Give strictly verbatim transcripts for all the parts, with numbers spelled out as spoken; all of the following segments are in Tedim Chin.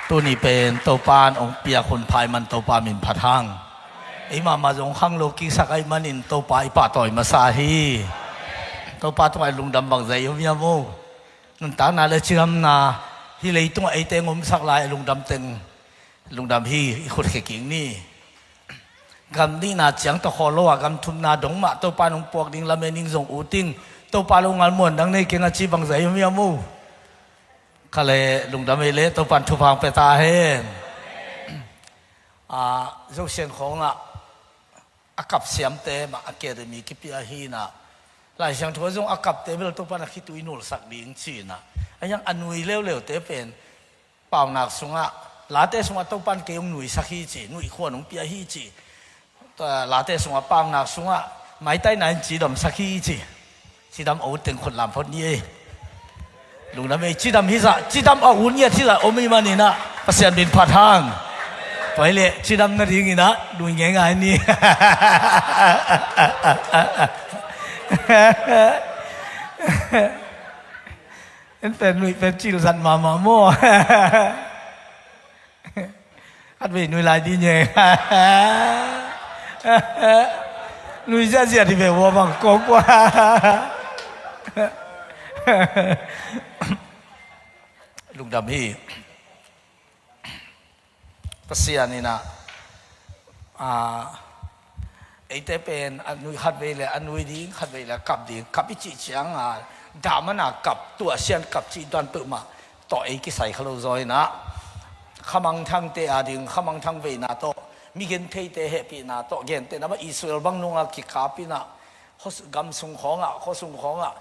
Tuni pen Topa in hong piak hun pha ahih man Topa min phat hang. Ei mahmah zong khang lo kiksak ahih manin Topa i pahtawi masa hi. Topa tungah i lungdam bangzah i om hiam aw? Nuntakna le cidamna, hih leitungah eite hong omsak lai a lungdam teng lungdam hi. I khut khia kik ni. Gam nihna ciang tawh khawl lo a, gam thumna dong mah Topa in hong puak ding lamen ing zong ut ing. Topa lo ngal muan dang nei keng a ci bangzah i om hiam aw? Kha le, lungdam ei le, Topa in thupha hong pia ta hen. Ah, Zosian khawngah a kap siamte mah academy kipia hi in ah, Lai Siangtho ah zong a kapte bel Topa in a khitui nulsak ding ci in ah, a hiang a nui leuleute pen paunak sungah, Late sungah Topa in kei hong nuisak hi ci, nuih khuan hong pia hi ci. Tua Late sungah, paunak sungah, maitaina in cidamsak hi ci. Cidam a ut teng khut lam phot ni ei. Lungdam ei, cidam hi zah, cidam a ut ngiat hi zah om ahih manin ah Pasian min phat hang. Tua hi leh cidam nadingin ah nui ngeingai ni. En pen nuih pen cil zat mahmah maw? Khatvei nui lai dih nge. Nui ziahziah hi ve ua bang kong kua. Lungdam hi. Pasian in ah, ah, eite pen a nui khatvei le a nui ding, khatvei le a kap ding, kap i cih ciang a, dah man a kap, tuahsia in kap cih tuan peuhmah tawh ei kisai kha lo zaw in ah, khamangthangte a ding khamangthang veina tawh, migentheite hehpihna tawh, gentehna mah Israel bang nungah kikap in ah, khuas-, gam sung khawngah, khua sung khawngah,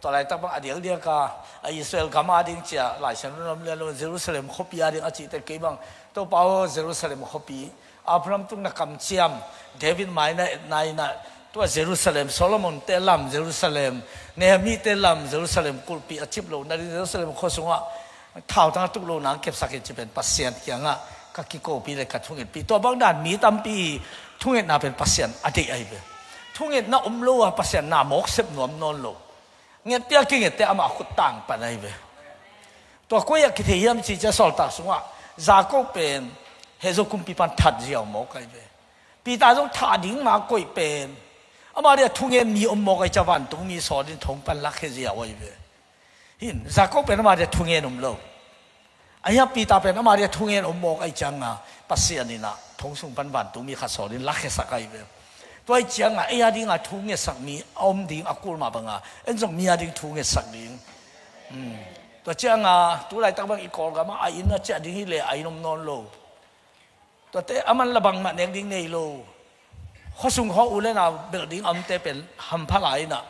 tua laitak bang a diakdiak a, a Israel gam a ding ci a Lai Siangtho in om lian lo, Jerusalem khuapi a ding a cihte kei bang, Topa aw, Jerusalem khuapi, Abraham tung na kamciam, David maina etna in ah, tua Jerusalem, Solomon te lam Jerusalem, Nehemiah te lam Jerusalem kulhpi a cip lo nading, Jerusalem khua sungah thautang a tuk lo nang kepsak in ci pen Pasian kiangah ka kikopi le ka thungetpih. Tua bang dan mi tampi thungetna pen Pasian a deih ahi ve. Thungetna om lo a Pasian na mawk sep nuam nawn lo. Ngetpih a kingette amah khut tang pan ahi ve. Tua koi ah kithei hiam cih ciang Sawltak sungah Jakob pen hehzo kumpipa in that ziau mawk ahi ve. Peter zong thah ding ma koih pen, ama dia thungen mi om mawk ahi ciang vantungmi sawlin thong pan lakhia ziau ahi ve. Hin, Jakob pen ama dia thungen om lo. A hiang Peter pen ama dia thungen om mawk ahi cianga Pasian in ah thong sung pan vantungmi khat sawlin lakhia sak ahi ve. Tua ahi cianga ei a dinga thungetsak mi a om ding a kul mah banga, en zong mi a ding thungetsak ding. Hmm. Tua cianga tu laitak bang i Kawlgam ah a inn a ciah ding hi leh a inn om nawn lo. Tuate a man la bangmah nek ding nei lo. Khuasung khawng u le nau belh ding a omte pen hampha lai in ah,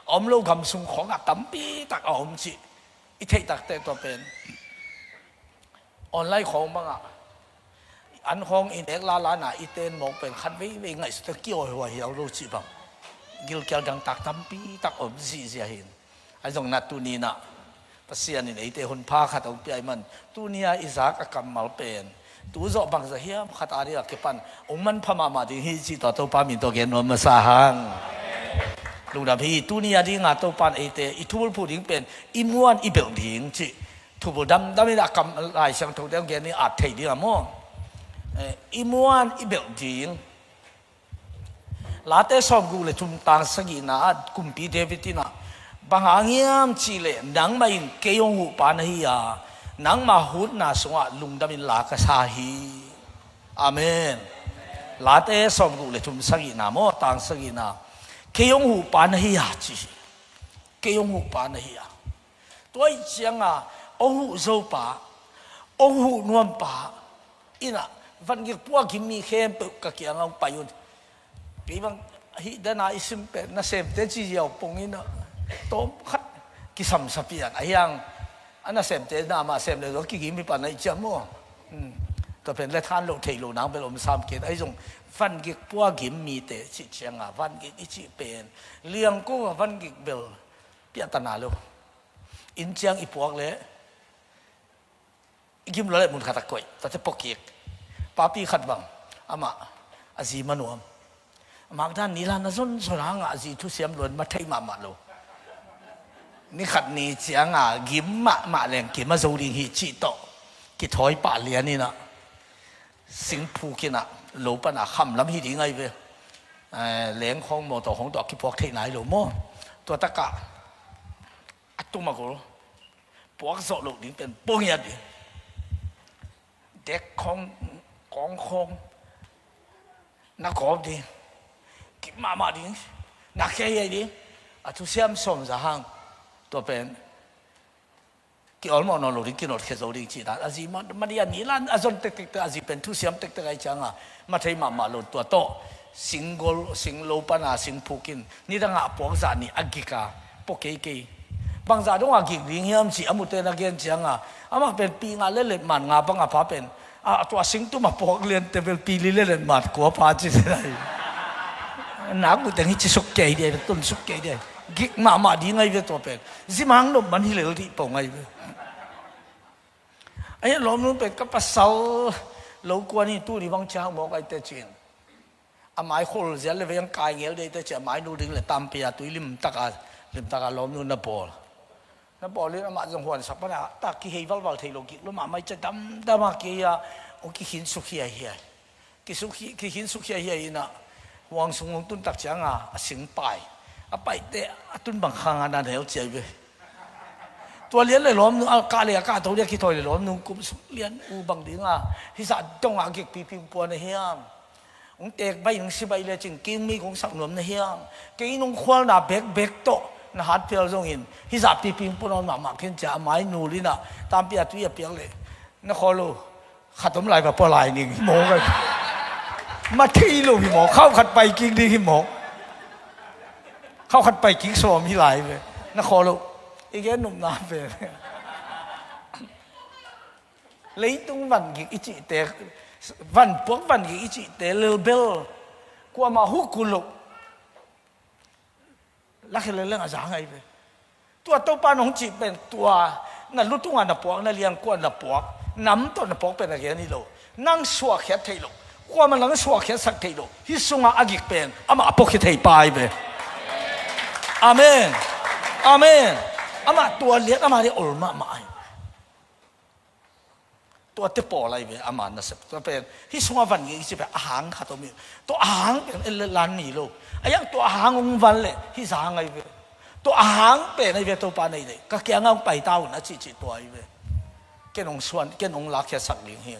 a om lo gam sung khawngah tampi tak a om cih i theih takte tua pen online khawng bangah an khawng i nek lala in ah i ten mawk pen khat veivei ngaihsut a kiawihuai hiau lo cih bang gilkial dangtak tampi tak om zihziah hi in. Ahi zongin ah tuni in ah Pasian in eite hun pha khat hong pia ahih man, tuni a i zak a kammal pen tu zawh bangzah hiam khat a ding a kipan hong manpha mahmah ding hi cih tawh Topa min tawh gen nuam masa hang. Lungdam hi. Tuni a dinga Topa in eite i thubulphuh ding pen i muan i belh ding cih thubul damdam in a kam Lai Siangtho te hong gen ding at theih ding a maw? Eh, i muan i belh ding. Late sawmguk le thum tang sagihna ah kumpi David in ah, bang hang hiam cihleh nangmah in kei hong huhpa na hi a, nangmah hutna sungah lungdam in la ka sa hi. Amen. Late sawmguk le thum sagihna maw, tang sagihna. Kei hong huhpa na hi a ci hi. Kei hong huhpa na hi a. Tua ih cianga hong huh zopa, hong huh nuampa in ah vangik pua gim mi khempeuh ka kiangah hong pai un. Kei bang hih dana i sim pen nasemte ci ziau pong in ah tawm khat kisamsa pian a hiang, a nasemte na mah sem le zo kigim hi pan a i ciam maw? Hmm. Tua pen le than loh theih loh nang bel om sam kei. Ahi zong vangik pua gim mite cih cianga vangik i cih pen liangko a vangik bel piahtana lo. Inn ciang i puak le i gim lua le mun khat a koih, tate pokik. Papi khat bang, amah a zi ma nuam. Amah dan ni la na zonzon hangah a zi thusiam luan ma thei mahmah lo. Ni khat ni cianga gim mahmah leng kim a zo ding hi cih tawh Kithawi pah lian inah, singphuk inah, lo panah kham lam hi ding ahi ve. Eh, leng khawng mawtaw khawng tawh a kipuak theih nai lo maw? Tua takah a tum a gol, puak zawh loh ding pen puak ngiat ding. Dek khawng, kawng khawng na kawp ding, kip mahmah ding, na khia hiai ding. A thusiam sawm za hang, tua pen ki-awlmawh nawn lo ding, kinotkhia zo ding cih dan. A zi ma, ma dia ni lan a zon tektek teh, a zi pen thusiam tektek ahi cianga ma thei mahmah lo. Tua tawh singgol, singlo pana singphuk in nidangah a puak zah nih a gik a pua keikei. Bangzah dongah gik ding hiam cih a mute na gen cianga, amah pen pi nga le letmat nga bang a pha pen, a, tua singtum a puak lian teh bel pi li le letmat kua pha ci te lai. Nak uh teng hi ci suk kei dia, tun suk kei dia. Gik mahmah ding ahi ve tua pen. Zimang nop man hi lel dih pong ahi ve. Ahi lawmnu pen ka pasal lo kuan hi, tuni bang ciang mawk ahi teh cin. A mai khol ziat le vei ang kai ngel dei teh cin, a mai nu ding le tampi a tui limtaka, limtaka lawmnu na bawl. Na bawl in amah zong huansak pana tak kihei valval thei lo, gik lo mahmah, i ca damdam a kei a, ong kikhin suk hiaihiai. Kisuk hi, kikhin suk hiaihiai inah, huang sung hong tun tak cianga a sing pai. A paih teh a tun bang khang a na neu ciai ve. Tua lian le lawmnu, a kah le a kah to dia kithawi le lawmnu kum suk lian uh bang dinga hizah dongah gik piping puan a hiam? Ong tek baih, ong si baih le cin kei ong mi kong sak nuam na hiam? Kei nong khualna bekbek tawh na hat phial zongin hizah piping puan mahmah khin cia a mai nul inah tampi a tui a piak le na khawl lo. Khat om lai va pua lai ning hi mawk a. Ma thei lo hi mawk. Khau khat pai kik ding hi mawk. Khau khat pai kik sawm hi lai ve. Na khawl lo. I gen nopna ve. Leitung van gik i cihte, van puak van gik i cihte lelbel kuamah huk kul lo. Lakhia leleng a za ngai ve. Tua Topa nong cih pen tua na lutunga na puak, na liangkuan na puak, nam tawh na puak pen a gen hi lo. Nang suahkhiat theih lo. Kuamah nang suahkhiatsak theih lo. Hih sungah a gik pen amah a puakhia thei pa ahi ve. Amen. Amen. Amah tua lian amah dia ol mahmah ahi. Tuate pawl ahi ve, ama nasep. Tua pen hih sungah van ngei i ci pen a hang khat om hi. Tua a hang pen en le lan mi lo. A yang tua a hang hong van le hih zang ahi ve. Tua a hang pen ahi ve, Topa nei le ka kiangah hong paita un a cihcih tua ahi ve. Ken hong suan, ken hong lakkhiatsak ding hi.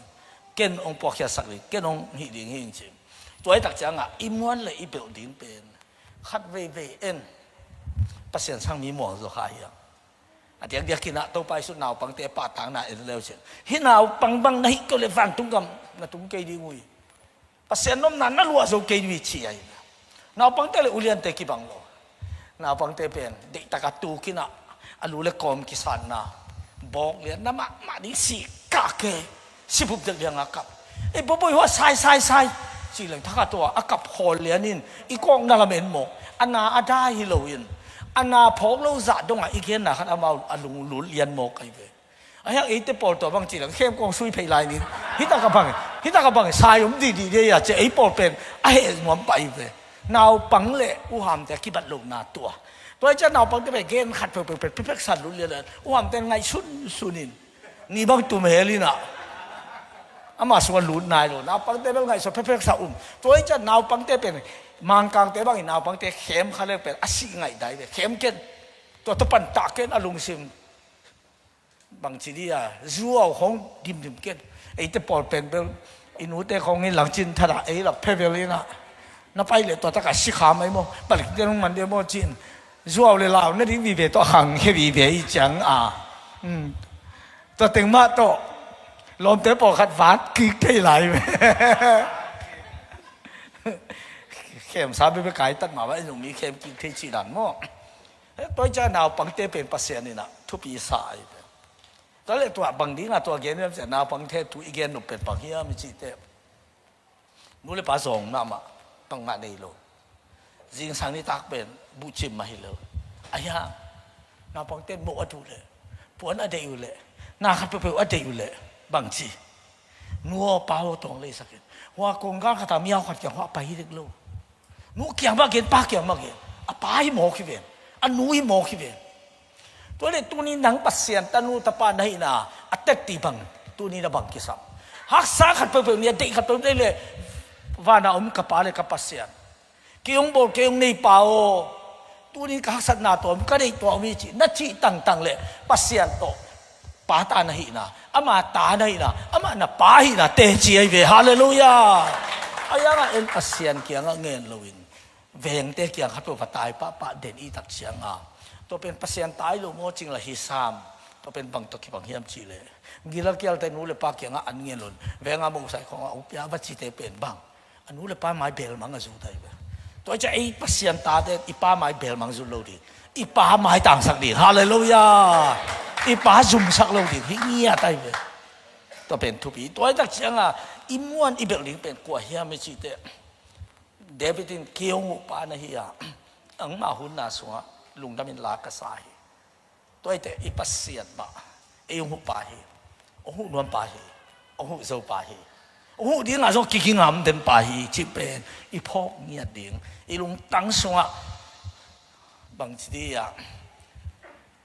Ken hong puakkhiatsak ding, ken hong hih ding hi ci. Tua ahi tak ciangah i muan le i belh ding pen khat veivei en. Pasian sang mi muang zaw kha hi a. A diakdiak inah Topa Jesuh naupangte pahtakna en leu cin, hih naupang bang na hih kei uh leh vantung gam na tung kei ding uh hi. Pasian nopna na luah zo kei ding uh hi ci ahi. Naupangte le uliante kibang lo. Naupangte pen deihtaka tuk inah a lu le kawm kisatna, bawk liatna mahmah ding, sih kah kei. Sipup dek lianga kap. Ei, bawboi hua sai, sai, sai. Ci leng thakhat tua a kap hawl lianin i kawkna lam en mawk. A na a dai hi loin a na phawk lo zah dongah i genna khat amau a lunglut lian mawk ahi ve. A hiang eite pawl tua bang ci leng khem kawng sui phei lai nin. Hitakah bang, hitakah bang sai om dihdih dia ci ei pawl pen a heh nuam pah ahi ve. Naupang le uhamte a kibat lohna tua. Tua hi ciah naupangte pen gen khat peuhpeuh pen phepek san lut lian uhamte ngaih sunsun in. Ni bang tum hel inah ama sungah lut nai lo. Naupangte bel ngaihsut phekphek sa um. Tua hi ciah naupangte pen, Mangkangte bangin naupangte khem kha le pen a sih ngaih dai ve. Khem ken. Tua tua pan tah ken a lungsim. Bangci dia zuau khawng dimdim ken. Eite pawl pen bel i nute khawng in langcin thadah ei lak phevel inah na pai leh tua takah si kha mai maw? Palik te nung man dia maw cin. Zuau le lau na ding vive tawh khang khe vive i ciang a. Tua teng mah tawh lawmte pawlkhat vat kik thei lai ve. Khemsa bebe kai tat mah va i zong mi khem kik thei cih dan maw? Tua hi ciah naupangte pen Pasian inah thupi sa ahi ve. Tua leh tua bang dingah tua gen hiam ciah naupangte thu i gen nop pen bang hiam i cih teh. Nu le pa zawng mahmah, pangmah nei lo. Zingsang nitak pen buhcim mah hi lo. A hiang naupangte moh a duh leh, puan a deih uh leh, na khat peuhpeuh a deih uh leh bangci. Nu aw pa aw tawng leisak in. Hua konggal khatah mi aw khat kiang hua a pai hi dek lo. Nu kiang mah gen, pa kiang mah gen. A pa hi mawk hi ven. A nu hi mawk hi ven. Tua leh tuni nang Pasian tanu tapa na hihna a tetti bang Tuni na bang kisam? Haksa khat peuhpeuh ni a, deih khat peuhpeuh ni le, vana om ka Pa le ka Pasian, kei hong bawl, kei hong nei Pa aw, tuni ka haksatna tawh om, ka deih tawh om hi ci, na cih tangtang le Pasian tawh Pa ta na hihna, ama ta na hihna, ama na Pa hihna teci ahi ve. Halleluiah. A yangah en Pasian kiangah ngen loin vengte kiang khat peuh va tai pahpah den i tak cianga, tua pen Pasian tai lo maw cing la hi sam. Tua pen bang tawh kibang hiam cih leh, gilal kialte nu le pa kiangah an ngen loin, venga mosai khawngah upia va cite pen bang, a nu le pa mai belmang a zut ahi ve. Tua i ciah ei Pasian tate i pa mai belmang zut lo ding, i pa mai tangsak ding. Halleluiah. I pa zumsak lo ding hi ngiat ahi ve. Tua pen thupi. Tua i tak cianga i muan i belh ding pen kua hiam i cite, David in kei hong hupa na hi a, angmah hunna sungah lungdamin la ka sa hi. Tua i te i Pasian mah ei hong hupa hi. Hong huh nuam pa hi. Hong huh zo pa hi. Hong huh dingah zong kigingam den pa hi cih pen i phawk ngiat ding, i lungtang sungah bangci di a,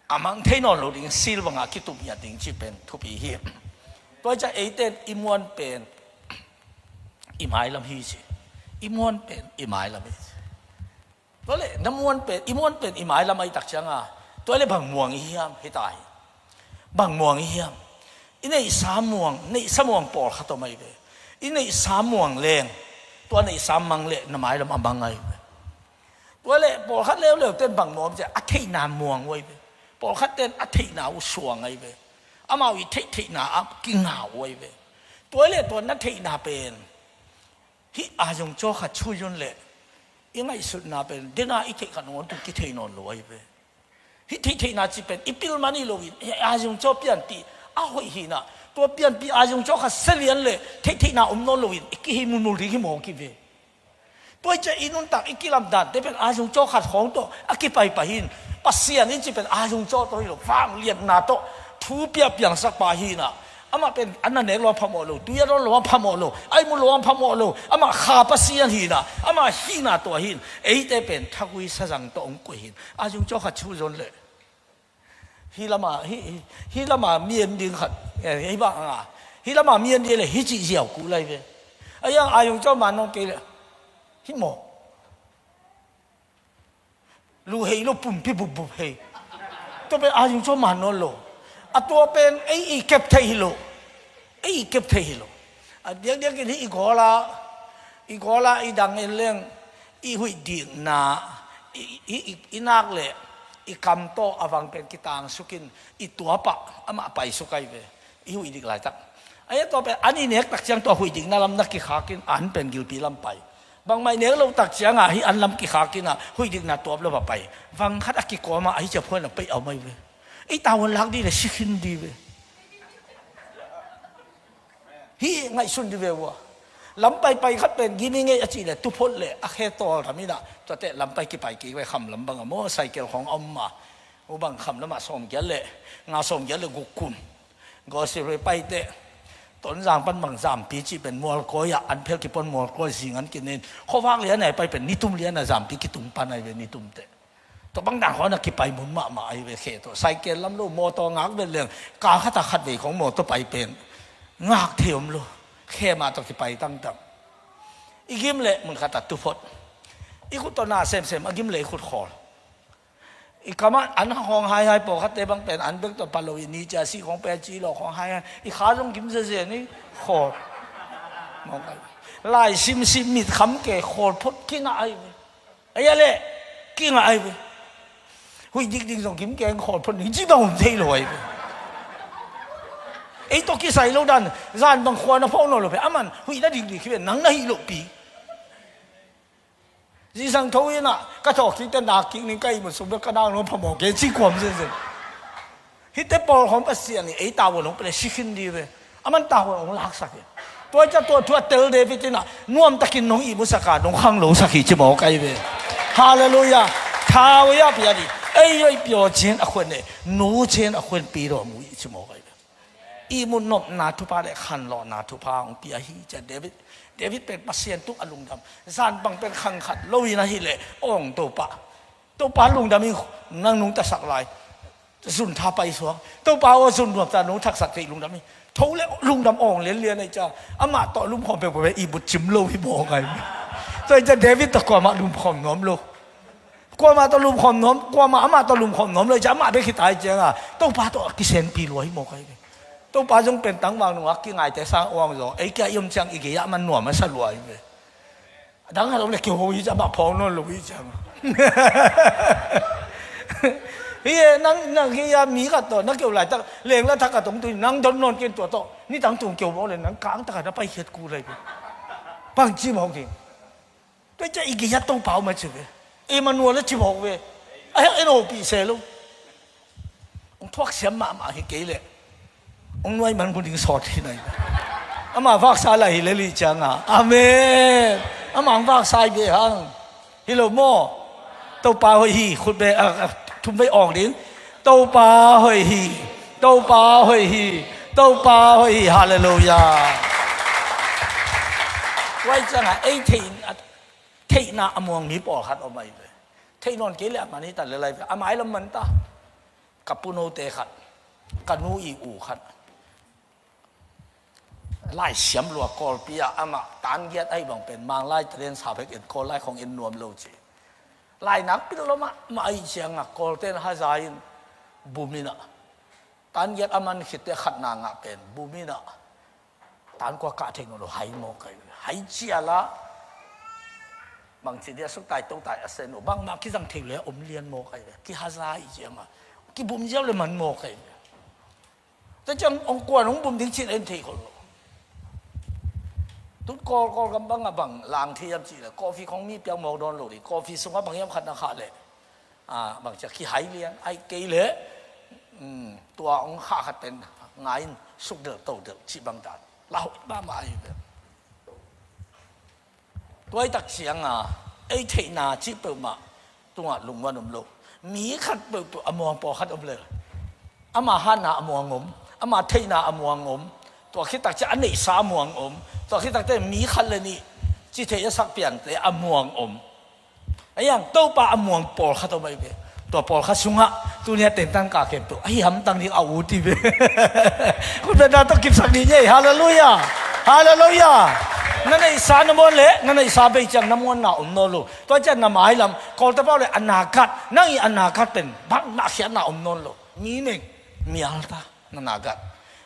a mang thei nawn lo ding, sil bangah kitup ngiat ding cih pen thupi hi. Tua i ciah eite in i muan pen i mailam hi ci. I muan pen i mailam hi ci. Tua le na muan pen, i muan pen i mailam ahi tak cianga, tua le bang muang i hiam hi ta hi. Bang muang i hiam? I neihsa muang, neihsa muang pawlkhat om ahi ve. I neihsa muang leng, tua neihsa mang le na mailam a mang ahi ve. Tua le pawlkhat leuleu ten bang muang ci a, a theihna muang uh ahi ve. Pawlkhat ten a theihna uh suang ahi ve. Amau i theihtheihna a kingau uh ahi ve. Tua le tua na theihna pen hih a zungcaw khat chuizun le i ngaihsutna pen dena i theih khat ngawn tung kithei nawn lo ahi ve. Hih theihtheihna ci pen i pilman hi loin, hih a zungcaw pianpih a hoih hinah, tua pianpih a zungcaw khat selian le theihtheihna om nawn loin i kihei mulmul ding hi mawk hi ve. Tua i ciah i nuntak i kilamdante pen a zungcaw khat khawng tawh a kipaipai hin, Pasian in ci pen a zungcaw tawh hi lo, vangliatna tawh thu piahpiangsak pa hinah, amah pen an na nek lo a phamawh lo, tui a dawn lo a phamawh lo, a ihmut lo a phamawh lo, amah kha Pasian hinah, amah hihna tawh hin, eite pen thagui sazang tawh hong koih hin, a zungcaw khat chuizun le hih lama, hih, hih, hih lama mi en ding khat, eh, hih bang a, hih lama mi en ding le hih cih ziau kul ahi ve. A yang a zungcaw man nawn kei le hih maw? Lu hei lo, pumpi bupbup hei. Tua pen a zungcaw man nawn lo. A tua pen ei i kep thei hi lo. Ei i kep thei hi lo. A diakdiakin hih i gawla, i gawla i dang en leng, i huih dikna, i, i, i, i nak le i kam tawh a vang pen kitangsukin i tuapah amah paisuk ahi ve. I huih dik laitak. Ahi a tua pen an i nek tak ciang tua huih dikna lam na kikhakin an pen gilpi lam pai. Bangmah i nek loh tak ciangah hih an lam kikhakinah huih dikna tuap lo a pai. Vang khat a kikawmah ahi ciaphuan a peih a om ahi ve. Ei tavuan lak dih le si khin dih ve. Hih ngaihsun dih ve ua. Lam paipai khat pen gimi ngei a cih le tuphot le a khe tawl ram inah tuate lam pai kipai kik ve, kham lam bang a maw, cycle khawng a om ma. U bang kham lamah sawmgiat le nga, sawmgiat le guk kun. Gospel paite Tonzang pan bang Zampi cih pen Mualkawi ah an phel kipon, Mualkawi zing an kinin khuavak lian a pai pen nitum lian a Zampi kitung pan ahi ve, nitumte. Tua bang dan khaw na kipai mun mahmah ahi ve, khe tawh. Cycle lam lo, mawtaw ngak vet leng, kang khatah khatvei khawng mawtaw pai pen ngak thei om lo. Khe mah tawh kipai tangtang. I gim le mun khatah tuphot. I khut tawh na semsem, a gim le i khut khawl. I kamah an khawng haihai, pawlkhatte bang pen an bek tawh palo, i ni cia sih khawng pen ci lo khawng haihai. I kha zong gim zezen i khawl. Lai simsim, mit kham ke, khawl phot kingah ahi ve. Ahi a leh kingah ahi ve. Huih dikdik zong gim keng khawl phot ning ci bang om thei lo ahi ve. Ei tawh kisai lo dan, zan bang khua na phawk nawn lo pe, aman huih na dikdik hi ve, nang na hih lohpi. Zingsang tho inah ka thawk kik te nak kik ning, ka ihmut sung bek ka nak nung phamawh kei ci kuam zenzen. Hihte pawl khawng Pasian in ei tavuan hong pia le si khin dih ve. Aman tavuan hong laksak hi. Tua i ca tua thu a tel David inah nuamtakin nong ihmutsak a, nong khanglosak hi ci mawk ahi ve. Halleluiah. Thau ei a pia dih. Ei ei pia cin a khuan ne, nu cin a khuan pi dawm uh hi ci mawk ahi ve. Ihmut nopna thupha le khanlawhna thupha hong pia hi cia David. David pen Pasian tung a lungdam. Zan bang pen khang khat lo in ahih leh awng Topa, Topa lungdam in nang nungtasak lai. Zun tha paisuak. Topa aw, zun nuam ta, nong thaksak thei lungdam hi. Tho le lungdam awng lianlian ahi ciang, amah tawh lumkhawm peuhpeuh i butcim lo hi mawk ahi. Tua hi ciang David tawh kuamah lumkhawm nuam lo. Kuamah tawh lumkhawm nuam, kuamah amah tawh lumkhawm nuam lo hi ciang, amah bek hi ta hi ciang a, Topa tawh a kisenpi lua hi mawk ahi. Topa zong pen tangval nungak kingaite sang uang zaw, ei kia i om ciang i gei ah man nuam a sa lua hi ve. A dang khat om le kiho hi ciang, amah phawng nawn lo hi ciang. Hi e, nang, nang hi a mi khat tawh na keu laitak, leng la thak a tong tui, nang don nawn ken tua tawh nitang tung keu bawl le nang kang tak a na paikhiat kul lai. Bang ci mawk ding. Tua ciang i gei a Topa om a ci ve. Emmanuel a ci mawk ve. A hek en opih se lo. Hong thuaksiam mahmah hi kei leh hong nuai man hun ding sawt hi nai. Ama vaksa lai hi lel hi cianga. Amen. Ama hong vaksa hi ve hang. Hi lo maw? Topa hoih hi. Khut be, a, a, thum vei awng ding. Topa hoih hi. Topa hoih hi. Topa hoih hi. Halleluiah. Tua hi cianga ei theih, a, theihna a muang mi pawlkhat om ahi ve. Theih nawn kei leh a man hi ta le lai ve. A mailam man ta. Ka punote khat, ka nu i u khat, laisiam lua Kawlpi ah amah tan giat ahi bang pen Manglai talen sa bek en, Kawl lai khong en nuam lo ci. Lai nak pil lo mahmah ahi cianga Kawlten haza in bum in ah, tan giat a man khitte khatna ngah pen bum in ah, tan kua kah thei nawn lo, hai mawk ahi ve. Hai cial a bangci dia suk tai to tai a sen uh, bangmah kizang thei lo a om lian mawk ahi ve. Kihaza ahi cianga kibum ziau le man mawk ahi ve. Tua ciang hong kuan hong bum ding cin en thei khol lo. Tut Kawl, Kawlgam bangah bang lang thei hiam cih leh coffee khong mi piak mawk dawn lo ding. Coffee sungah bang hiam khat na khah leh, a, bang ciah kihai lian, ahih kei leh, um, tua hong khah khat pen ngai in suk delh to delh cih bang dan. La hoih mahmah ahi ve. Tua hi tak cianga ei theihna cih peuhmah tungah lungmuan om lo. Mi khat peuhpeuh a muang pawlkhat om le, ama hatna a muang om, ama theihna a muang om. Tua khit tak ciang a neihsa a muang om. Tua khit tak ciang mi khat le nih ci thei a sak piangte a muang om. Ahi hang Topa a muang pawlkhat om ahi ve. Tua pawlkhat sungah tuni a tengtang ka kem peuh ahi hamtang ding a ut hi ve. Khutbetna tawh kipsak dih ni ei. Halleluiah. Halleluiah. Na neihsa na muan leh na neihsa bei ciang na muanna om nawn lo. Tua ciang na mailam, Kawlte pau le anakat, nang i anakat pen bangmah khiatna om nawn lo. Mi meng, mialta, na anakat.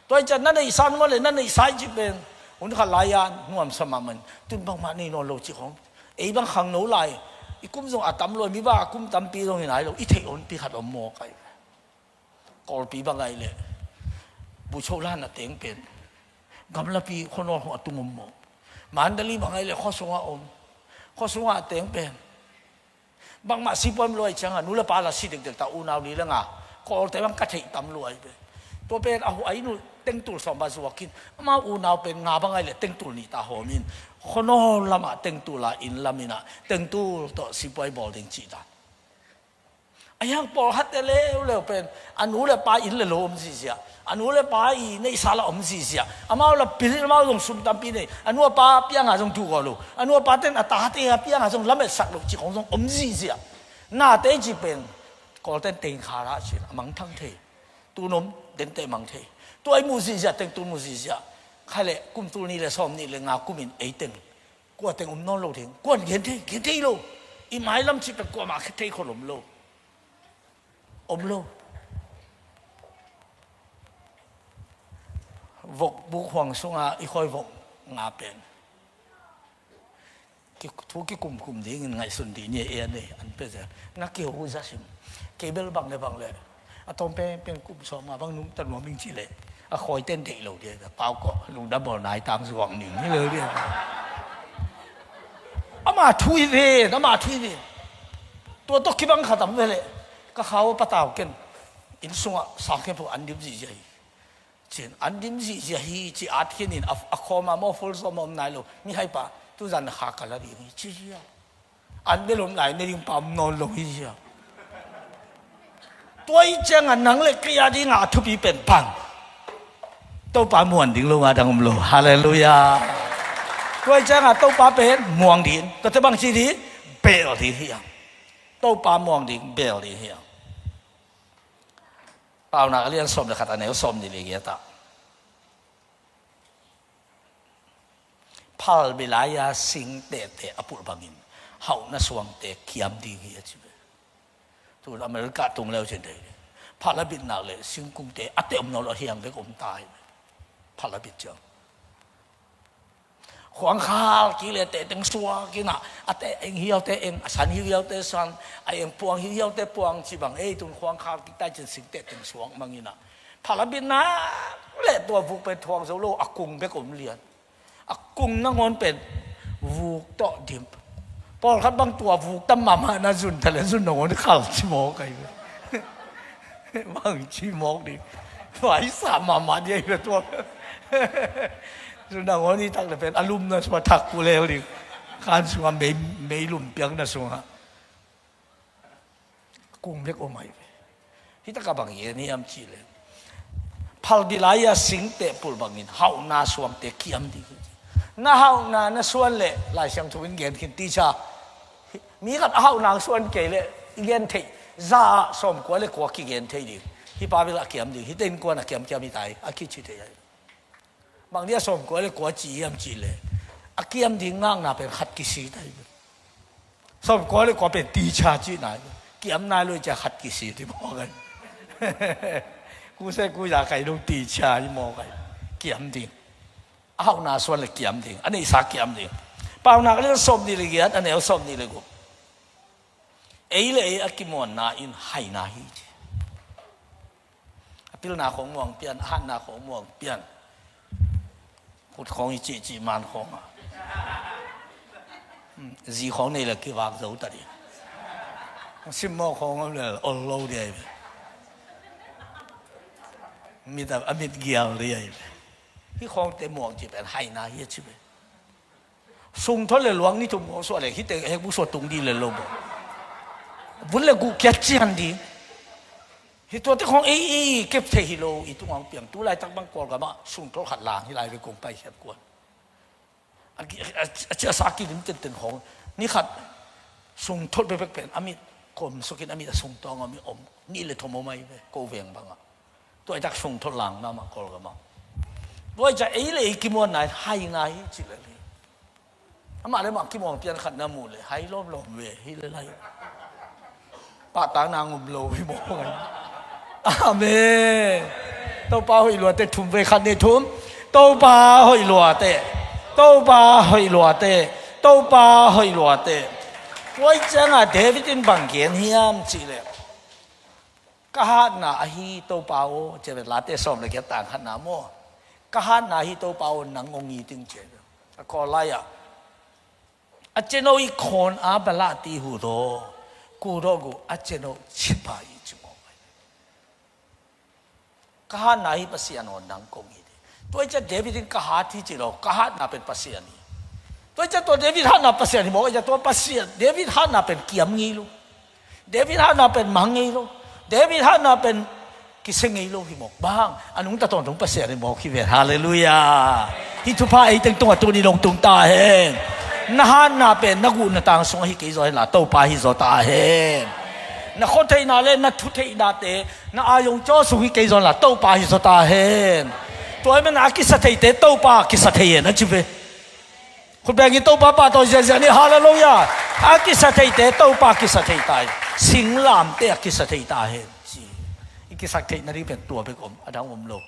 Tua ciang na neihsa na muan leh na neihsa i cih pen hun khat lai-a nuamsa mahmah in, tun bangmah nei nawn lo cih khong. Ei bang khangno lai i kum zong a tam lua, mi bang a kum tampi zong hi nai lo, i theih honpi khat om mawk ahi. Kawlpi bang ahi leh bucho lan a teng pen gamlapi khuanawl khong a tung om mawk. Mandali bang ahi leh khuasungah om, khuasungah a teng pen bangmah si puam lua ahi cianga nu le pa la si dekdek ta, unau li le nga. Kawlte bang ka theih tam lua ahi ve. Tua pen a hu ahi nu tengtul sawm bang zuakin, amau unau pen nga bang ahi leh tengtul nih ta hawmin, khuanawl lamah tengtul a inn laminah tengtul tawh sipuai bawl ding cih dan. Ahi hang pawlkhatte leuleu pen a nu le pa inn le lo om zihziah, a nu le pa i neihsa la om zihziah. Amau la pil, amau zong sum tampi nei, a nu a pa pianga zong duhgawh lo, a nu a pa ten a tate a pianga zong lametsak lo cih khong zong om zihziah. Nate cih pen Kawlten tengkhara cin a mangthang thei. Tun om dente mang thei. Tua i muh zihziah, tengtun muh zihziah. Khai le kum tul nih le sawm nih le nga kumin ei teng kua teng om nawn lo ding. Kuan gen thei, gen thei lo. I mailam cih pen kuamah khe thei khol om lo. Om lo. Vok buk huang sunga i khawi vok nga pen ki, thu kikumkum dingin ngaihsun dih ni e, an pe zel. Na kiho uh za sim. Kei bel bang le bang le a tawm pengpeng kum sawm nga bang nungta nuam ing cih leh a khawiten deih lo ding a, pau kawh lungdam bawl nai tang zuang ning hi lo ding. Ama thu hi ven, ama thu hi ven. Tua tawh kibang khat tam ve leh ka khau a patau ken. Inn sungah sang khempeuh an dim zihziah hi. Cin an dim zihziah hi ci at khinin a, a khawma maw full sawm a om nai lo. Mihaipa tuzan kha ka la ding hi ci zia. An bel om lai, ne ding pa om nawn lo hi zia. Tua i cianga nang le kei a dinga a thupi pen bang? Topa muan ding lo nga dang om lo. Halleluiah. Tua i cianga Topa pen muang ding, tuate bang ci ding, bel ding hi ang. Topa muang ding, bel ding hi ang. Paunak a lian sawm le khat, a neu sawm nih le giat ah, phalbi lai-a singtehte a pulh bangin hauhna suangte kiam ding hi, a ci ve. Tun America tung leu cin thei, phal a bitnak le singkungte a teh om nawn lo, a hiang bek om ta hi. Phal a bit ciang khuangkhal kik le tehteng suak in ah, a teh eng hiaute eng, a san hiaute san, a eng puang hiaute puang ci bang, ei tun khuangkhal kik tai cin sing tehteng suak mang in ah, phal a bitnak le tua vuk pen thuak zo lo, a kung bek om lian. A kung nangawn pen vuk tawh dim. Pawlkhat bang tua vuk tam mahmah na zun tha le zun nangawn khal ci mawk ahi ve. Bang ci mawk ding. Vai sa mahmah ding ahi ve tua. Zun nangawn i tak le pen a lumna sungah thak ku leu ding. Khan sungah mei, mei lum piakna sungah kung bek om ahi ve. Hi takah bang gen hiam cih le, phalbi lai-a singteh pulh bangin hauhna suangte kiam ding hi. Na hauhna na suan le Lai Siangtho in gen khin, teacher, mi khat a hauhna suan kei le i gen theih za ah sawmkua le kua kigen thei ding. Hi pa bel a kiam ding, hite innkuan a kiamkiam hi ta hi, a kici thei ahi. Bang dia sawmkua le kua ci hiam cih le, a kiam ding ngakna pen khat kisi ta hi. Sawmkua le kua pen teacher cihna hi. Kiam nai lo i cia khat kisi ti mawk ahi. Kuse kuya kai lo teacher hi mawk ahi. Kiam ding. A hauhna suan le kiam ding. A neihsa kiam ding. Paunak a lian sawm nih le giat, a neu sawm nih le guk. Ei le ei a kimuanna in haina hi ci. A pilna khawng muang pian, a hatna khawng muang pian. Khut khawng i cihcih man khawng ah. Hmm, zi khawng nei le kivak zo ta ding. Simmawh khawng om le ol lo ding ahi ve. Mit a, a mit gial ding ahi ve. Hih khawngte muang cih pen haina hi a ci ve. Sungthawn le luang ni thum khawng suah le, hihte hekbuk suah tung ding le lo maw. Vun le guh kiat cian ding. Hih tuate khawng ei, ei kep thei hi lo, i tungah hong piang. Tu laitak bang Kawlgam ah sungthawn khat lang hi lai ve, kong paikhiat kuan. A ki, a, a, a sa kilim tenten khawng. Ni khat sungthawn bekbek pen a mit kom sukin a mit a sungtawng a mit om. Nih le thum om ahi ve, ko veng bangah. Tua i tak sungthawn lang mahmah Kawlgam ah. Tua i ciah ei le ei kimuanna in haina hi ci le le. Amah le amah kimuang pian khat na muh le hai lawmlawm ve hi le lai. Pahtakna ngum lo hi mawk ngai. Amen. Topa hoih luate thum ve, khat nih thum. Topa hoih luate. Topa hoih luate. Topa hoih luate. Tua i ciangah David in bang gen hiam cih le, ka hatna ahi Topa aw, ci ve, Late sawm le giat tang khatna maw. Ka hatna ahi Topa aw, nang hong it ing ci ve. A Kawl lai-ah, အကျွန်ုပ်၏ခွန်အား ဗလသီးဟုသော ကိုယ်တော်ကို အကျွန်ုပ်ချစ်ပါ၏ ci mawk. Ka hatna ahi Pasian aw, nang kong it hi. Tua i ciah David in ka hat hi ci lo, ka hatna pen Pasian hi. Tua i ciah tua David hatna Pasian hi mawk, i ciah tua Pasian, David hatna pen kiam ngei lo. David hatna pen mang ngei lo. David hatna pen kisia ngei lo hi mawk. Bang, a nungta tawntung Pasian hi mawk hi ve. Halleluiah. Hih thupha ei teng tungah tuni dong tung ta hen. Na hatna pen na guhna tang sungah hi kei zaw henla, Topa hi zaw ta hen. Na khuatheihna le na thuthuihnate na aayong caw sung hi kei zaw henla, Topa hi zaw ta hen. Tua ahih manin a kisa theite Topa kisa thei hen a ci ve. Khut bengin Topa pahtawi ziahziah ni. Halleluiah. A kisa theite Topa kisa thei ta hen. Singlamteh a kisa thei ta hen ci. I kisak theih nading pen tua bek om, a dang om lo.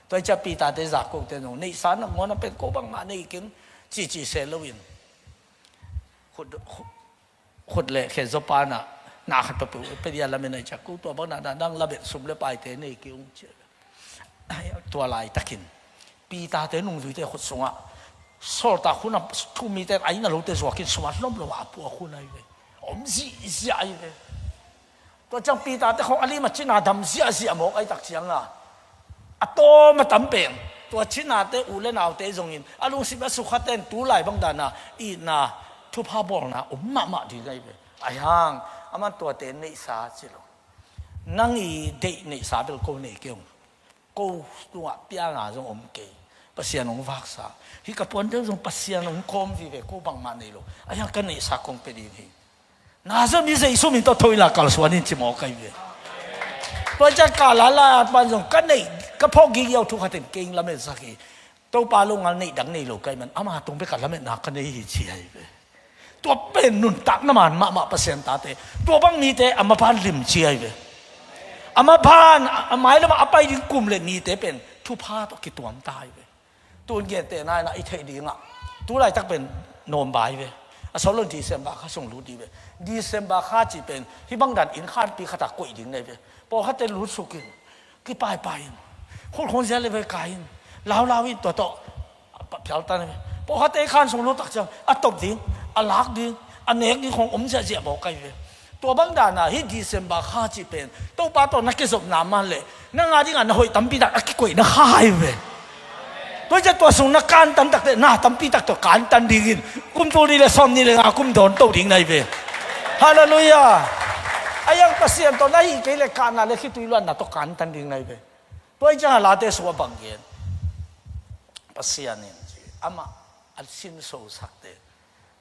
Tua i ciah Peter-te, Jakob-te zong, neihsa nangawn a pen ko bangmah nei keng, cihcih se loin, khut, khut, khut le khe zawpa na, na khat peuhpeuh pia dia lamen a i ciah, ko tua bang na, na dang labet, sum le paite nei keng ung ci. Tua laitakin Peter-te nungzuite khut sungah, sawltak hun a thu mite a inn a lote zuakin sum a lawm lo a puak hun ahi ve. Om zihziah ahi ve. Tua ciang Peter-te khawng a lim a cina dam ziahziah mawk ahi tak cianga, a tawm a tam pen tua cinate u le naute zongin a lungsim a sukhaten tu lai bang dana itna, thupha bawlna om mahmah ding ahi ve. Ahi hang, aman tuate neihsa ci lo. Nang i deih neihsa bel ko nei kei ung. Ko tungah pialna zong om kei. Pasian hong vaksa. Hih ka puan deuh zong Pasian hong kawm vive, ko bangmah nei lo. Ahi hang ka neihsa kong pia ding hi. Na zia mi Jesu min tawh tho inla kalsuan in ci mawk ahi ve. Tua ciang ka lala pan zong ka neih, ka phawk gige uh thu khat in kei lametsak hi. Topa lo ngal neih dang nei lo ka hih man, ama tung bek a lametna ka nei hi ci ahi ve. Tua pen nuntakna man mahmah Pasian tate. Tua bang mite a maban lim ci ahi ve. A maban, a mailam ah a pai ding kum le mite pen thupha tawh kituam ta ahi ve. Tun gente naina i theih dingah tu laitak pen nawm bai ve. A sawt lo December kha sung lut ding ve. December kha cih pen hih bang dan inn khanpi khatah koih ding nei ve. Pawlkhatte lut sukin, kipaipai in, khulkhun zia le ve kai in, laulau in tua tawh a phial ta nei ve. Pawlkhatte khan sung lut tak ciang a top ding, a lak ding, a nek ding khong om ziahziah baw kai ve. Tua bang dana hih December kha cih pen Topa tawh na kizopna man leh na nga dingah na hoih tampi tak a kikoihna kha hai ve. Tua ciah tua sung na kantan takte na tampi tak tawh kantan dingin kum tul nih le sawm nih le nga kum dawn to ding na hi ve. Halleluiah. A yang Pasian tawh na hih kei le kahna le khitui luanna tawh kantan ding na hi ve. Tua hi ciangah Late sung a bang gen? Pasian in amah a sinsosakte,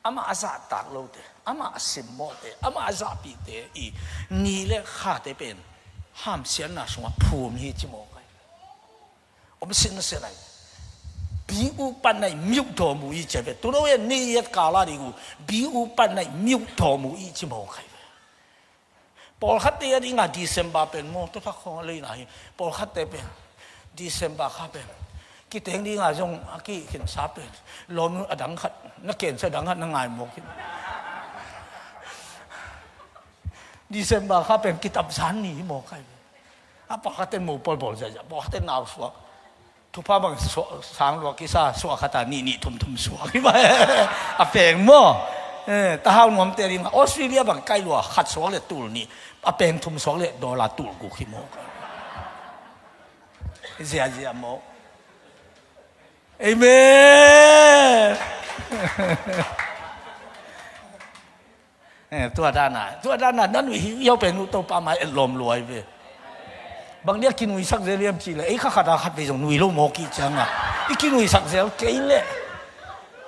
amah a zahtak lote, amah a simmawhte, amah a zahpihte i ni le khate pen hamsiatna sungah phum hi ci mawk ahi. Om sinsen ahi. Bi uh pan ahi, miuh dawm uh i ci ahi ve. Tulo in ni i et kala ding uh, bi uh pan ahi, miuh dawm uh i ci mawk ahi ve. Pawlkhatte a dingah December pen maw, tua thak khawng a leina hi. Pawlkhatte pen December kha pen kiteng dingah zong a kikhinsa pen lawm a dang khat, na kensa dang khat na ngai mawk hi. December kha pen kitapzan ni hi mawk ahi ve. A pawlkhatte mo pawlbawl ziahziah, pawlkhatte nau suak. Thupha bang suak, sang lua kisa, suak khata nih nih thum thum suak hi mah. A peng maw? Eh, tahau nuamte ding mah. Australia bang kai lua khat suak le tul nih, a peng thum suak le dollar tul guk hi maw? Ziahziah maw? Amen. Eh, tua dana, tua dana na nuih hi, i hau pen uh Topa mai etlawm luai ve. Bang dia kinuisak zel hiam cihleh ei kha khata khat vei zong nui lo mawk i cianga i kinuisak zel kei leh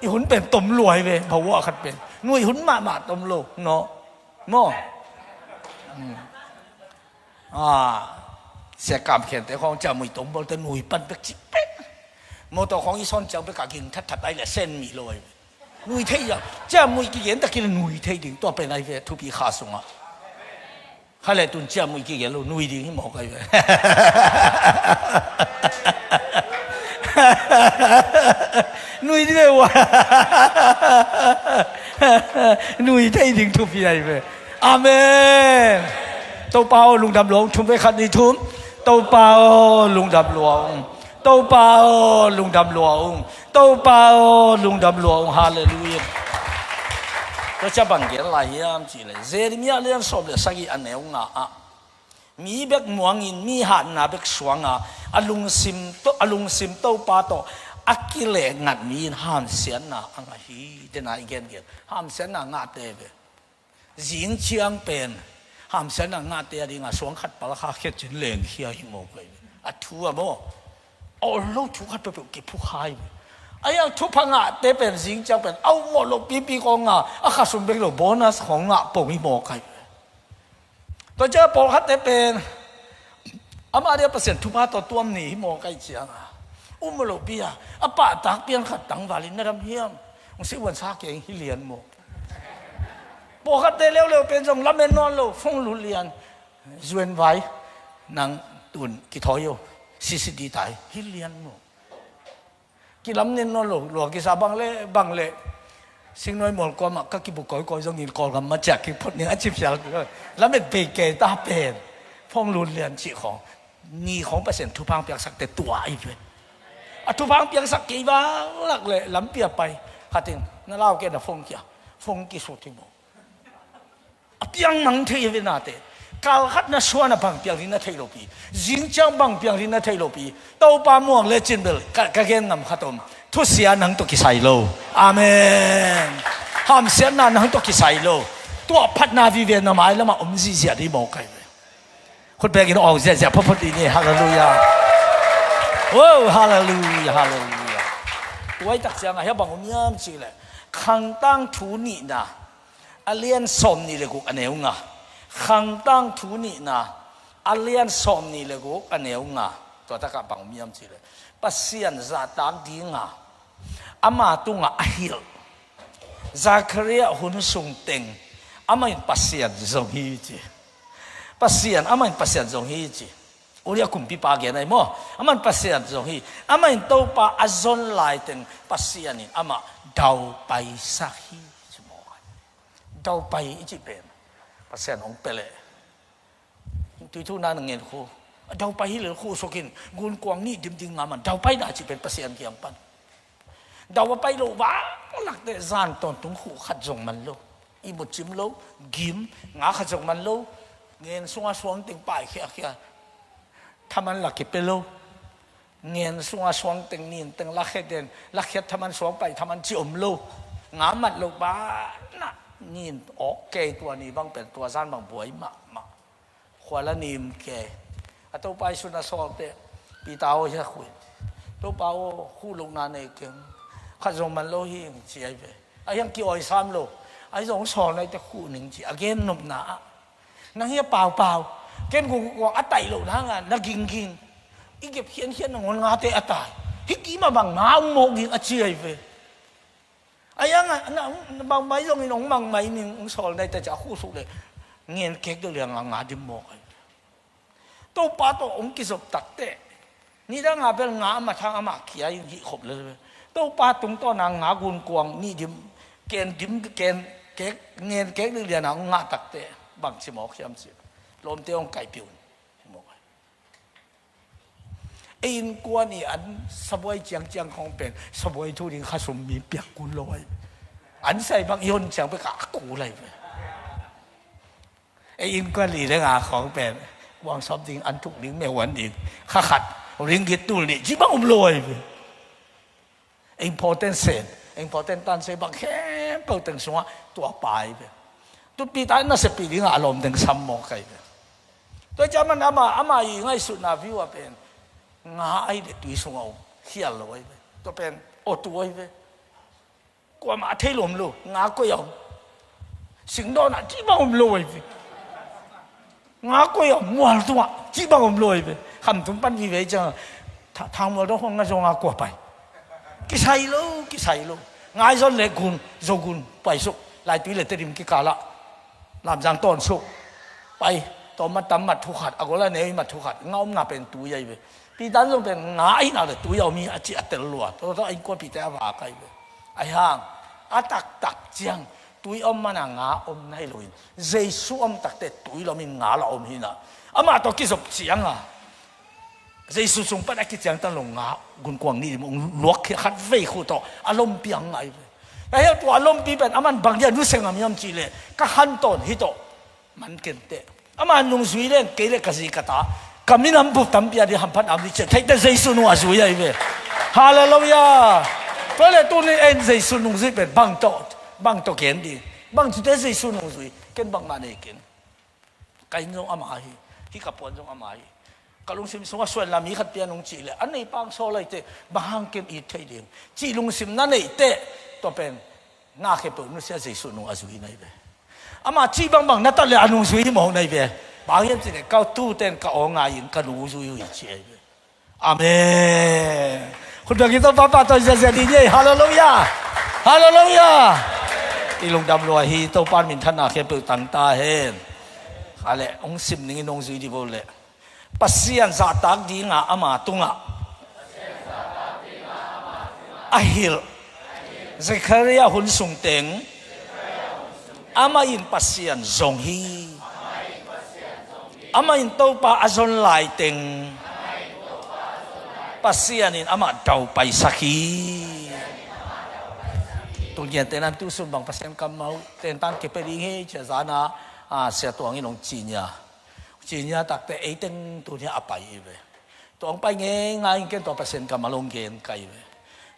i hun pen tom luai ve. Bawah khat pen nuih hun mahmah tom lo no maw? Hmm. Ah, sia kam khente khawng ciamui tong bawlte nui pan bek cih pek. Motor khawng i sawn ciang bek a ging thatthat ai le sen mi lo ai. Nui thei a, ciamui kigen takin nui thei ding tua pen ai ve thupi kha sungah. Kha le tun ciamui kigen lo nui ding hi mawk ai ve. Nui ding ve ua. Nui thei ding thupi ai ve. Amen. Topa aw lungdam lua ung, thum vei khat nih thum. Topa aw lungdam lua ung. Topa aw lungdam lua ung. Topa aw lungdam lua ung. Halleluiah. Tua cia bang gen lai hiam cihleh Jeremiah lian sawm le sagih a neu nga ah mi bek muangin mi hatna bek suanga a lungsim to, a lungsim Topa tawh a kileh ngat mi in hamsiatna a ngah hi. Dena i gengen hamsiatna ngahte ve. Zing ciang pen hamsiatna ngahte a dinga suang khat pal kha khiat cin lengkhia hi mawk ahi ve. A thu a maw? A ol lo thu khat peuhpeuh kiphukha hi ve. A yang thupha ngahte pen zing ciang pen a um mawh lo pipi kong nga a khasum bek lo bonus kong ngah pong hi mawk ahi ve. Tua ciang pawlkhatte pen amah dia Pasian thupha tawh tuam ni hi mawk ahi cianga um mawh lo pi a a pahtak pian khat tangvalin na dam hiam? Ung si uan sa keng hi lian maw? Pawlkhatte leuleu pen zong lamen nawn lo, phone lut lian, zuan vai nang tun kithawi o, C C D tai hi lian maw? Kilam nen nawn lo, lua kisa bang le bang le. Singnuai mual kuamah ka kibu kawikawi zongin Kawlgam maciah kiphut ning a ci phial. Lamet bei kei ta pen phone lut lian cih khawng ni khawng Pasian thupha piaksakte tua ahi pen. A thupha piaksak kei vanglak le lampi a pai khatin na lau kei na phone kia, phone kisut hi maw? A piang mang thei hi ve nate. Kal khat na suan a bang piang ding na thei lo pi, zing ciang bang piang ding na thei lo pi. Topa muang le cin bel ka, ka gen ngam khat om. Thusia nang tawh kisai lo. Amen. Hamsiatna nang tawh kisai lo. Tua phatna vive na mai lamah om zihziah dih mawk ahi ve. Khut bekin awng ziahziah photphot dih ni. Halleluiah. Oh, halleluiah, halleluiah. Tuai tak ciangah hia bang om hiam cihleh Khangtang thu nihna a lian sawm nih le guk a neu nga. Khangtang thu nihna A lian sawmnih le guk a neu nga, tua takah bang om hiam cih leh, Pasian zahtak dinga ama tungah a hilh Zechariah hun sung teng amah in Pasian zong hi ci. Pasian, amah in Pasian zong hi ci. Uriah kumpipa gen ahi maw? Amah in Pasian zong hi. Amah in Topa a zon laiteng Pasian in amah daupaisak hi ci maw? Daupai i cih pen Pasian hong pia leh tuithu na ngen khu, a daupai hi lel khu sukin gunkuang nih dim ding nga man. Daupai na cih pen Pasian kiang pan dau a pai lo vang lak teh zan tawntung khu khat zong man lo. Ihmut cim lo, gim, nga khat zong man lo. Ngen sunga suang teng pai khiakhia, thaman lak kipia lo. Ngen sunga suang teng nin teng lakhia den, lakhiat thaman suang pai thaman ci om lo. Nga mat lo banah nin awk kei tua ni bang pen tua zan bang buai mahmah. Khua la nim kei. A Topa i sun a sawlte Peter aw hia khuin. Topa aw, khuh lohna nei keng. Khat zong man lo hi ci ai ve. A hiang ki-awi sam lo. A hi zong sawl naite khuh ning ci a gen nopna ah, nang hi a paupau, ken gungkuang a taih loh nanga na gingging, i gep khiankhian nangawn ngate a tai. Hih kimah bang nga om mawk ding a ci ai ve. A hiang a na bangmai zongin hong mangmai ning, hong sawl naite ci a khuh suk leh ngen kek deuh lianga nga dim mawk ai. Topa tawh hong kizop takteh nidanga bel nga a mathang amah kia in hih khop lel ve. Topa tungtawna nga gunkuang nih dim, ken dim, ken kek, ngen kek nih liana hong ngah takteh bangci mawk hiam cih lawmte hong kaipih un. Ei innkuan i an sabuai ciangciang khawng pen sabuai thu ding khasum mi piak kul lo ai. An sai bang i hon ciang pek a kul ai ve. Ei innkuan li le nga khawng pen kuang sawp ding, an thuk ding, meuan ding, kha khat ringgit tul nih cih bang um lo ai ve. Important sen, important tan se bang khempeuh teng sungah tua pai ve. Tupi ta na sepi dingah a lawm teng sam mawk ai ve. Tua ciah man ama, ama i ngaihsutna view a pen nga ai ve, tui sungah om khial lo ai ve. Tua pen awtu ai ve. Kuamah a thei lawm lo, nga koi a om. Singdawnah cih bang om lo ai ve. Nga koi a om, mual tungah cih bang om lo ai ve. Khamtung pan vive ciang thangmual dawh hong nga zong a kua pai. Kisai lo, kisai lo. Ngaizon le gun, zo gun, paisuk. Laitui le Tedim kikalah Lamzang tawn suk. Pai, tawm mat tam mat thukhat, a gol a neu i mat thukhat. Nga omna pen tui ai ve. Peter zong pen nga ahi nak le tui a om hi a cih a tel lua. Tua tawh a innkuanpihte a vak ai ve. Ahi hang a taktak ciang tui a om mana nga om nai loin Jesu om takte tui la omin nga la om hi na. Amah tawh kizop cianga Jesu sung pan a kiciangtan lo nga gunkuang nih dim hong luak khia khat vei khu tawh a lompi a ngai ve. Ahi hang tua a lompi pen aman bang dia nusia ngam hiam cih leh ka khantawn hi tawh man kenteh. Ama nungzui leng kei le ka zi ka ta, ka minam bup tampi a ding hamphatna om ding ci a theihte Jesu nung a zui ahi ve. Halleluiah. Tua le tuni en Jesu nungzui pen bang tawh, bang tawh gen ding? Bang cite Jesu nungzui? Ken bangmah nei ken. Ka inn zong ama hi, hih ka puan zong ama hi. Ka lungsim sungah suan lam hi khat pian hong cih leh a neipa hong sawl ahi teh bang hang kem it thei ding cih lungsim na neih teh, tua pen na khempeuh nusia Jesu nung a zui na hi ve. Ama cih bangbang na tat le a nungzui hi mawk na hi ve. Bang hiam cih leh ka tute'n ka aw ngai-in ka nung zui uh hi ci ahi ve. Amen. Khut beng in Topa pahtawi ziahziah dih ni ei. Halleluiah. Halleluiah. I lungdam lua hi. Topa minthanna khempeuh tang ta hen. Kha leh hong sim ning in hong zui dih vo leh, Pasian zahtak dinga ama tungah a hilh Zechariah hun sung teng amah in Pasian zong hi. Amah in Topa a zon laiteng Pasian in amah daupaisak hi. Tunian tenan tusun bang Pasian kammal tentan kipia ding hi ci a zana, a, Sia Tuang in hong cinia. Cinia takte eiteng tunia a pai hi ve. Tua hong pai ngeingai in ken tua Pasian kammal hong gen ka hi ve.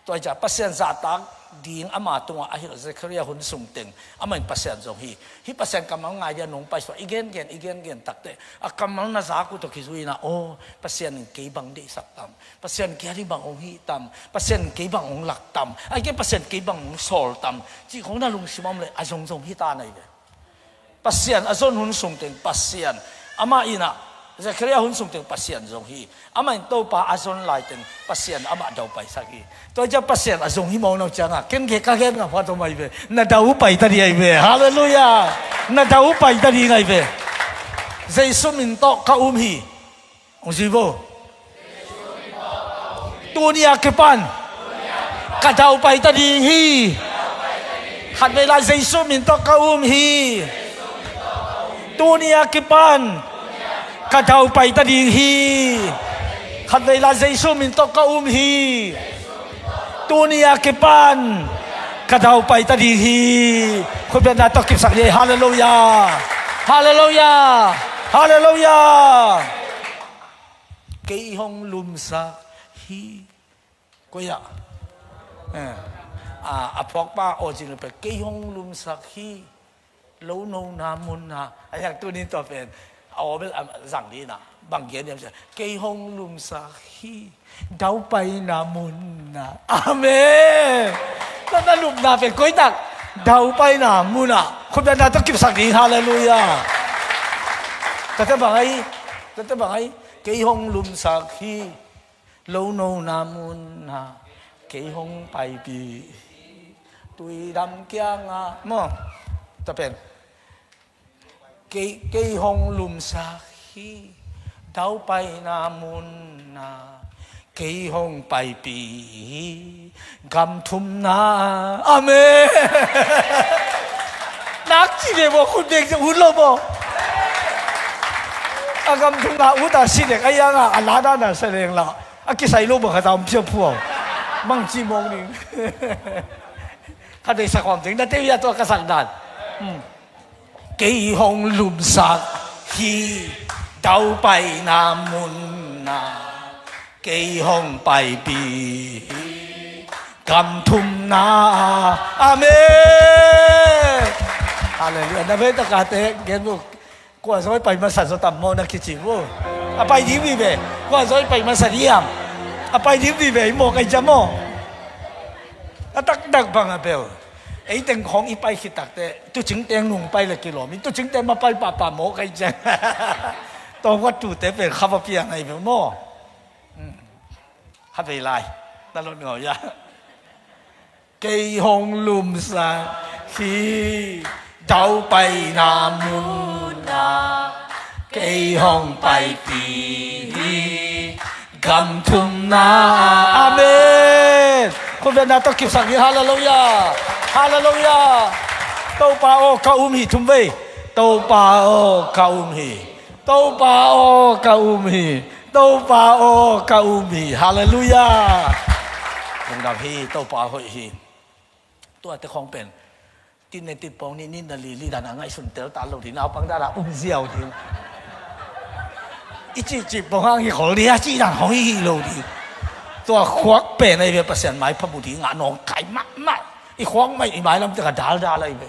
Tua hi ciah Pasian zahtak ding ama tungah a hilh Zechariah hun sung teng amah in Pasian zong hi. Hih Pasian kammal ngai dia nong paisuah i gengen i gengen takte a kammal na zak uh tawh kizui ina, aw, Pasian in kei bang deihsak tam? Pasian in kei a ding bang hong hih tam? Pasian in kei bang hong lak tam? Ahih kei Pasian in kei bang hong sawl tam? Cih khong na lungsim a om leh a zongzong hi ta na hi ve. Pasian a zon hun sung teng Pasian amah in ah Zechariah hun sung teng Pasian zong hi. Amah in Topa a zon lai teng Pasian amah daupaisak hi. Tua ciang Pasian a zong hi mawk nau ciangah ken ke ka gen ngam kha tawm ahi ve. Na daupaita ding ahi ve. Halleluiah. Na daupaita ding ahi ve. Jesu min tawh ka um hi. Hong zui vo. Tuni a kipan ka daupaita ding hi. Khatvei lai Jesu min tawh ka um hi. Tuni a kipan ka daupaita ding hi. Khatvei lai Jesu min tawh ka um hi. Tuni a kipan ka daupaita ding hi. Khutbetna tawh kipsak ding. Halleluiah. Halleluiah. Halleluiah. Kei hong lumsak hi. Koi ah? Eh. Ah, a phawkpa aw cing le pe kei hong lumsak hi. Lo nona munna a hiang tunin tua pen a aw bel a zang dina bang gen diam sia kei hong lumsak hi. Daupaina munna. Amen. Tua na lupna pen koitak daupaina munna. Khutbetna tawh kipsak ding. Halleluiah. Tate bang ai. Tate bang ai. Kei hong lumsak hi. Lo nona munna kei hong paipih hi. Tuidam kianga maw? Tapen kei, kei hong lumsak hi. Daupaina munna kei hong paipih hi. Gamthumna. Amen. Nak ci ve maw khut beng ci ut lo maw? A gamthumna uta si dek a ianga a ladana sa leng la a kisai lo bang khata om phiau phuau. Mang ci mawk ding. Kha dei sak huam ding na teu ia tua ka sak dan. Kei hong lumsak hi. Daupaina munna kei hong paipih hi. Gamthumna. Amen. Halleluiah. Na vei takate gen bu. Kua zawi pai masa zaw tam maw na kici bu. A pai ding vive. Kua zawi pai masa diam. A pai ding vive i maw kai jam maw. A taktak bang a bel. Ei teng khong i pai khit takte tucing teng nung pai le kilawm i tucing teng ma pai pahpah maw kai jam. Tawng wat tute pen khava piang ai bel maw. Kha vei lai na lot ngau ia. Kei hong lumsak hi. Daupaina munna kei hong paipih hi. Gamthumna. Amen. Khutbetna tawh kipsak hi. Halleluiah. Halleluiah. Topa aw ka um hi thum vei. Topa aw ka um hi. Topa aw ka um hi. Topa aw ka um hi. Halleluiah. Lungdam hi. Topa hoih hi. Tuate khong pen tin ne tin pawng nih nih na li li dan a ngaihsun tel ta lo ding naupang dan a um ziau ding. I cihcih pawng hang hi khol ding a cih dan hong hi lo ding. Tua khuak pen ahi ve Pasian mai phamu ding a nawng kai mahmah. I khuak mai i mai lam tek a daldal ahi ve.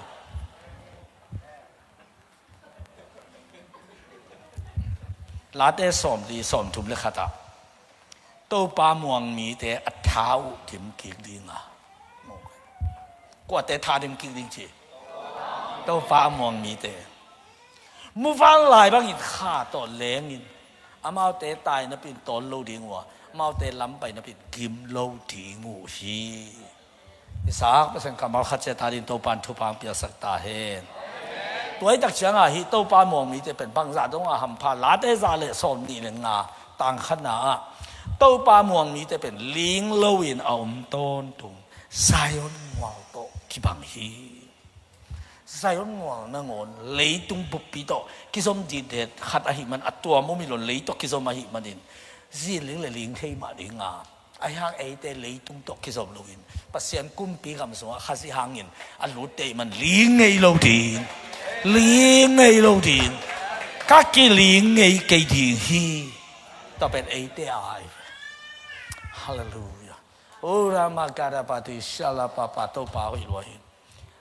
Late sawm li sawm thum le khat ah Topa muang mite a tha uh dim kik ding a. Kuate tha dim kik ding ci? Topa a muang mite. Muvanlai bangin kha tawh lengin amaute tai napin tawl lo ding uh a, amaute lam pai napin gim lo ding uh hi. Isaac Pasian kammal khat cia ta ding Topa in thupha piaksak ta hen. Tuaitak ciangah hih Topa muang mite pen bangzah dongah hampha late zah le sawm nih le nga tangkhatna ah Topa muang mite pen ling loin a om tawntung Zion mual tawh kibang hi. Zion mual nangawn leitung buppi tawh kizom dihdet khat ahih man a tuam om hi lo lei tawh kizom ahih manin zin ling le ling thei mah ding a, ahi hang eite leitung tawh kizom loin Pasian kumpi gam sungah Khazih hangin a lutte ahih man ling ngei lo ding, ling ngei lo ding, ka kiling ngei kei ding hi. Tua pen eite ai. Halleluiah. Ora magadapati shalapapa Topa hoih lua hi.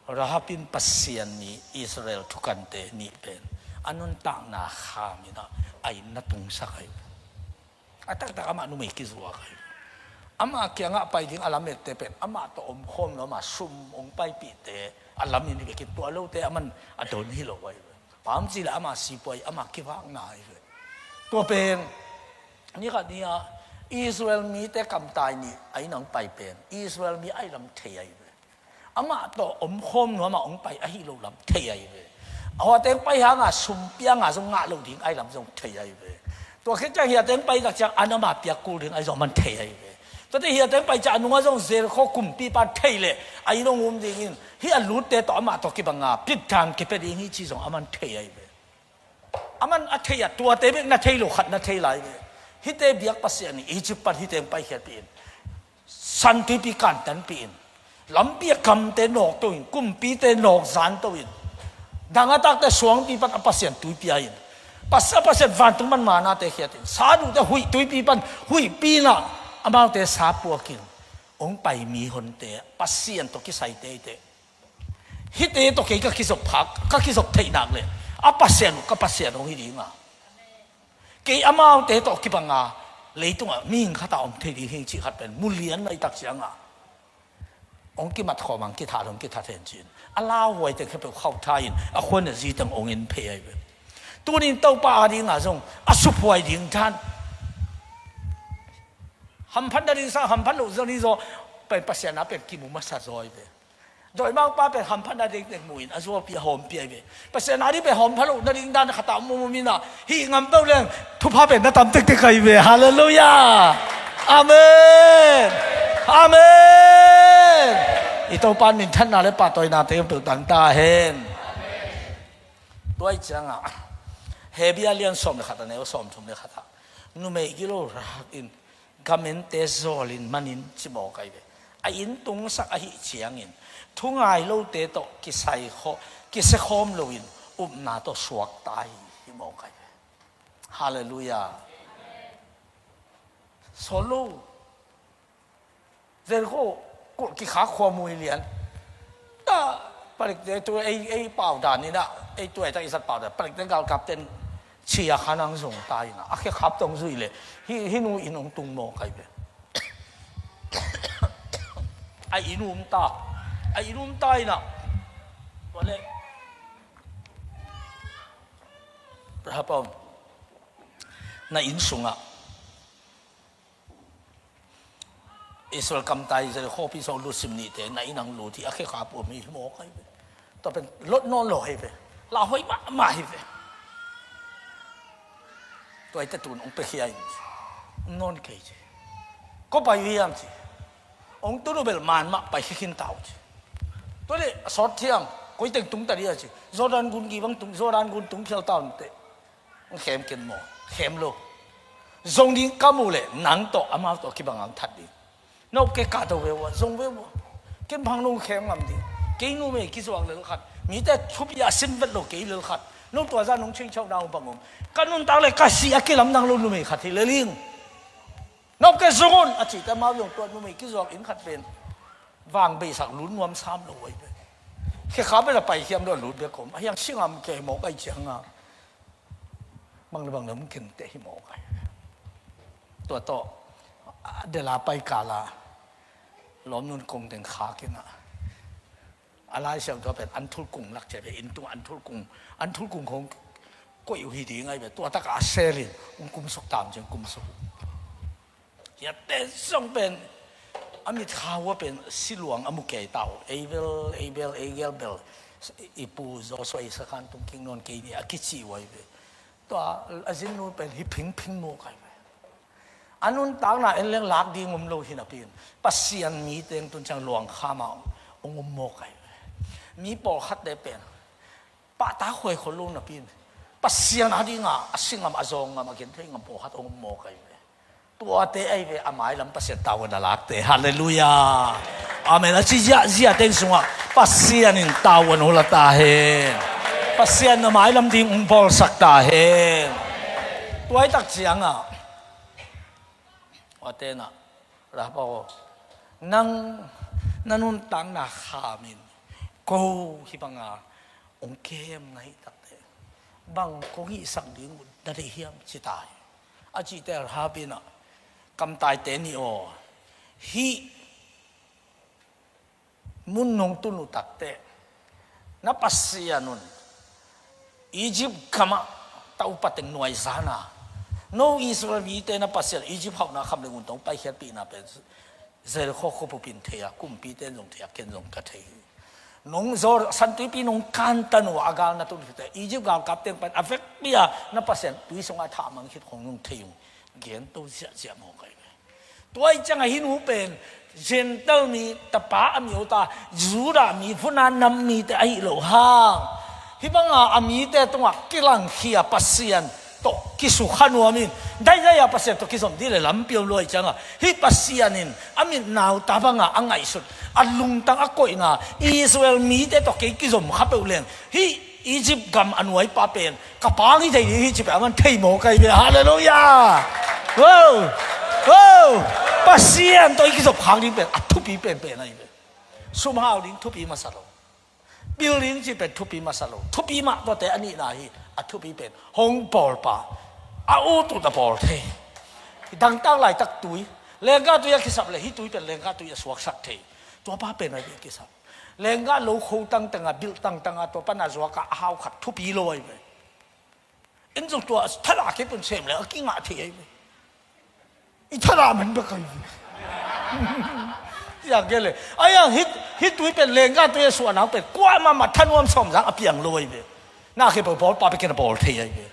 Rahab in Pasian nih Israel thukante nih pen a nuntakna kham inah a inn na tungsak ahi. A taktak amah numei kizuak ahi. Amah kiangah pai ding a lamette pen amah tawh omkhawm lo amah sum ong paipihte a lam in i vekin tua lote aman a don hi lo ahi. Pamci le amah sipuai amah kivakna ahi ve. Tua pen ni khat ni-ah Israel mite kamtai nih a inn ah hong pai pen Israel mi a ih lam thei ahi ve. Amah tawh omkhawm nuam a hong pai ahi lo lam thei ahi ve. A huate hong pai hangah sum pianga zong ngah lo ding ahi lam zong thei ahi ve. Tua khit ciang hiate hong pai tak ciang an amah piak kul ding ahi zong aman thei ahi ve. Tuate hiate hong pai ciang a nungah zong Jericho kumpipa thei leh a inn hong um dingin hih a lutte tawh amah tawh kibanga pitdan kipia ding hi ci zong aman thei ahi ve. Aman a thei a, tuate bek na thei lo khat na thei lai ve. Hihte biak Pasian in Egypt pan hihte hong paikhiatpih in, San Tuipi kantanpih in, lampi a gamte nawkto in, kumpite nawkzanto in, dang a takte suangpi pan a Pasian tui pia in, Pas- a Pasian vantung pan manate khiat in, sa duhte huih tuipi pan huihpi in ah amaute sa puak in, hong pai mihonte Pasian tawh kisaite hite. Hihte tawh kei ka kizop phak, ka kizop theih nak leh a Pasian uh ka Pasian hong hi ding a, kei amaute tawh kibanga leitungah mihing khat a om thei ding hi cih khat pen mu lian mah i tak ciangah hong kimat khawm ang, kithat hong kithat hen ci-in a lauhuai teng khempeuh khauh tha in a khuan a zi teng hong en phei ahi ve. Tunin Topa a dingah zong a suphuai ding dan, hamphat na ding sang hamphat loh zaw ni zaw pen Pasian a pen kimu masa zaw ahi ve. Dawimangpa pen hamphatna dingteng mu in a zuaupi a hawmpi ahi ve. Pasian a ding pen hawmpha lohna ding dan khatah mu mu mina hih ngam peuh leng thupha pen na tam tektek ahi ve. Halleluiah. Amen. Amen. I Topa in minthanna le pahtawinate peuh tang ta hen. Tua ih ciangah Hebru a lian sawm le khat a neu sawm thum le khatah numei gilo rak in gamente zawlin manin ci mawk ahi ve. A inn tungsak ahi ciangin thungai lote tawh kisai khaw- kisia khawm loin upna tawh suakta hi hi mawk ahi ve. Halleluiah. Solo Jericho kulh kikhak khua mui lian. Ta palikte tu ei, ei pau dan inah, ei tu ei tak i zat pau dan palikte galkapten chia khan ang zong ta inah a khe khap tong zui le hi, hi nu in hong tung mawk ahi ve. A inn um ta, a inn um ta inah. Tua le Rahab aw, na inn sungah Israel kamtai Jericho pi sawng lut sim nihte na inn ang lut hi a khe khap uh mi hi mawk ahi ve. Tua pen lot nawn lo ahi ve. Lauhuai mahmah ahi ve. Tua ite tun hong pekhia in hong nawn kei ci. Ko pai uh hiam ci. Hong tun uh bel man mah pai khia khin ta uh ci. Tua le a sawt thiang koi teng tung ta dia ci. Jordan gun kibang tung, Jordan gun tung phial ta un teh. Hong khem ken maw? Khem lo. Zong ding ka muh leh nang tawh amau tawh kibang ang that ding. Na up ke kahto ve uh a zong ve uh a. Ken bang nong khem ngam ding. Kei numei kizuak lel khat, mite thupi a sim vet lo kei lel khat, no tua zah nong chengchauhna uh bang om? Ka nuntak le ka si a kilamdang lo numei khat hi lel ing. Na up ke zong un a cihte amau zong tua numei kizuak in khat pen vang beisak lut nuam sam lo uh ahi ve. Khekha bel a paikhiam lo a lut bek om a hiang singam kei mawk ahi cianga bang le bang le hong kenteh hi mawk ahi. Tua tawh a dela pai kala lawmnun kong teng khak inah a Lai Siangtho pen an thulkung lak cia ve, inn tung an thulkung, an thulkung khong koih uh hi ding ahi ve. Tua takah a selin hong kumsuk tam ciang kumsuk uh. Hiate zong pen a mitkha uh a pen siluang a mu kei ta uh. Ei bel, ei bel, ei gel bel i pu Joshua i sakhan tung king nawn kei ni a kici uh ahi ve. Tua a zinnu pen hi phingphing mawk ahi ve. A nuntakna en leng lak ding um lo hi napi in Pasian mi teng tun ciang luangkham ah hong um mawk ahi ve. Mi pawlkhatte pen pahtak huai khol lo napi in Pasian a dinga a si ngam a zawng ngam a genthei ngam pawlkhat hong um mawk ahi ve. Tuate ahi ve a mailam Pasian tavuan a lakte. Halleluiah. Amen. A ci ziahziah teng sungah Pasian in tavuan hula ta hen. Pasian na mailam ding hong bawlsak ta hen. Tuaitak ciangah Ua tenah Rahab aw, nang na nuntakna khamin ko hih banga hong kem na hih takte bang kong hihsak ding uh na deih hiam ci ta hi. A cihte Rahab inah kamtaite nih aw, hih mun nong tun uh takteh na Pasian un Egypt gamah ta upa teng nuaizana No Israel mite na Pasian Egypt hauhna kham le ngun tawh paikhiatpihna pen Jericho khuapup in thei a, kumpite in zong thei a, ken zong ka thei hi. Nong Jor-, Santuipi nong kantan uh a, a gal na tun khit teh Egypt galkap teng pan a vekpi a na Pasian tui sungah thah mang khit khong nong thei ung. Gen to ziahziah mawk ahi ve. Tua ih ciangah hih nu pen Gentile mi tapa a mi uh ta, Judah mi vuna nam mite ahi lo hang, hih banga a mite tungah kilangkhia Pasian tawh kisukha nuam in, daidai a Pasian tawh kizom dih le lampi om lo ih ciangah, hih Pasian in a mit nauta banga a ngaihsut, a lungtang a koihna, Israel mite tawh kei kizom kha peuh leng, hih Egypt gam a nuaipa pen ka pa ngi thei ding hi ci peuh a man thei mawk ahi ve. Halleluiah. Wow. Wow. Pasian tawh i kizop khak ding pen a thupi penpen ahi ve. Sum hau ding thupi masa lo. Building ci pen thupi masa lo. Thupi mah tuate a nihna hi. A thupi pen hong pawlpa, a ut ut a pawl thei. Dangtak laitak tui, lenggah tui a kisap le hih tui pen lenggah tui a suaksak thei. Tuapa pen a kisap. Lenggah lo kho tangtang a, bilh tangtang a, tua pan a zuak a, a hau khat thupi lo ahi ve. En zong tua thadah kei pun sem le a kingah thei ahi ve. I thadah man bek ahi ve. Tiang kei le. Ai ang hih, hih tui pen lenggah tui a suahna pen kuamah mah thanuam sawmzang a piang lo ahi ve. Na khempeuh pawlpa bek in a pawl thei ahi ve.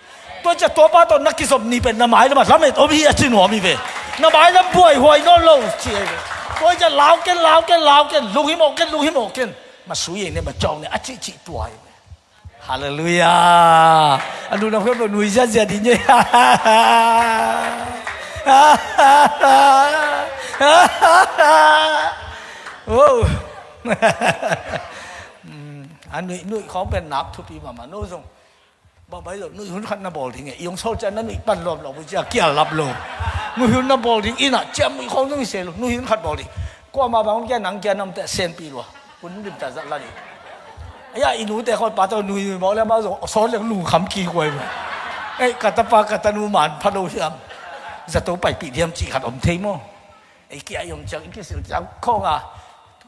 Tua ciang tuapa tawh na kizop ni pen na mailam ah lamet om hi a ci nuam hi ve. Na mailam buaihuai nawn lo ci ahi ve. Tua ciang lau ken, lau ken, lau ken, lunghimawh ken, lunghimawh ken. Ma sui ei ne, ma cawng ne a cihcih tua ahi ve. Halleluiah. A nu na khempeuh nui ziazia ding e. Wow. A nuih nuih khawng pen nak thupi mahmah no zong. Bang bai lo, nuih hun khat na bawl ding e. I hong sawl ciang na nuih pan lawm lo, bui ciang kial lap lo. Nuih hun na bawl ding, inn ah ciam nuih khawng zong i se lo, nuih hun khat bawl ding. Kuamah bang hong kia nang kia nam teh senpi lua. Hun lim ta zat la ding. Aya, i nute khawng pa tawh nuih nuih mawk le amau zong sawl le lungkham kik huai lo. Ei, ka tapa ka tanu man pha lo hiam. Zato paipih diam cih khat om thei maw. Ei kia i om ciang, i kisil ciang khawng a,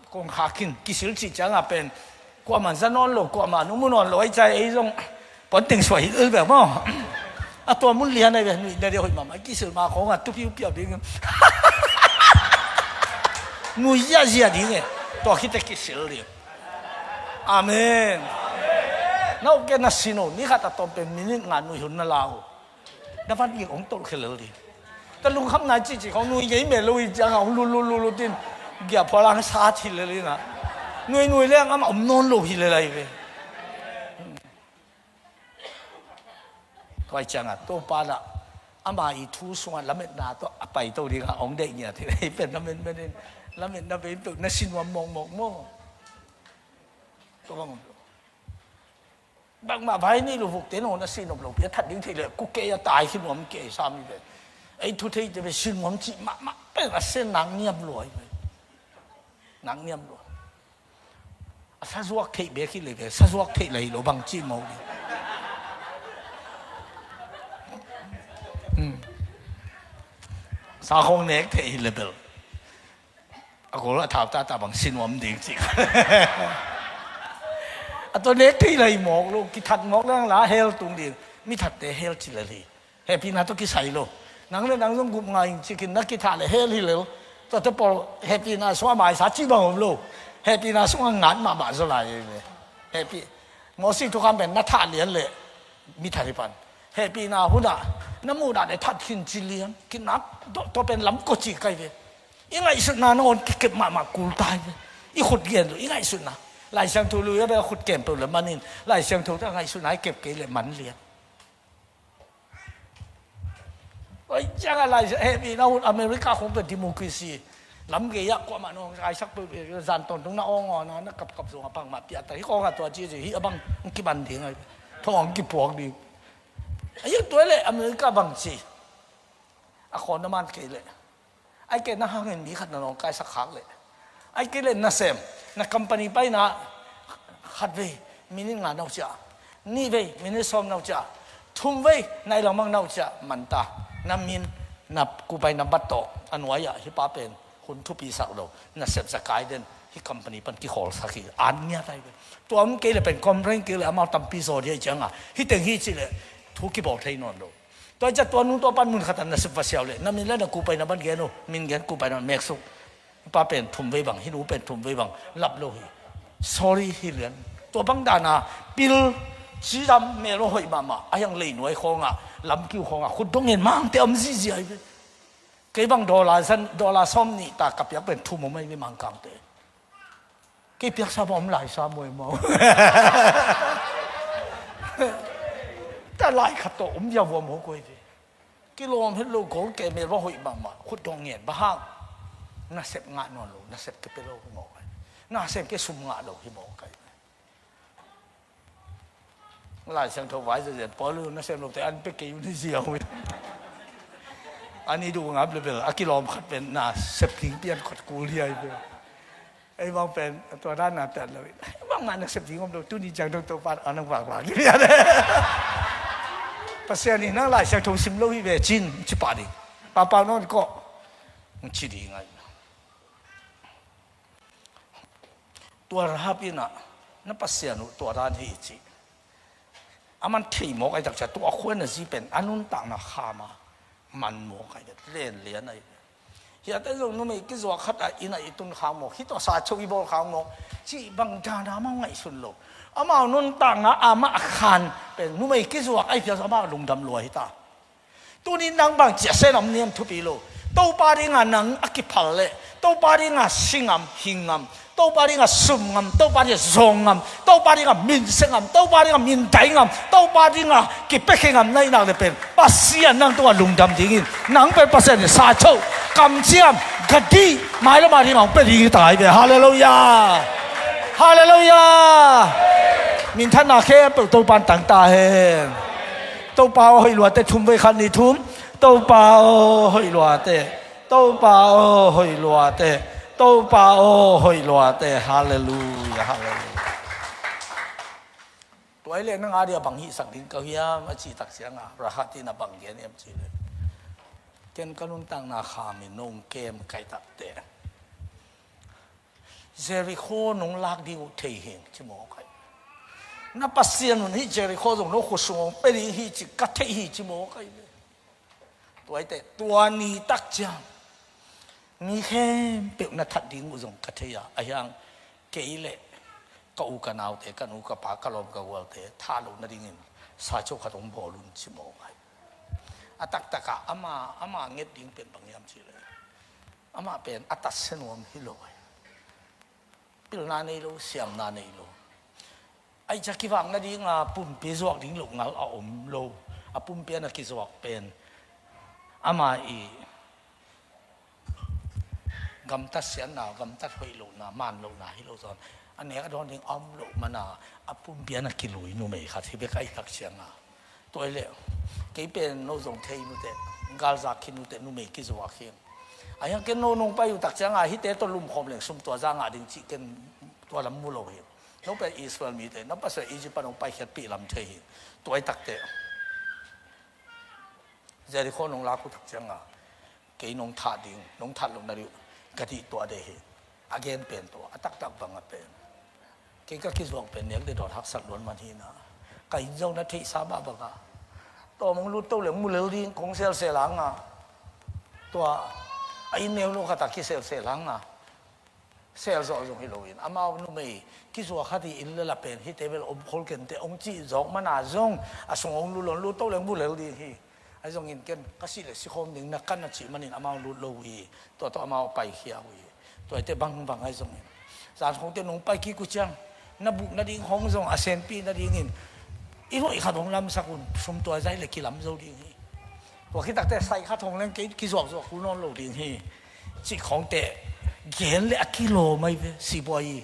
kong kha khin, kisil cih ciang a pen kuamah za nawn lo, kuamah nu mu nawn lo, ei cai ei zong puanteng suai hi el ve maw. A tua mun lian ahi ve, nuih na dia hoih mahmah, kisil ma khawng a tupiu piau ding. Nuih ziahziah ding e. Tua khit teh kisil ding. Amen. Na uk ke na sin o, ni khat a tawm pen minute nga nuih hun na la o. Na van gik hong tolh khia lel ding. Ta lungkham nai cihcih khawng nuih ngei meh lo hi ciangah hong lut lut lut lut in giahphual ang sa thil lel inah nuih nuih leng amah om nawn lo hi lel ahi ve. Tua hi ciangah Topa nah ama i thu sungah lametna tawh a paito dingah hong deih ngiat hi. Ei pen lamet menin lametna bei peuh na sinuam mawkmawk maw? Tua bang om lo. Bangmah vai nih luvuk te nawn a si nop lo pi a that ding thei le ku kei a tai khi nuam kei sam hi ve. Ei thu thei te ve si nuam cih mahmah pen a sen nak niam lua hi ve. Nak niam lua. A sa zuak theih bek hi le ve, sa zuak theih lai lo bang cih mawk ding. Sa khong nek theih hi le bel. A gol a thau tata bang sinuam ding cih. A tua nek thei lai mawk lo, kithat mawk lang la hell tung ding. Mi thatte hell ci lel hi. Hehpihna tawh kisai lo. Nang le nang zong gup ngai ing cikin na kithah le hell hi lel. Tuate pawl hehpihna sungah maisa cih bang om lo. Hehpihna sungah ngat mahmah zaw lai ei ve. Hehpih. Mosi thukham pen na thah lian le mi that hi pan. Hehpihna hunah na muhdah le that khin ci lian. Kinak dawh tua pen lam kua ci kai ve. I ngaihsutna nangawn kikep mahmah kul tai ve. I khut gen lo, i ngaihsutna. Lai Siangtho lui a bel a khut kem peuh le manin, Lai Siangtho te a ngaihsutna i kep kei le man lian. Oi, ciang a Lai Siang, hehpihna hun America khong peuh democracy. Lam gei ah kuamah nong kaisak peuh, zan tawntung na awng awna, na kapkap zong a pang mah piah ta. Hi kawng a tua ci ci, hi a bang kiman ding ai. Thong ang kipuak ding. A hi tua le America bang ci. A khawn na man kei le. Ai kei na hangin mi khat na nawngkaisak khak leh. Ai kei leh nasem, na company paina khat vei minute nga na uh ciah, nih vei minute sawm na uh ciah, thum vei nai lamang na uh ciah manta. Na min, na kupai na bat tawh a nuai-ah hih pa pen hun thupi sak lo, nasep zakai den hih company pan kikhawlsak hi. An ngiat ai ve. Tua om kei leh pen complain kei leh amau tampi zaw dia i cianga hih teng hi cih leh thu kibawl thei nawn lo. Tua ciang tua nu tua pan mun khat ah nasep va siau leh, na min le na kupaina bang gen uh, min gen, kupaina bang meksuk. Pa pen thum vei bang, hih nu pen thum vei bang, lap lo hi. Sorry hi lian. Tua bang dana pil, cidam, mel va hoih mahmah, a hiang leinuai khawngah, lamkiu khawngah khut dong ngen mangte om zihziah hi ve. Kei bang dollar zan, dollar sawm nih ta ka piak pen thum om ahi ve Mangkangte. Kei piaksa bang om lai sa mawi maw. Ta lai khat tawh om viau vuam hawk koi ve. Kilawm het lo, gol kei, mel va hoih mahmah, khut dong ngen, bang hang? Nasep ngah nawn lo, nasep kei pia lo hi mawk ai. Nasep kei sum ngah lo hi mawk ai. Lai Siangtho vai zia zia, Paul nasem lote an pe kei un hi ziau hi. An i duh ngap le bel a kilawm khat pen nasep ding pian khat kul hi ai bel. Ei bang pen tua dan na pian lo hi. Bangmah nasep ding om lo, tuni ciang dong Topa a nang vak vak hi pian. Pasian in nang Lai Siangtho sim lo hi ve cin ci pah ding. Pau pau nawn kawh. Ci ding ai. Tua Rahab in ah, na Pasian uh tua dan hi ci. A man thei mawk ai tak ciang, tua khua na zi pen a nuntakna kham a man mawk ai, len lian ai. Hiate zong numei kizuak khat a inn ah i tun khang mawk, hih tua sa cho i bawl khang mawk cih bang dana amau ngaihsun lo. Amau nuntakna amah a khan pen numei kizuak ai phial amah lungdam lua hi ta. Tuni nang bang ciah sen om niam thupi lo. Topa dinga nang a kiphal leh, Topa dinga si ngam, hing ngam, Topa dinga sum ngam, Topa dinga zawng ngam, Topa dinga minse ngam, Topa dinga mindai ngam, Topa dinga kipiakhia ngam na hih nak leh pen Pasian nang tungah lungdam dingin, nang pen Pasian in sa cho, kamciam, gadi, mailam a dinga hong pia ding hi ta hi ve. Halleluiah. Halleluiah. Minthanna khempeuh Topa in tang ta hen. Topa aw hoih luate, thum vei khat nih thum. Topa aw hoih luate. Topa aw hoih luate. Topa aw hoih luate. Halleluiah, halleluiah. Tua hi leh nang a dia bang hihsak ding ka hiam a cih tak ciangah Rahab in a bang gen hiam cih leh, ken ka nuntakna kham in nong kem kai takte Jericho nong lak ding uh thei hing ci mawk ai. Na Pasian un hih Jericho zong no khua sung hong pia ding hi ci ka thei hi ci mawk ai. Tua hi teh tua ni tak ciang mi khempeuh na that ding uh zong ka thei a, a hiang kei leh ka u ka naute, ka nu ka pa, ka lawm ka gualte thah loh nadingin sa cho khat hong bawl un ci mawk ai. A taktakah ama, ama nget ding pen bang hiam cih leh, amah pen a tatsia nuam hi lo ai. Pilna nei lo, siamna nei lo. Ai ciah kivak nadinga pumpi zuak ding loh ngal a om lo. A pumpi a na kizuak pen ama i gamtat siatna, gamtat hoih lohna, man lohna hi lo zawn a nek a dawn ding a om loh mana a pumpi a na kilui numei khat hi bek a i tak cianga. Tua hi leh kei pen no zong thei nuteh, galzak khin nuteh, numei kizuak khin. A hiang ken no nong pai uh tak cianga hihte tawh lumkhawm leng sum tua za ngah ding cih ken tua lam mu lo hi. No pen Israel mite, na Pasian Egypt pan hong paikhiatpih lam thei hi. Tua hi takteh Jericho nong lak uh tak cianga kei nong that ding, nong that loh na dih uh ka dih tuah deh hi. A gen pen tua a taktak banga pen kei ka kizuak pen nek deh dawn haksak luan man hina. Ka inn zong na theihsa mah banga tawm hong lut to leng mu lel ding kong selsel hanga, tua a inn neu lo khatah kiselsel hanga, sel zawh zong hi loin amau numei kizuak khat hi in le la pen hihte bel om khol kenteh hong cih zawk mana zong a sung hong lut lo, lut to leng mu lel ding hi. Ahi zongin ken ka sih le sikhawm ding na kan a cih manin amau lut lo uh hi. Tua tawh amau a paikhia uh hi. Tua hi teh bangbang ahi zongin zan khawngte nong pai kik uh ciang na buh nading khawng zong a senpih nadingin i hoih khat hong lamsak un, sum tua zai le kilam zo ding hi. Tua khit takteh sai khat hong leng kei kizuakzuak kul nawn lo ding hi. Cih khawngte gen le a kilawm ahi ve, sibuai hi.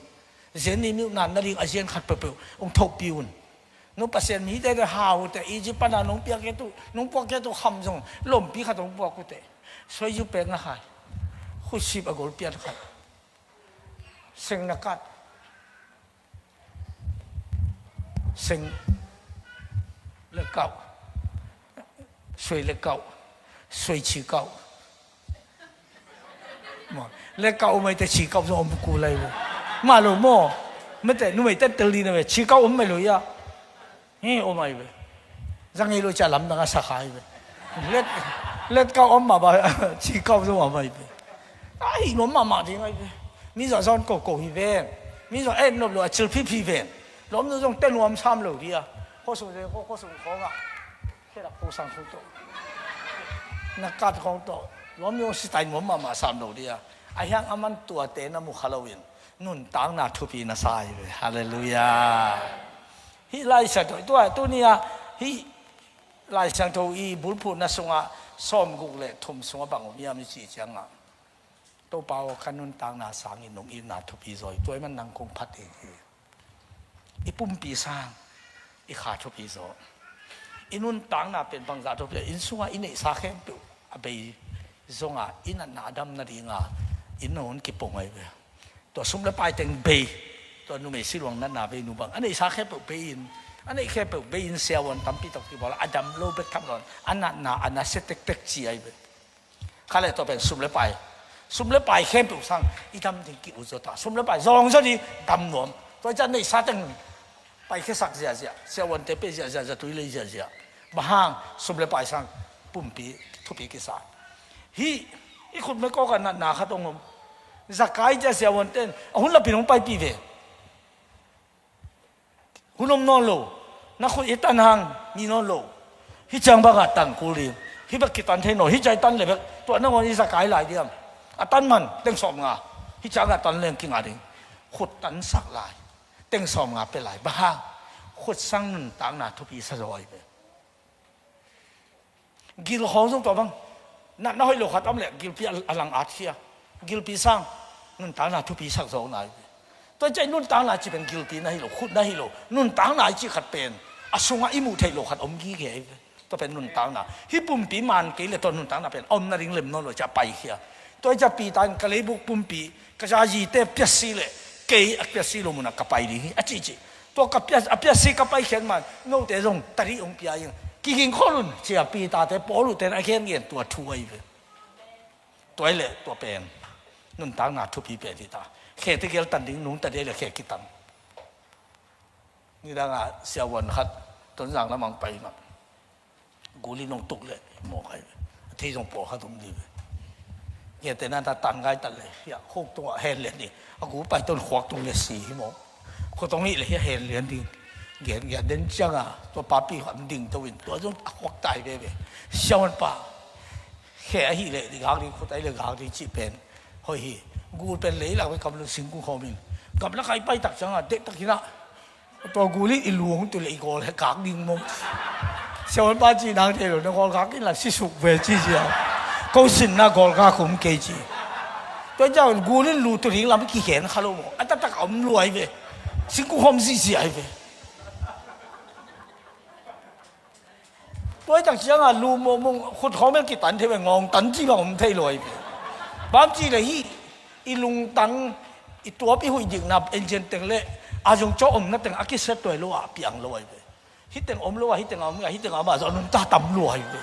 Zen ni miuh nan nading a zian khat peuhpeuh hong thohpih un. No Pasian mite le hau uh teh, Egypt pana nong piak kei tu, nong puak kei tu kham zong lompi khat hong puak uh teh. Suai zu pek na khai. Khutsip a gol pian khat. Seng na kat. Seng le kauh. Suai le kauh. Suai ci kauh. Maw, le kauh om ai teh ci kauh zong om kul ai ve. Mah lo maw. Mete numei ten tel ding na ve, ci kauh om mai lo ia. Hi om ai ve. Zang ei lo cia lamdang a sakha ai ve. Let, let kau om mah ba, ci kau zo mah ba hi ve. A hi nuam mahmah ding ahi ve. Mi zawh zawn koko hi ven. Mi zawh et nop lo a cil phiphi ven. Lawm nu zong te nuam sam lo dia. Khuasung zeng kho, khuasung khawngah. Khe rak kho sang kho tawh. Na kat khawng tawh. Lawm nu zong sitai nuam mahmah sam lo dia. A hiang a man tuate na mu kha loin nuntakna thupi na sa hi ve. Halleluiah. Hih Lai Siangtho, tua, tuni-ah hih Lai Siangtho i bulphuhna sungah sawmguk le thum sungah bang om hiam i cih ciangah, Topa aw, ka nuntakna sangin nong itna thupi zaw hi. Tua ahih man nang kong phat ding hi. I pumpi sang i kha thupi zaw. I nuntakna pen bangzah thupi, inn sungah i neihsa khempeuh a bei zonga i natna a dam nadinga inn hong kipong ahi ve. Tua sum le pai teng bei, tua numei siluang natna bei, nu bang a neihsa khempeuh bei in, a neih khempeuh bei in, siavuan tampi tawh kibawl a, a dam lo bek tham lo, a natna a nasia tektek ci ahi ve. Kha le tua pen sum le pai, sum le pai khempeuh sang i dam ding ki-ut zaw ta, sum le pai zawng zaw ding dam nuam. Tua ciang neihsa teng paikhiasak ziahziah, siavuante pia ziahziah, zatui lei ziahziah. Bang hang? Sum le pai sang pumpi thupi kisa. Hih i khutme kawkah natna khat hong om. Zakai cia siavuante in a hun lapin hong paipih ve. Hun om nawn lo. Na khut i tan hang ni nawn lo. Hih ciang bangah tan kul ding. Hih bek kitan thei nawn. Hih ciang i tan le bek tua nangawn i Zakai lai diam? A tan man teng sawmnga. Hih ciangah tan leng kinga ding. Khut tansak lai. Teng sawmnga pia lai. Bang hang? Khut sang nuntakna thupi sa zaw ahi ve. Gil khawng zong tua bang. Natna hoih lo khat om leh gilpi a, a lang at khia. Gilpi sang nuntakna thupi sak zaw na ahi ve. Tua ciang nuntakna ci pen gilpi na hi lo, khut na hi lo. Nuntakna i cih khat pen a sungah i muh theih lo khat om gige ahi ve. Tua pen nuntakna. Hih pumpi man kei le tua nuntakna pen a om nading lem nawn lo ciah paikhia. Tua ciah Peter in ka leibuk pumpi, ka zazite piasi le kei a piasi lo munah ka pai ding hi a cihcih. Tua ka pia, a piasi ka paikhiat man note zong tadih hong pia ing. Kiging khol un cia Peter-te, Paul-te in a gengen tua thu ahi ve. Tua hi leh tua pen nuntakna thupi pen hi ta. Khe tegel tan ding nungta dih le khe kitan. Nidangah siavuan khat Tonzang lamang pai mah. Gul in hong tuk leh hi mawk ahi ve. A thei zong pawlkhat om dih ve. Ngiate na ta tanggai ta leh hiah khuk tungah hen lian ding. A gul pai ton khuak tung leh si hi mawk. Khua tong nih leh hiah hen lian ding. Gen gen den cianga tua papi khat ding to in tua zong a khuak tai veve. Siavuan pa. Khe ahi leh gak ding, khut ahi leh gak ding cih pen hoih hi. Gul pen leilak ve, kam lun singkung khawm in. Gamlak ah i pai tak ciangah dektak hinah tua gul in i lu hong tu leh i gawl he gak ding maw? Siavuan pa ci nang thei lo, na gawl gak in la si suk ve ci cia. Ko sinna gawl gak um kei ci. Tua ciang gul in lu tu ding lam i kikhen kha lo maw? A taktak a om luai ve. Singkung khawm zihziah ahi ve. Tua hi tak ciangah lu mawngmawng khut khawng bel kitan thei ve, ngawng tan ci bang om thei lo ahi ve. Bang ci leh hih i lungtang i tuap i huih dikna engine teng le a zong cawh omna teng a kisia tuai lo ah piang lo ahi ve. Hih teng om lo ah, hih teng a om, hih teng a om ah zong a nunta tam lo ahi ve.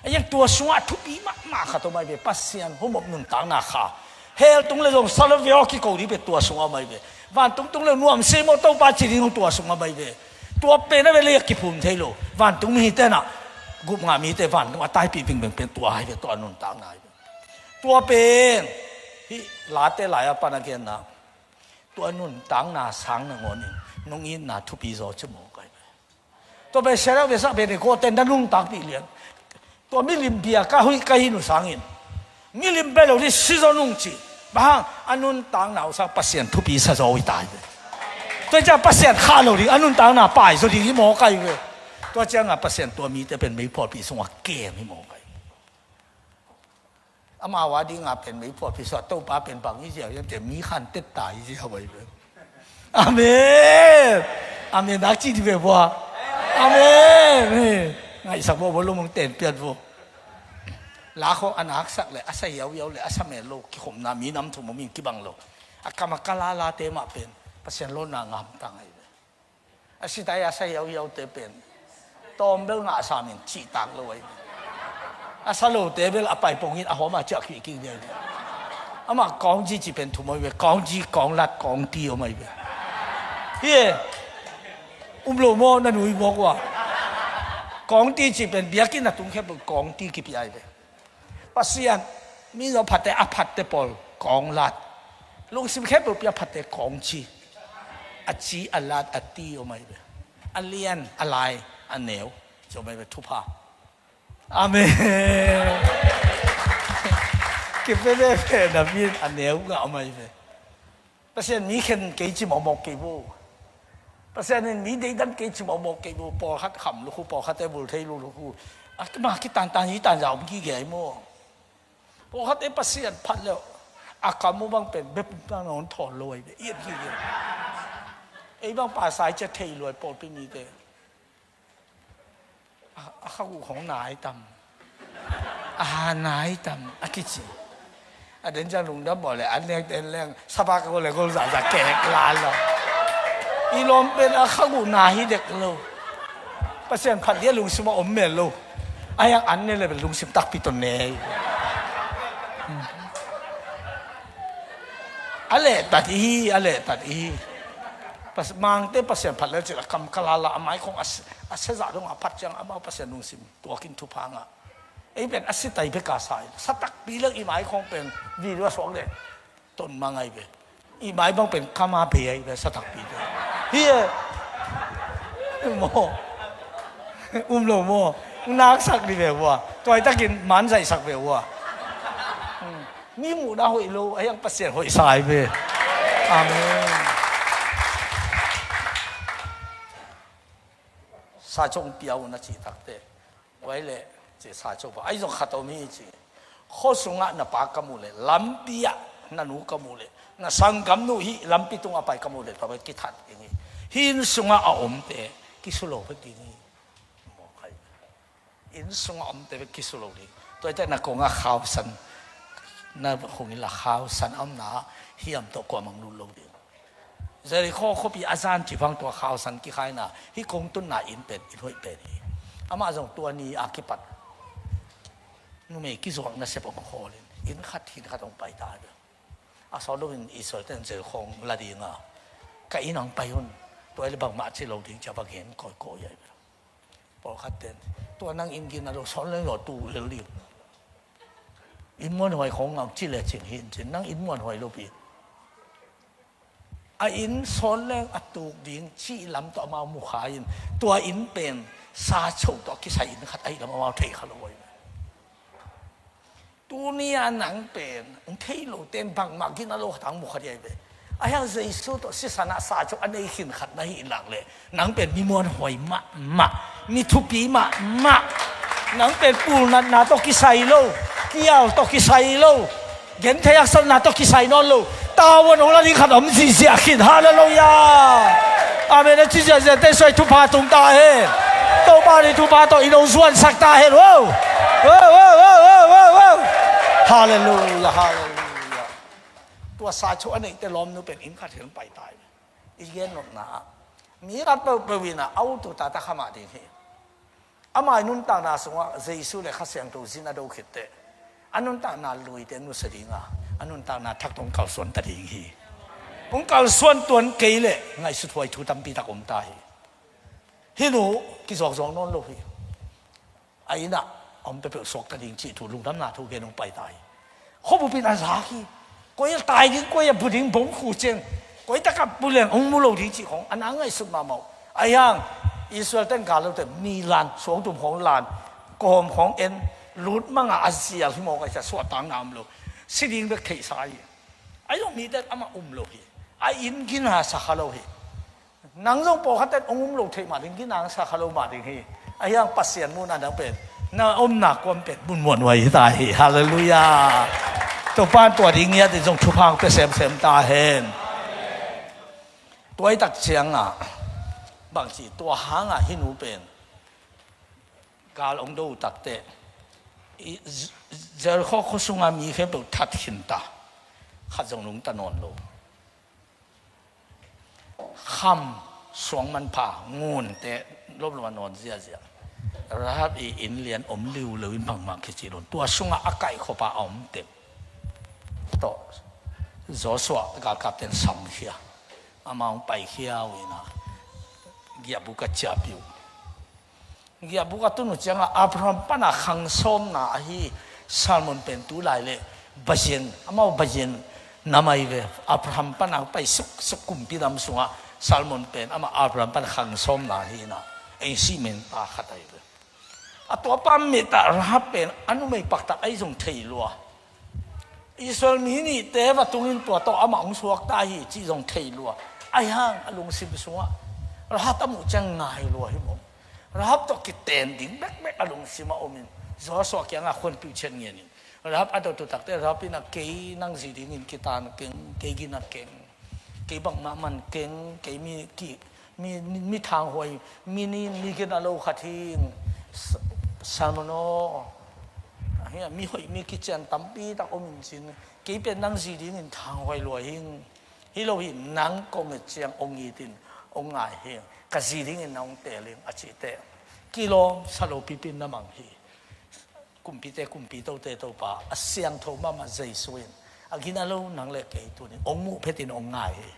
A yang tua sungah thupi mahmah khat om ahi ve, Pasian hawmawh nuntakna kha. Hell tung le zong salvation kiko ding ve tua sungah om ahi ve. Vantung tung le nuam se maw Topa ci ding tua sungah om ahi ve. Tua pen a ve lei a kiphum thei lo. Vantung mihing tenah gupngah mihingte vantung a taipih vingbeng pen tua ahi ve, tua nuntakna ahi ve. Tua pen hih Late lai a pan a genna, tua nuntakna sang nangawnin nong itna thupi zaw ci mawk ahi ve. Tua pen siadak vesak pen i kawten na nungtakpih lian. Tua milim bia ka huih ka hin uh sangin milim bia lo ding si zaw nung ci. Bang hang? A nuntakna uh sang Pasian thupi sa zaw uh hi ta hi ve. Tua ciang Pasian khah lo ding, a nuntakna pai zaw ding hi mawk ahi ve. Tua ciangah Pasian tua mite pen meiphualpi sungah kem hi mawk ahi. Amau a dingah pen meiphualpi sungah Topa pen bang i ziau hiam cih mi khan tetta i ziau ahi ve. Amen. Amen. Nak ci dih ve vua. Amen. Ngaihsak vua, vua lungmong ten piat vua. Lakhawng a naksak le a sa hiauhiau le a sa mel lo kikhopna mi nam thum om in kibang lo. A kam a kal a late mah pen Pasian lawhna ngam tang ahi ve. A sitai a sa hiauhiaute pen tawm bel ngah samin cihtak lo ahi. A sa lote bel a paipongin a hawm a ciah khih kik ding ahi. Amah kawng ci ci pen thum ahi ve, kawng ci, kawng lat, kawng ti om ahi ve. Hi e. Um lo maw na nui mawk uh a? Kawngti cih pen biakinn a tung khempeuh kawngti kipia hi ve. Pasian, mi zong phatte, a phatte pawl kawng lat. Lungsim khempeuh pia phatte kawng ci. A ci, a lat, a ti om ahi ve. A lian, a lai, a neu ci om ahi ve, thupha. Amen. Kipia veve na min a neu ngah om ahi ve. Pasian mi khen kei ci mawkmawk kei vo. Pasian in mi deidan kei ci mawkmawk kei vo. Pawlkhat kham lukhu, pawlkhatte bul thei lukhu. A ma kitantan hi tan za om gige ahi maw. Pawlkhatte Pasian phat leh a kam uh bang pen bepna nawn thawn lo ahi ve. I et gige. Ei bang pasai cia thei luai pawlpi mite. A, a khak uh khong nai tam. A ha nai tam a kici. A den ciang lungdam bawl le an leng ten leng sapa ka gol le gol zahzah kek la lo. I lawm pen a khak uh nai hi dek lo. Pasian phat dia lungsim a om mel lo. A hiang an ne le lungsim takpi ton ne. A lehtat i hi, a lehtat i hi. Pas-, mangte Pasian phat lel cil a kam kalala a mai khong a s-, a siazah dong a phat ciang amau Pasian lungsim tuakin thupha ngah. Ei pen a sitai beka sa hi. Sa takpi leng i mai khong pen video a suak le ton mang ai ve. I mai bang pen kama be ai ve sa takpi te. Hi e. Maw. Um lo maw. Naksak ni ve ua. Tuaitakin man zaihsak ve ua. Hmm. Mi muhna hoih lo, a hiang Pasian hoih sa ai ve. Amen. Sa cong pia uh na cih takte. Uai le, ci sa cong pa. Ai zong khat om hi ci. Khuasungah na pa ka muh le, lampi ah na nu ka muh le, na sanggamnu hi lampi tungah pai ka muh le, tua pen kithat ding hi. Hih inn sungah a omte, kisulo vek ding hi. Maw khai. Inn sungah omte bek kisulo ding. Tuaite na kongah khausan, na hong ila khausan a omna hiam tawh kuamang lut lo ding. Jerikho khuapi a zan cih bang tua khausan kikhaina, hih kong tunna inn pen, inn hoih pen hi. Amah zong tua ni a kipat numei kizuak nasep om khawlin, inn khat, inn khat hong pai ta hi. A sawt loin Israel ten Jerikho hong la dinga, ka inn hong pai un, tua hi le bangmah ci lo ding cia va gen kawikawi ahi. Pawlkhat ten, tua nang inn gina lo, sawn leng lo tu lel ding. Inn muanhuai khong ngau ci le cing hi in cin, nang inn muanhuai lo pi. A inn sawn leng a tuk ding cih lam tawh amau mukha in, tua inn pen sa cho tawh kisai inn khat ahi lam amau thei kha lo ahi. Tuni a nang pen, nang thei lo ten bangmah gina lo khat ang mu kha diai ve. A hiang Jesu tawh sisan ah sa cho a nei khin khat na hi lak leh, nang pen mi muanhuai mahmah, mi thupi mahmah. Nang pen pulnatna tawh kisai lo, kial tawh kisai lo, genthei haksatna tawh kisai nawn lo. Tavuan hong la ding khat om zihziah khin. Halleluiah. Amen. A ci ziahziah te suai thupha tung ta hen. Topa ni thupha tawh i nong zuansak ta hen. Wow. Wow, wow, wow. Halleluiah, halleluiah. Tua sa cho a neihte lawmnu pen inn khat hi hong pai ta hi. I gen nopna ah mi rat peuhpeuh in a auto tata kha mah ding hi. Ama i nuntakna sungah Jesu le Kha Siangtho zin a do khitteh, a nuntakna luite nusia dinga, a nuntakna thak tawh hong kalsuan ta ding hi. Hong kalsuan tuan kei leh ngaihsut huai thu tampi tak om ta hi. Hih nu kizawkzawk nawn lo hi. A inn ah a om peuhpeuh suak ta ding cih thu, lungdamna thu gen hong pai ta hi. Khuabup in a zak hi. Koi a tai ding, koi a bu ding, bom khu ciang, koi takah bu leng hong mu lo ding cih khong a na ngaihsut mahmah uh. A hiang Israel ten gal lote mi lan, suangtum khong lan, kawm khong en, lut mangah a zial hi mawk a, suahtakna om lo, si ding bek theihsa hi. A hiang mite amah um lo hi. A inn gina sa kha lo hi. Nang zong pawlkhat ten hong um lo theih mah ding, gina sa kha lo mah ding hi. A hiang Pasian muhna nang pen, na omna kuam pen mun muanhuai hi ta hi. Halleluiah. Topa in tua ding ngiat in zong thupha hong pia semsem ta hen. Tua i tak ciangah bangci, tua hangah hih nu pen gal hong do uh takteh, i, J-, Jerikho khua sungah mi khempeuh that khin ta. Khat zong nungta nawn lo. Kham, suang manpha, ngunte lomlom a nawn ziazia. Rahab i inn lian om liuliu in bangmah kici lo. Tua sungah a kaihkhop a a om tep tawh Joshua galkapten samkhia. Amah hong paikhia uh in a, giahbuk a ciahpih uh. Giahbuk a tun uh ciangah Abraham pana khang sawmna ahi Salmon pen tu lai leh bazen, amau bazen nam ahi ve. Abraham pana pai suksuk kumpi nam sungah Salmon pen amah Abraham pana khang sawmna ahi na, ei sih men ta khat ahi ve. A tuapa mitah Rahab pen a numei paktak ahi zong thei lua. Israel mi nihte va tungin tua tawh amah hong suakta hi cih zong thei lua. Ahi hang a lungsim sungah Rahab a muh ciang ngai lua hi maw? Rahab tawh kiten ding bekbek a lungsim a omin Joshua kiangah khuanpih uh ciat ngianin Rahab a dot uh takte Rahab in a, kei nang zi dingin kitan keng, kei gina keng, kei bangmah man keng, kei mi ki mi, mi, mi thanghuai, mi ni, mi gina lo khat hing. Salmon aw, ahi a, mi hoih mi kician tampi tak om in cin, kei pen nang zi dingin thanghuai lua hing. Hi lo hi, nang kong et ciang ong it in ong ngai hing, ka zi dingin nang ong teel hing a cihte kilawm sa lo pipin na mang hi. Kumpite kumpi, tote Topa, a siangtho mahmah Jesu in a gina lo nang le kei tunin ong muh phetin ong ngai hi.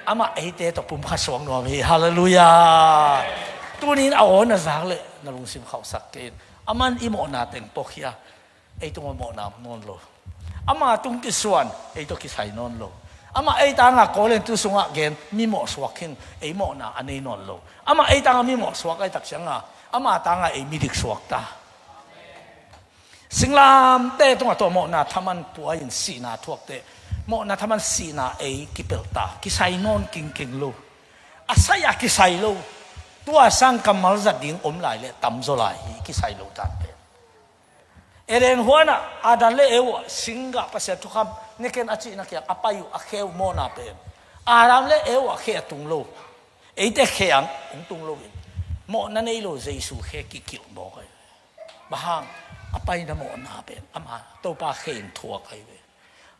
Amah eite tawh pumkhat suak nuam hi. Halleluiah. Tunin a aw na zak leh na lungsim khauhsak kei in. Aman i mawhna teng pawkhia, ei tungah mawhna nawn lo. Ama tung kisuan, ei tawh kisai nawn lo. Amah ei tangah kawl in tu sungah gen, mi mawhsuak khin, ei mawhna a nei nawn lo. Amah ei tangah mi mawhsuak ahih tak ciangah ama tangah ei midik suakta. Singlamteh tungah tua mawhna thaman pua in sihna thuakteh, mawhna thaman sihna ei kipelhta, kisai nawn kingkeng lo. A sai-a kisai lo. Tua sang kammal zat ding om lai leh tamzaw lai hi, kisai lo dan pen. Eden huanah Adam le Eva singgah Pasian thukham neken a cihna kiang a pai uh a khe uh mawhna pen, Adam le Eva khe a tung lo. Eite khe ang hong tung lo in, mawhna nei lo Jesu khe kikilh mawk ahi ve. Bang hang? A paina mawhna pen ama Topa khe in thuak ahi ve.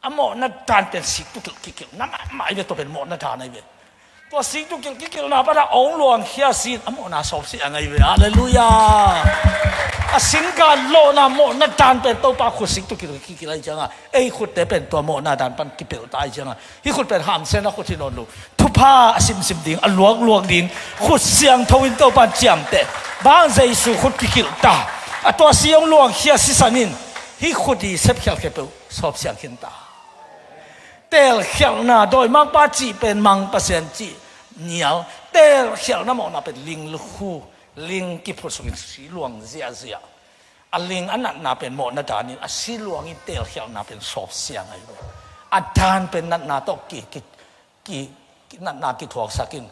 A mawhna dan pen sik tu kilh kikilh na mahmah ahi ve, tua pen mawhna dan ahi ve. Tua sik tu kilh kikilhna pana hong luangkhia sin a mawhna sawpsiang ahi ve. Halleluiah. A singgan lawhna mawhna dan pen Topa khut sik tu kilh kikilh ahi ciangah ei khutte pen tua mawhna dan pan kipelhta ahi ciangah hih khut pen hamsiatna khut hi nawn lo. Thupha a simsim ding, a luakluak ding, khut siangtho in Topan ciamteh. Bang hang? Jesu khut kikilhta. A tua si hong luangkhia sisan in hih khut i sepkhialh khempeuh sawpsiang khinta. Teelkhialhna, dawimangpa cih pen mang, Pasian cih nial. Teelkhialhna mawhna pen ling lukhu, ling kiphut sukin si luang ziahziah. A ling a natna pen mawhna danin a si luangin teelkhialhna pen sawpsiang ahi ve. A dan pen natna tawh ki, ki, ki, ki natna kithuaksakin,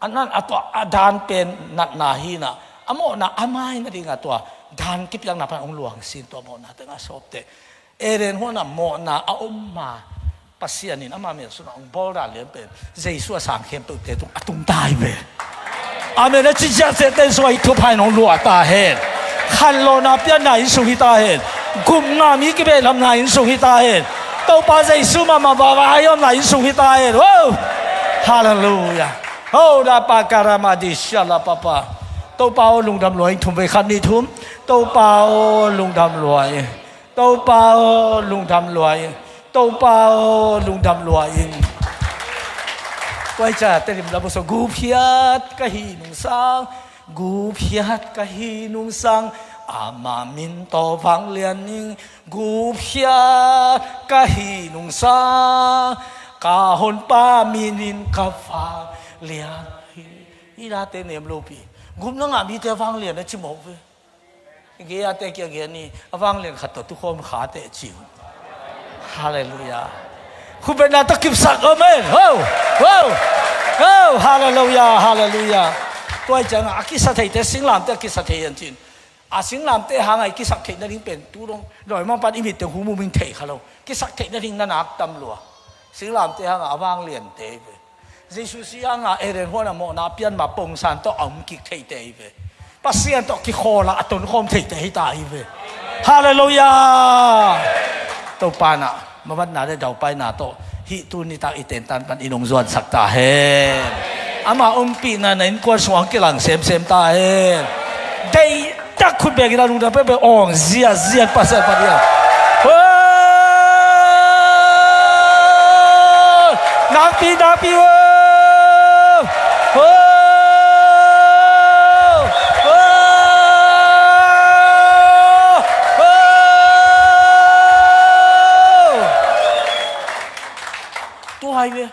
a nan a tuah a dan pen natna hi na, a mawhna a mai nadingah tua dan kipiakna pan hong luangsin tua mawhna tengah sawpteh. Eden huanah mawhna a om ma, Pasian in ama melsunah hong bawl dan lian pen Jesu a sang khempeuhte tung a tung ta hi ve. Amen. A cinciah sehte in sungah i thupha in hong luah ta hen. Khanlawhna pianna in sung hi ta hen. Gupna mi kibehlapna in sung hi ta hen. Topa Jesu mahmah vava a i omna in sung hi ta hen. Halleluiah. Ho da pa karama di shala papa. Topa aw lungdam lua ing. Thum vei, khat nih thum. Topa aw lungdam lua ing. Topa aw lungdam lua ing. Topa aw lungdam lua ing. Tua hi ciah Tedim lam uh sung, gupkhiat ka hih nungsang, gupkhiat ka hih nungsang, ama min tawh vanglian ing. Gupkhiat ka hih nungsang, ka honpa min in ka vanglian hi. Hih late nem lopi. Gupna ngah mite a vanglian a ci mawk ve. Gei-ate kia gei ni, a vanglian khat tawh tukhawm kha teh ci uh. Halleluiah. Khutbetna tawh kipsak, amen. Ho! Ho! Ho! Halleluiah, halleluiah. Tua hi ciangah a kisa theite, singlamteh a kisa thei hi an cin. A singlamteh hangah i kisak theih nading pen tu dong dawimangpan i mitte hu muming thei kha lo. Kisak theih nading na nak tam lua. Singlamteh hangah a vangliante hi ve. Jesu si hangah Eden huanah mawhna a pian ma pongsan tawh a om kik theite hi ve. Pasian tawh kikhawlah a tonkhawm theite hi ta hi ve. Halleluiah. Topa nah mamatna le daupaina tawh hih tu nitak i tentan pan i nong zuansak ta hen. Ama ompihna na innkuan sungah hong kilang semsem ta hen. Deih tak khut bengin a lungdam peuhpeuh awng ziahziah Pasian pan ia. Nakpi nakpi. Ai ve.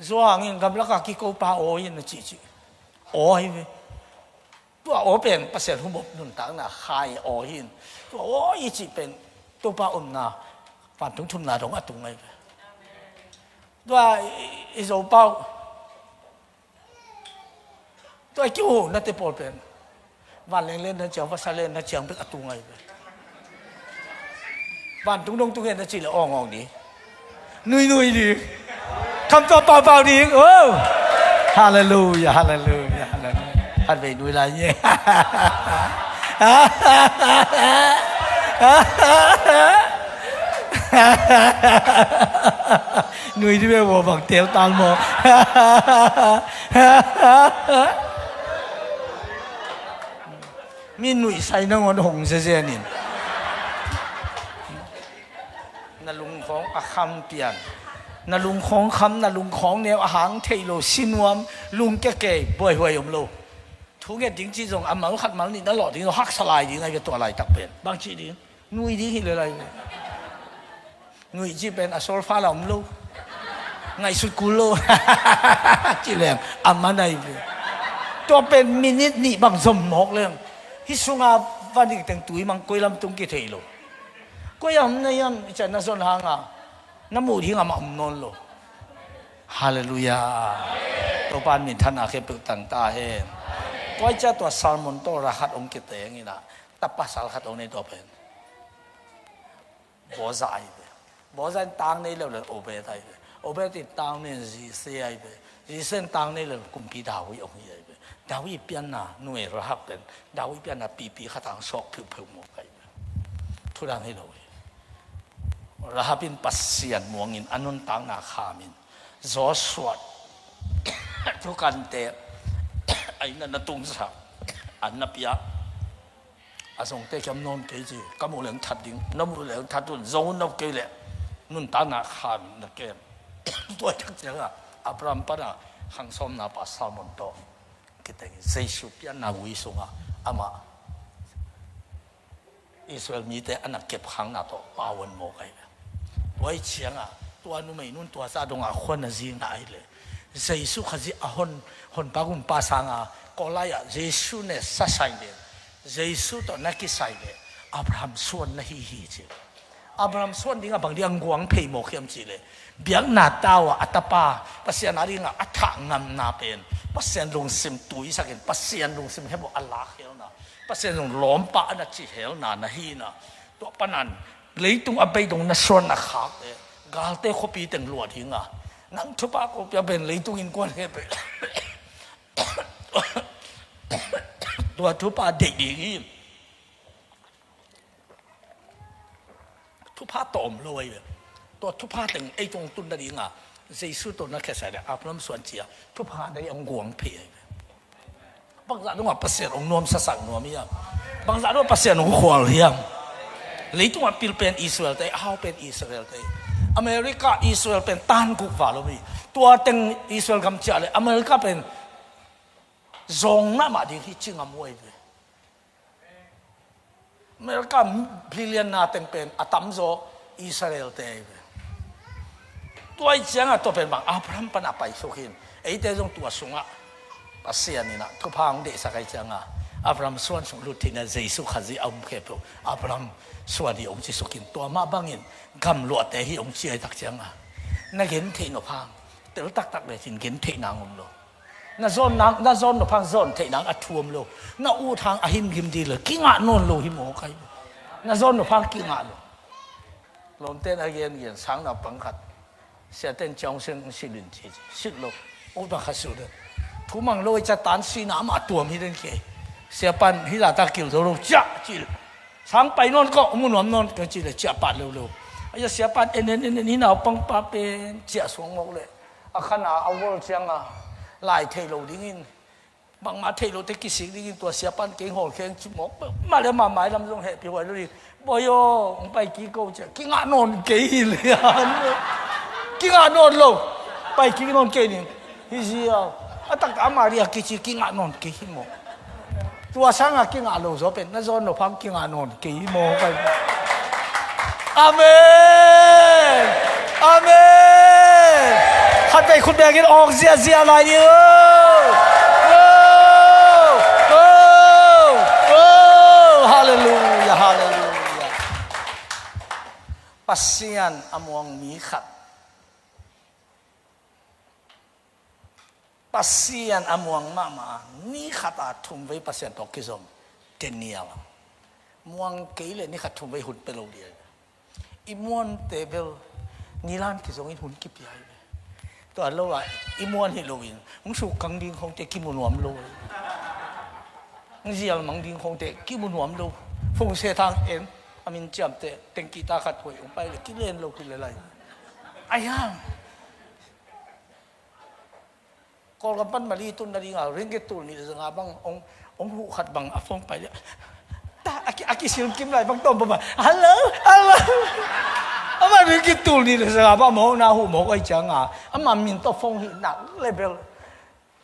Zuang in gamlaka kiko pa aw in na cihcih. Aw ai ve. Tua aw pen Pasian humop nuntakna khai aw hin. Tua aw i cih pen Topa omna vantung thumna dong a tung ai ve. Tua i, i Zopau. Tua i kiho na te pawl pen. Vanleng len na ciang, vasa len na ciang bek a tung ai ve. Vantung dong tung hen na cih le awng awng ni. Nuinui ding. Khamtuam paupau ding. Oh. Halleluia, halleluia, halleluia. Khat vei nui lai ni. Nui dih ve, vua bang tel tal maw. Mi nuihsai nangawn hong zezen in. Na lungkhawng a kham pian. Na lungkhawng kham, na lungkhawng neu a hang thei lo, sinuam, lungkia kei, buaihuai om lo. Thu nget ding ci zong a mal khat mal nih na lawh ding zong haksa lai ding ai ve tua laitak pen. Bang ci ding? Nui ding hi le lai ve. Nuih ci pen a solfa la om lo. Ngaihsut kul lo. Ci leng a man ai ve. Tua pen minit nih bang zom mawk leng. Hih sunga van dik teng tui mang koi lam tung kithei lo. Koi am na hiam i ciah na zon hanga na muh ding amah om nawn lo. Halleluia. Topa in minthanna khempeuh tang ta hen. Tua i ciah tua Salmon tawh Rahab hong kiteng in ah, tapa sal khat hong nei tua pen. Boaz ai ve. Boaz in tang nei lo le Obed ai ve. Obed in tang nei Jesse ai ve. Jesse in tang nei lo kumpi David hong hi ai ve. David pianna nuai Rahab pen David pianna pipi khat hang sawk phiuhphiuh mawk ai ve. Thudang hi lo hi. Rahab in Pasian muangin a nuntakna khamin Joshua thukante a inn ah na tungsak an na pia. A zongte kiam nawn kei ci, ka muh leng that ding, na muh leng that un, zong un na kei leh nuntakna khamin na kem. Tua i tak ciangah Abraham pana khang sawmna pa Salmon tawh kiteng Jesu pianna vui sungah amah Israel mite a na kepkhakna tawh pauan mawk ai ve. Tua i ciangah tua numei nun tua sa dongah khua na zina ai le Jesu Khazih a hon, honpa gumpa sanga kawlai-ah Jesu ne sasai le Jesu tawh na kisai le Abraham suan na hi hi ci. Abraham suan dingah bang ding a guang phei mawk hiam cih leh biakna tau ah a tapa Pasian a dingah a thah ngamna pen Pasian lungsim tuisakin Pasian lungsim hemawh a lakhelna Pasian zong lawmpa a na cihelna na hina. Tua panan leitung a beidong na suan na khak eh galte khuapi teng luah dinga nang thupha khuapi a pen leitung innkuan he pe tua thupha deih ding hi. Thupha tawm lo ahi ve. Tua thupha teng ei tungtun na dinga Jesu tawh na khesai le Abraham suan cia thupha na hong guang phei ahi ve. Bangzah dongah Pasian hong nuamsasak nuam hiam? Bangzah dongah Pasian hong khual hiam? Leitungah pil pen Israel te, a hau pen Israel te. America Israel pen tan guk val om hi. Tua teng Israel gam ciah le America pen zawng na mah ding hi ci ngam uh ahi ve. America billion na teng pen a tamzaw Israel te ahi ve. Tua i ciangah tua pen bang Abraham pan a paisuk hin eite zong tua sungah Pasian inah thupha hong deihsak ahi ciangah Abraham suan sung lut theihna Jesu Khazih a um khempeuh Abraham suan hi hong ci sukin tua mah bangin gamluahte hi hong ci ahi tak ciangah na gentheih nop hang tel taktak lecin gentheih nang om lo. Na zawn nang, na zawn nop hang zawn theih nang a thuam lo. Na ut hang a himhim ding lo. Kingah nawn lo hi maw kai. Na zawn nop hang kingah lo. Lawmten a gengen sang naupang khat. Siaten ciang seng silin ci ci. Sit lo. Ut bang khat suh den. Thu mang lo i ca tan sina amah tuam hi den kei. Siapan hi zata kil zo lo ciah ci. Sang pai nawn kawh, mu nuam nawn kawh cih le ciah pat lo lo. A ia siapan en en en en hi naupang pa pen ciah suang mawk le a khan a a wol cianga lai thei lo dingin bangmah thei lote kisik dingin tua siapan kei hawlkheng ci mawk. Mah le mah mailam zong hehpih huai lo ding. Bawi aw, hong pai kik ko ciah kingah nawn kei hi lian. Kingah nawn lo. Pai kik nawn kei ning. Hi ziau. A taktak a Maria kici kingah nawn kei hi maw. Tua sanga kingah lo zaw pen na zawn lo phang kingah nawn kei hi maw kai. Amen. Amen. Pei khut bengin awk ziahziah lai ding. Oh! Oh! Oh! Oh! Halleluiah, halleluiah. Pasian a muang mi khat. Pasian a muang mahmah a, ni khat a thumvei Pasian tawh kizom. Daniel. Muang kei le ni khat thumvei hun pia lo ding. I muante bel nilan kizongin hun kipia hi ve. Tua lo ah i muan hi loin hong suk kang ding khawngte kimu nuam lo. Hong zial mang ding khawngte kimu nuam lo. Fungse thang en a min ciamte tengkita khat huai hong pai le kilen lo kile lai. Ai hang. Kawlgam pan Mali tun nadinga ringgit tul nih le zanga bang hong, hong huh khat bang a phone pai le. Ta, a ki, a kisil kim lai bang tawm bang. Hello, hello. Ama ringgit tul nih le zanga bang mawk na huh mawk ai cianga. Ama min tawh phone hi nak le bel.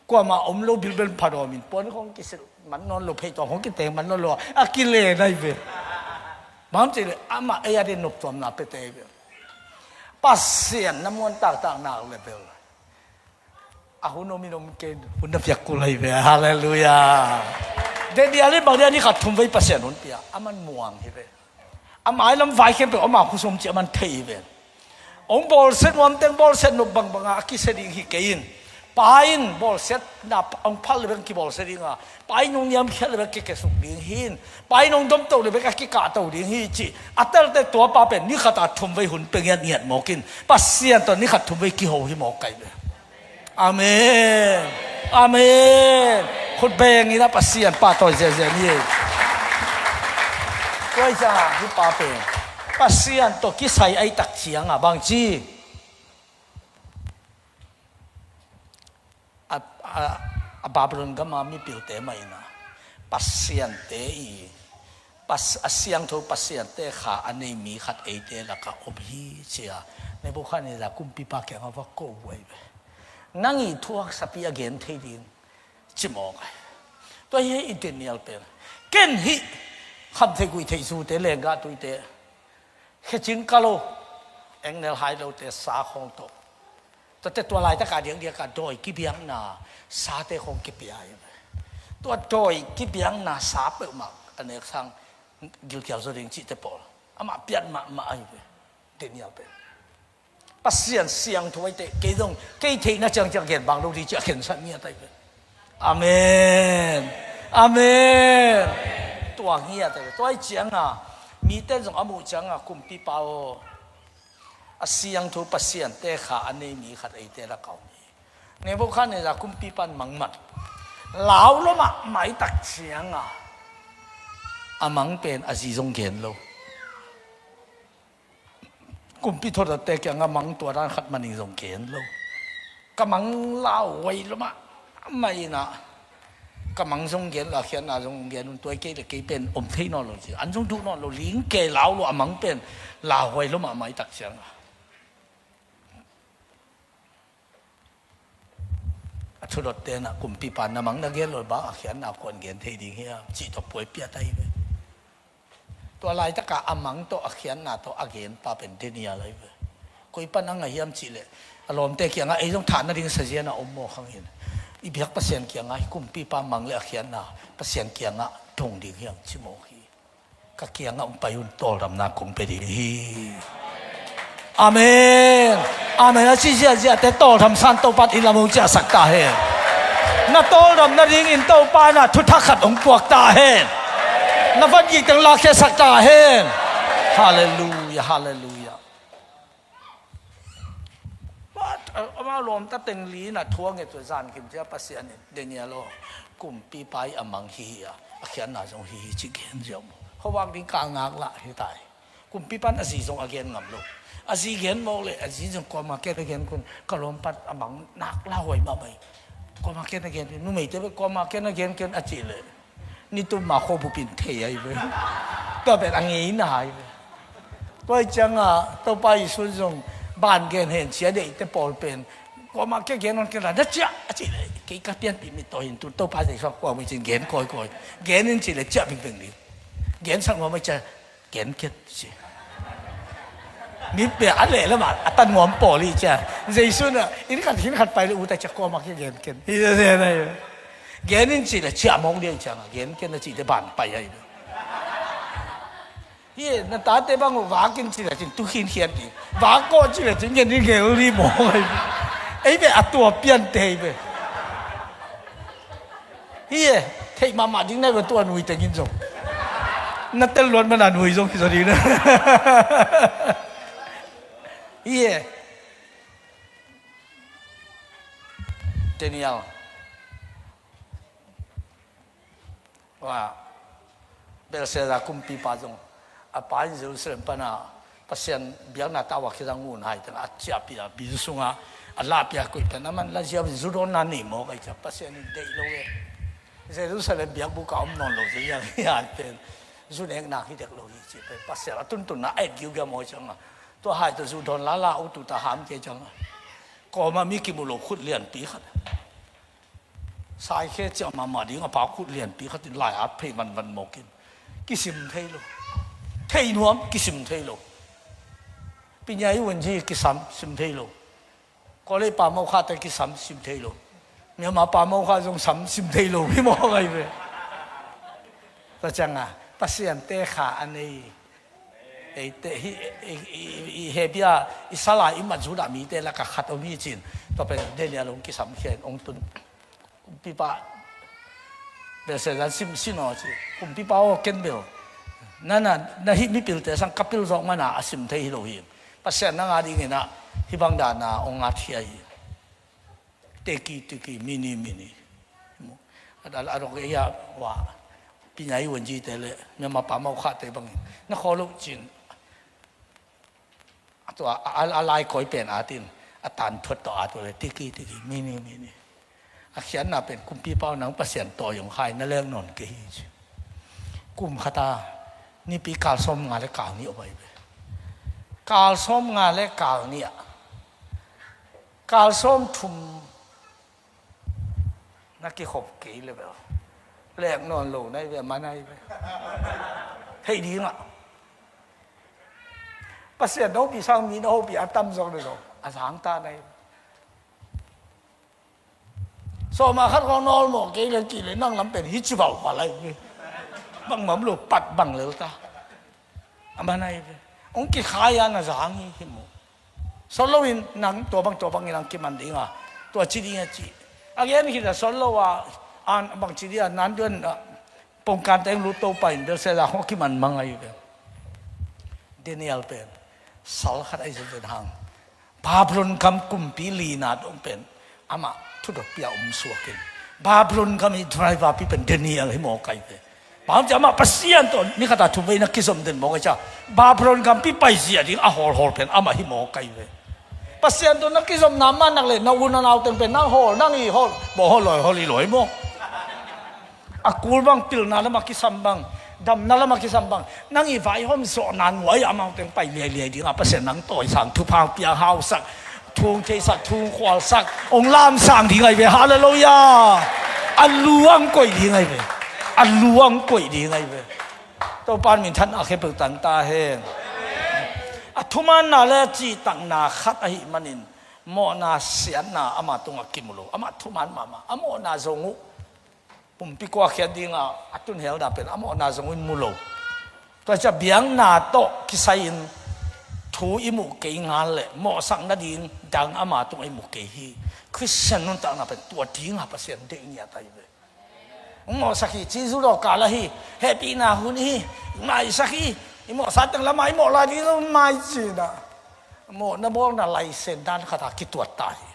Kuama om lo bilbel phadawm in puan khong kisil man nawn lo, phei tawm khong kiteng man nawn lo. A kile nai ve. Bang ci le ama ei a den noptuamna pete ve. Pasian na muan taktak nak le bel. A hun om in om ken hun na piak kul ahi ve. Halleluiah. Daniel in bang dia ni khat thumvei Pasian hun pia. Aman muang hi ve. A mailam vai khempeuh ama khusom ci aman thei hi ve. Hong bawlsia nuam teng bawlsia nop bangbanga a kisia ding hi kei in. Pa in bawlsiatna hong phal le bek kibawlsia dinga. Pa in hong niamkhiat le bek kikesuk ding hi in. Pa in hong domto le bek a kikahto ding hi ci. A telte tua pa pen ni khata thumvei hun pe ngiatngiat mawk in. Pasian tawh ni khat thumvei kiho hi mawk kai ve. Amen. Amen. Khut bengin a Pasian pahtawi ziahziah ni. Tua hi cianga hi pa pen Pasian tawh kisai ahi tak cianga bang ci. A, a, a Babylon gama mipilte mah ina Pasiante i Pas-, a siangtho Pasiante kha a nei mi khat eite laka om hi cia Nebuchadnezzar kumpipa kiangah va ko uh ahi ve. Nang i thuaksapi a gen thei ding cimawk ahi. Tua hi i Daniel pen ken hih khamtheih guihtheih zute lenggah tuite khecing ka lo, engel hai lote sa khawng tawh. Tuate tua laitaka diakdiaka dawi kibiakna sate khong kipia hi ve. Tua dawi kibiakna sa peuhmah a nek sang gilkial zaw ding cihte pawl amah piat mahmah ahi ve. Daniel pen Pasian siangtho ahi teh kei zong kei theihna ciangciang gen bang lo ding ci a khensat ngiat ahi ve. Amen. Amen. Tua ngiat ahi ve. Tua ahi cianga mite zong a muh cianga kumpipa aw, a siangtho Pasiante kha a nei mi khat eite laka om hi. Nebuchadnezzar kumpipan mang man lau lo mahmah i tak cianga a mang pen a zi zong gen lo. Kumpi thothotte kiangah mang tua dan khat maning zong gen lo. Ka mang lauhuai lo mahmah inah ka mang zong gen lo, a khiatna zong gen un, tua kei le kei pen om thei nawn lo ci. An zong duh nawn lo, ling kei lau lo, a mang pen lauhuai lo mahmah i tak ciangah a thudot tenah kumpipa na mang na gen lo bang a khiatna kuan gen thei ding hiam cih tawh puai piat ahi ve. Tua laitaka a mang tawh a khiatna tawh a genpa pen Daniel ahi ve. Koi pan a ngah hiam cihleh a lawmte kiangah ei zong thah nading sazian a om maw khang hin i biak Pasian kiangah hi kumpipa mang le a khiatna Pasian kiangah dong ding hiam ci mawk hi. Ka kiangah hong pai un, tawldamna kong pia ding hi. Amen. Amen. A ci ziahziahte tawldam san Topa in lam hong ciahsak ta hen. Na tawldam nadingin Topa in a thuthak khat hong puak ta hen. Na van gik teng lakkhiasak ta hen. Halleluiah, halleluiah. Amau lawmta teng li in a thu a nget uh zankim cia Pasian in Daniel aw, kumpipa i a mang hi hi a, a khiatna zong hi hi ci gen ziau maw? Khuavak ding ka ngak lah hi tai. Kumpipan a zi zong a gen ngam lo. A zi gen mawk le a zi zong kuama ken a gen kun, ka lawmpat a mang nak lauhuai mahmah hi. Kuama ken a gen kun, numeite bek kuama ken a gen ken a cih le. Nitum ma khuabup in thei ahi ve. Tua pen a ngeina ahi ve. Tua hi cianga Topa Jesu zong ban gen hen cia deihte pawl pen kuama kia gen on ken la na ciah a cih le kei ka pianpih mit tawh hin tu Topa Jesu a kuama cin gen kawikawi. Gen in cih le ciah vingveng ding. Gen sak nuam a cia gen kiat ci. Mi pia a leh lamah a ta nuam pawl hi cia. Jesu na inn khat, inn khat pai le ut a cia kuamah kia gen ken. Hi cia cia na hi. Gen in ci le ciah mawk dia hi ciangah gen ken na ci te ban pai ahi. Hi na tate bang uh vak in ci le cin tu khinkhian ding. Vak kawh ci le cin ngen in ngel ri mawk ahi. Ei ve a tua pian te hi ve. Hi e, theih mahmah ding na hi ve tua nui tengin zong. Na tel luat mana nui zong hi zaw ding na. Hi e. Daniel. Wa. Belshazzar kumpipa zong. A pa in Jerusalem pana Pasian biakna tawh a khidang un hai teng a ciahpih a, bin sungah a lahpih a koih pen a man la ziau in zu dawnna nei mawk ahi ciah Pasian in deih lo e. Jerusalem biakbuk a om nawn lo ziau hi hai pen. Zu nekna hi dek lo hi ci pen. Pasian a tuntunna a et giugiau mawk ciangah. Tua hai tawh zu dawn lala uh tuta ham kei ciangah. Kawmah mi kimu lo khut lianpi khat. Saikhe ciah mahmah ding a pa khut lianpi khat in lai at phei vanvan mawk in. Kisim thei lo. Thei nuam kisim thei lo. Pinyai wunji kisam sim thei lo. Kawlei pa mawkha te kisam sim thei lo. Myanmar pa mawkha zong sam sim thei lo. Hi mawk ahi ve. Tua ciangah Pasian te kha a nei. Eite hi, i, i, i hebia, i sala, i mat Judah mite laka khat om hi cin. Tua pen Daniel hong kisam khen, hong tun. Kumpipa, Belshazzar sim, sin aw ci. Kumpipa aw ken bel. Na, na, na hih mipilte sang ka pil zawk mana a sim thei hi lo hi. Pasian na nga dingin ah, hih bang dana hong ngat hi ahi. Teki, teki, mini, mini. A, a, a dok e ya, wa. Pinyai wunji te le, Myanmar pa mawkha te bangin. Na khaw lo cin. A tua, a, a, a lai koi pen atin. A tan thuat tawh a tua le, teki, teki, mini, mini. A khiatna pen kumpipa nang Pasian tawi hong khai, na lek nawn kei hi ci. Kum khata, nipi kal sawm nga le kal nih a vai ve. Kal sawm nga le kal nih a. Kal sawm thum na kikhop kei le bel. Lek nawn lo na hi ve, a man ahi ve. Thei dingah. Pasian na hopih sang mi na hopih a tam zong le zong. A zang ta na hi ve. Sawma khat kong nawl mawh kei le kih le nang lam pen hi ci vau pa lai ve. Bang mam lo pat bang lel ta. A man ahi ve. Hong kikhai a na zang hi hi mu. Sawt loin nang tua bang tua bangin ang kiman dinga tua ci dinga ci. A gen khita sawt lo a an bang ci dinga nan duan pongkan teng lut to pain Belshazzar hong kiman mang ahi ve. Daniel pen sal khat ahi zenzen hang Babylon gam kumpi lina dong pen amah thudot pia om suakin Babylon gam i driver pi pen Daniel hi mawk ahi ve. Bang ci amah Pasian tawh ni khata thum vei na kizom den mawk ahi cia Babylon gam pi paizia ding a hawlhawl pen amah hi mawk ahi ve. Pasian tawh na kizomna manak le na u na nau teng pen nang hawl nang i hawl baw hawl lawi hawl i lawi maw? A kul bang pilna lamah kisam bang damna lamah kisam bang nang i vaihawm zawhna nuai amau teng pai liailiai dinga Pasian nang tawisang thupha piang hausak thung theisak thung khualsak hong lamsang ding ahi ve. Halleluia. A luang koih ding ahi ve. A luang koih ding ahi ve. Topan minthanna khempeuh tang ta hen. A thumanna le cihtakna khat ahih manin mawhna siatna ama tungah kimu lo. Amah thuman mahmah a mawhna zong uh pumpi kuakhiat dinga a tunhelna pen a mawhna zong in mu lo. Tua cia biakna tawh kisai-in thu i muh kei ngal le mawhsak nading dang ama tungah i muh kei hi. Khristian nuntakna pen tua dinga Pasian deih ngiat ahi ve. Hong mawhsak hi ci zu daw kal ahi. Hehpihna hun hi. Maisak hi. I mawhsa teng lamah i mawh lai ding zong mai cina. Mawhna bawlna laisen dan khata kituat ta hi.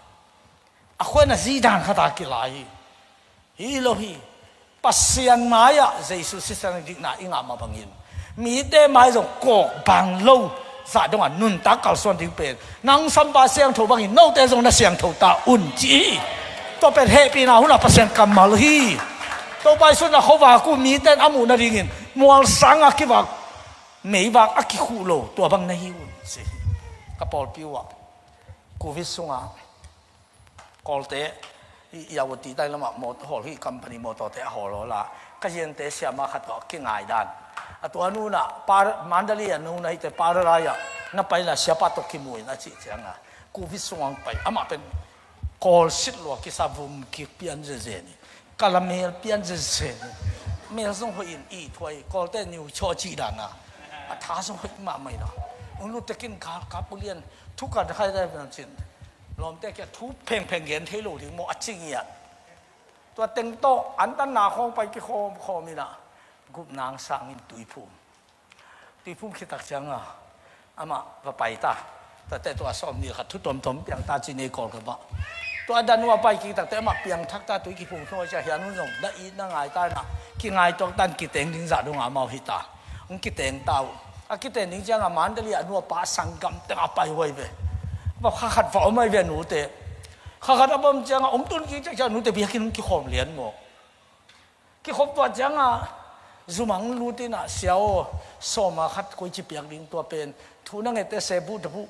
A khuan a zi dan khata kilai hi. Hi lo hi. Pasian mai-ah Jesu sisan dikna i ngah mah bangin mite mai zong kawk bang lo zah dongah nuntak kalsuan ding pen nang sampa siangtho bangin note zong na siangtho ta un ci hi. Tua pen hehpihna hunah Pasian kammal hi. Topa i sunah khuavak uh mite in a muh nadingin mualsang a kivak meivak a kikhuh lo tua bang na hi un ci hi. Ka pawlpi uh ah covid sungah Kawlte i Yawati tai lamah mawtaw hawl hi company mawtawte a hawl hawl a ka ziante siama khat tawh a kingai dan. A tua nunah Mandalay a nuna hite Pararai ah Na pai la, siapa tawh kimu in a cih cianga, covid sungah pai, amah pen kawlsit lua kisa, vum kik pian zeze ni. Kala mel pian zeze ni. Mel zong hoih in i thuai, kawlte niu chaw cih dana. A tha zong hoih mahmah ina. Ung lu tekin galkap ulian, thukan khai dai pian cin. Lawmte kia thu phengpheng gen thei lo ding maw a cing ian. Tua teng tawh, antanna khawng pai kikhawm khawm ina. Gupna ang sangin tuiphum. Tuiphum khit tak cianga, amah va pai ta. Tate tua sawm ni khat thu tomtom piang ta ci nei kawl ka bah. Tua dan uh a pai kik takte amah piang thak ta, tui kiphum thawi cia hian hun zong na it na ngai ta na, kingai tuak tan kiteng ding zah dong amau hi ta. Hong kiteng ta uh. A kiteng ding cianga Mandalay a nu a pa sanggam teng a pai huai ve. Va kha khat va om ai ve a nute. Kha khat a bom cianga om tun kik ciang ciang nute biakin hong kikhawm lian maw. Kikhop tua cianga zumang lutinah, sia aw, sawma khat koici piak ding, tua pen thu na ngette se buh da buh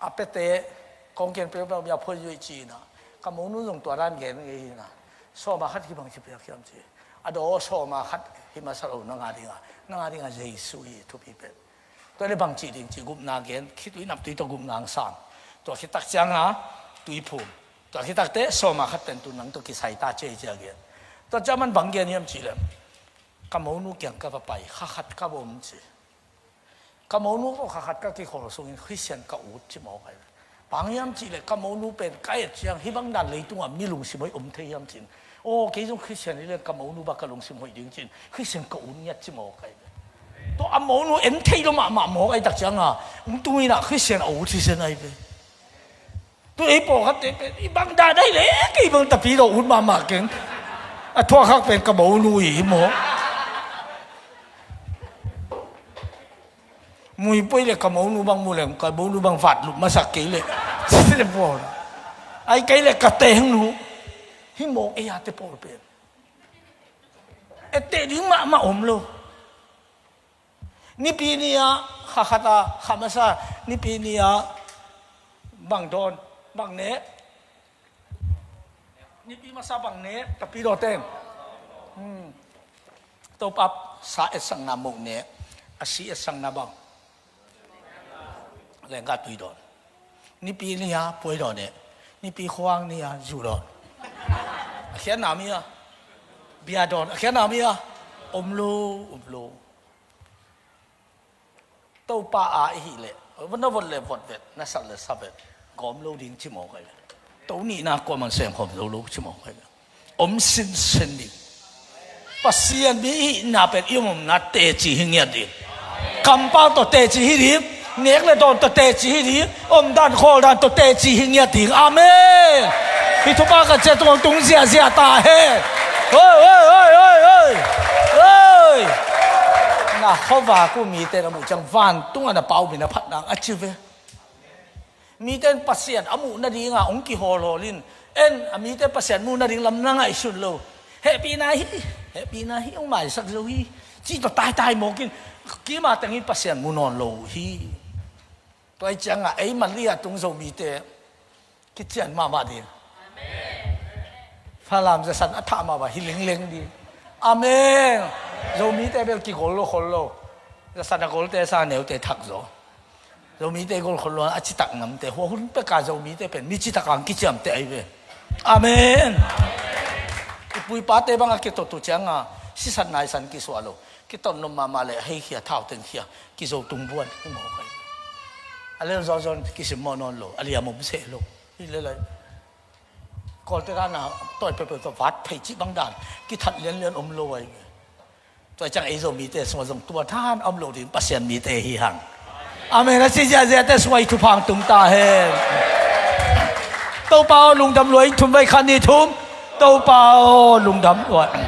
a pete kongken peuh peuh bia phoi zuih ci-inah, ka monu zong tua dan gen ngei hinah, sawma khat hi bang ci piak hiam ci. A daw sawma khat hi masa lo, nanga dinga, nanga dinga Jesu hi thupi pen. Tua le bang cih ding ci, gupna gen, khitui naptui tawh gupna ang sang. Tua khit tak cianga tuiphum. Tua khit takte sawma khat pen tu nang tawh kisai ta ci ei ci a gen. Tua ciaman bang gen hiam cih leh, ka monu kiang ka va pai, kha khat ka va om ci. Ka monu tawh kha khat ka kikhawl sungin Khristian ka ut ci mawk ai. Bang hiam cih leh ka monu pen ka et ciang hih bang dan leitungah mi lungsim hoih om thei hiam cin. Aw, kei zong Khristian hi leng ka monu bang ka lungsim hoih ding cin Khristian ka ut ngiat ci mawk ai. Tua a monu en thei lo mahmah mawk ai tak cianga, ung tunginah Khristian a ut hi zen ai ve. Tu ei pawlkhatte pen i bang dan ai le, kei bang tapi lo ut mahmah keng. A thuakhak pen ka monu hi maw. Muipui le ka monu bang mu le, ka monu bang vat lup masak kei le. Ai kei le ka tengnu hi mawk ei a te pawl pen. Etteh ding mahmah om lo. Nipi ni-ah kha khata kha masa, nipi ni-ah bang dawn, bang ne. Nipi masa bang ne, tapi daw teng. Hmm. Topa sa etsakna moh ne, a si etsakna bang. Lengka tui dawn. Nipi ni-a puai dawn e. Nipi khuang ni-a zu dawn. A khiatna mi-a bia dawn. A khiatna mi-a om lo, om lo. Topa a i hih leh na vot le vot vet, na sat le sa vet, gawm lo ding ci mawk ai ve. To nihna kuaman sengkhawm zo lo ci mawk ai ve. Om sinsen ding. Pasian mi i hihna pen i omomna teci hi ngiat ding. Kampau tawh teci hi ding. Nek le dawn tawh teci hi ding. Omdan khawldan tawh teci hi ngiat ding. Amen. Hih thupha ka ciah tungah tung ziahziah ta hen. Hoi, hoi, hoi, hoi, hoi. Hoi. Na khuavak uh mite na muh ciang vantungah na Pa uh min a phat nang a ci ve. Mite in Pasian a muh nadinga hong kihawlhawl in, en a mite Pasian muh nading lam na ngaihsun lo. Hehpihna hi, hehpihna hi, hong maisak zo hi. Cih tawh taitai mawk in, kima tengin Pasian mu nawn lo uh hi. Tua hi ciangah ei Mandalay a tung Zomite kician mahmah ding. Falam zasan a thah mahmah hi lengleng ding. Amen. Zomite bel kigol lo khol lo. Zasan a golte sa neute thak zaw. Zomite gol khol lo a citak ngamte. Hua hun peka Zomite pen mi citak ang kiciamte ai ve. Amen. I pu i pate banga kitot uh cianga sisan naisan kisuah lo. Kiton nop mahmah le hei khia, thau teng khia, kizo tung buan hi mawk ai. A lel zawzaw in kisim mawh nawn lo, a liam om seh lo. Hi le lai. Kawlte dana tawi peuhpeuh tawh vat phei cih bang dan kithat lianlian om lo ai. Tua ciang ei Zomite sungah zong tua than a om lo ding Pasian mite hi hang. Amen. A ci ziahziahte sungah i thupha hong tung ta hen. Topa aw, lungdam lua ing, thum vai khat nih thum. Topa aw, lungdam lua ing.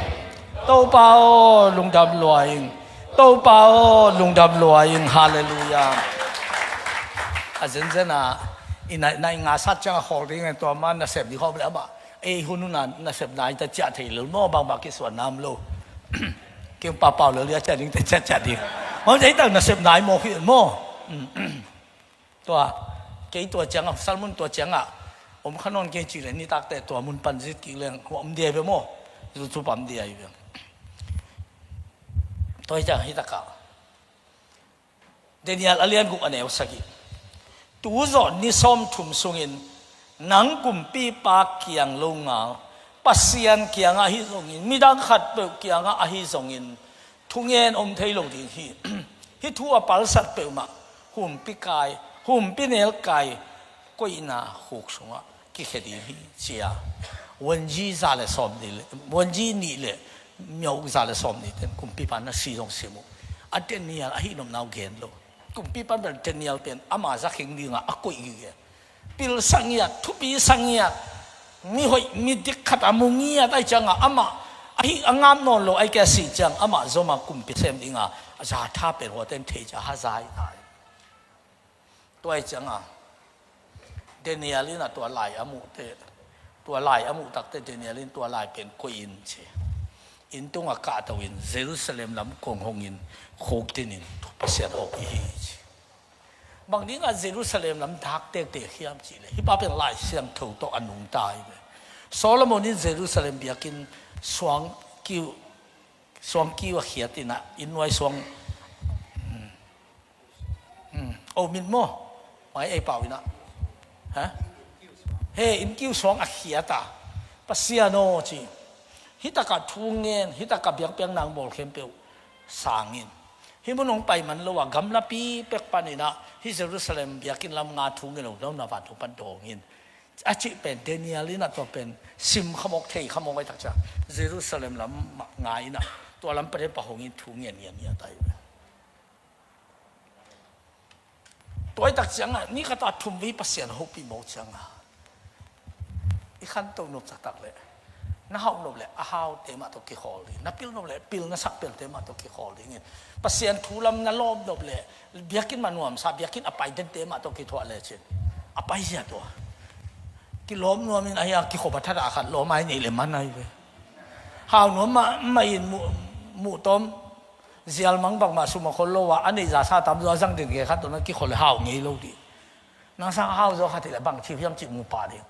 Topa aw, lungdam lua ing. Topa aw, lungdam lua ing. Halleluiah. A zenzen a i nai, nai nga sat ciang a khawl ding en, tua ma nasep ding khawm le amah ei hun hun a nasep nai ta ciah thei lo maw, bangmah kisuan nam lo. Keng papau lo lia ciah ding te ciah ciah ding. Maw, ei tak nasep nai maw hi maw. Tua, kei tua ciangah, Salmon tua ciangah om kha nawn kei cih leh nitakte tua mun pan zit kik leng hua om dia hi ve maw. Zu cu pam dia hi ve. Tua hi ciang hi takah Daniel a lian guk a neu sagih. Tu zawh ni sawmthum sungin nang kumpipa kiang lo ngal, Pasian kiangah ahi zongin, midang khatpeuh kiangah ahi zongin, thungen om thei lo ding hi. Hih thu a palsat peuhmah humpi kai, humpi nelkai, koihna khuk sungah kikhia ding hi, ci a. Wanji za le sawm nih le, wanji nih le myo za le sawm nih ten kumpipa na si zong sim uh. A Daniel ahi nopna uh gen lo. Kumpipa bel Daniel pen ama zakhing dingah a koih gige. Pil sa ngiat, thupi sa ngiat, mi hoih mi dik khat a mu ngiat ahih ciangah amah ahi a ngam nawn lo ahih kei a sih ciang amah zom a kumpi sem dingah a za tha pen huate in thei ciang a hazai ta hi. Tua ahih ciangah Daniel in a tua lai a muhte, tua lai a muh takte Daniel in tua lai pen koih in ci. Inn tungah kahto in Jerusalem lam kong hongin khuk dinin Pasian hawk i hi ci. Bang dingah Jerusalem lam dak tektek hiam cihleh hih pa pen Lai Siangtho tawh a nungta hi ve. Solomon in Jerusalem biakinn suang kiu, suang kiu a khiat inah, inn nuai suang, um, um, oh, min maw? Mai ei pau inah. Ha? He, inn kiu suang a khiat a. Pasian aw ci. Hih takah thu ngen, hih takah biakpiak nang bawl khempeuh sangin. Hih mun hong pai man lo a, gamlapi pek paninah hih Jerusalem biakinn lam nga thu ngen lo, no na van thu pan dawngin. A cih pen Daniel inah tua pen sim khamawk, thei khamawk ai takcia Jerusalem lam nga inah tua lam paden pa hongin thu ngen ngian ngiat ai. Tua ai takciangah ni khat a thum vei Pasian hopih mawk ciangah i khanto nop caktak leh na hauh nop leh a haute mah tawh kikhawl ding, na pil nop leh pil na sak pelte mah tawh kikhawl dingin Pasian thu lam na lawm nop leh biakinn mah nuamsa, biakinn a pai dente mah tawh kithuah lecin a paizia tua kilawm nuamin ahi a kikhop a thada khat lawm ai neih le man ai ve. Hau nuam mah, mah in muh, muh tawm zial mang bangmah sum a khol lo a, a neih za sa tam zaw a zang den ke khat tawh na kikhol le hau ngei lo dih. Nang sang hau zaw khat hi le bang thiu hiam cih mu pah ding.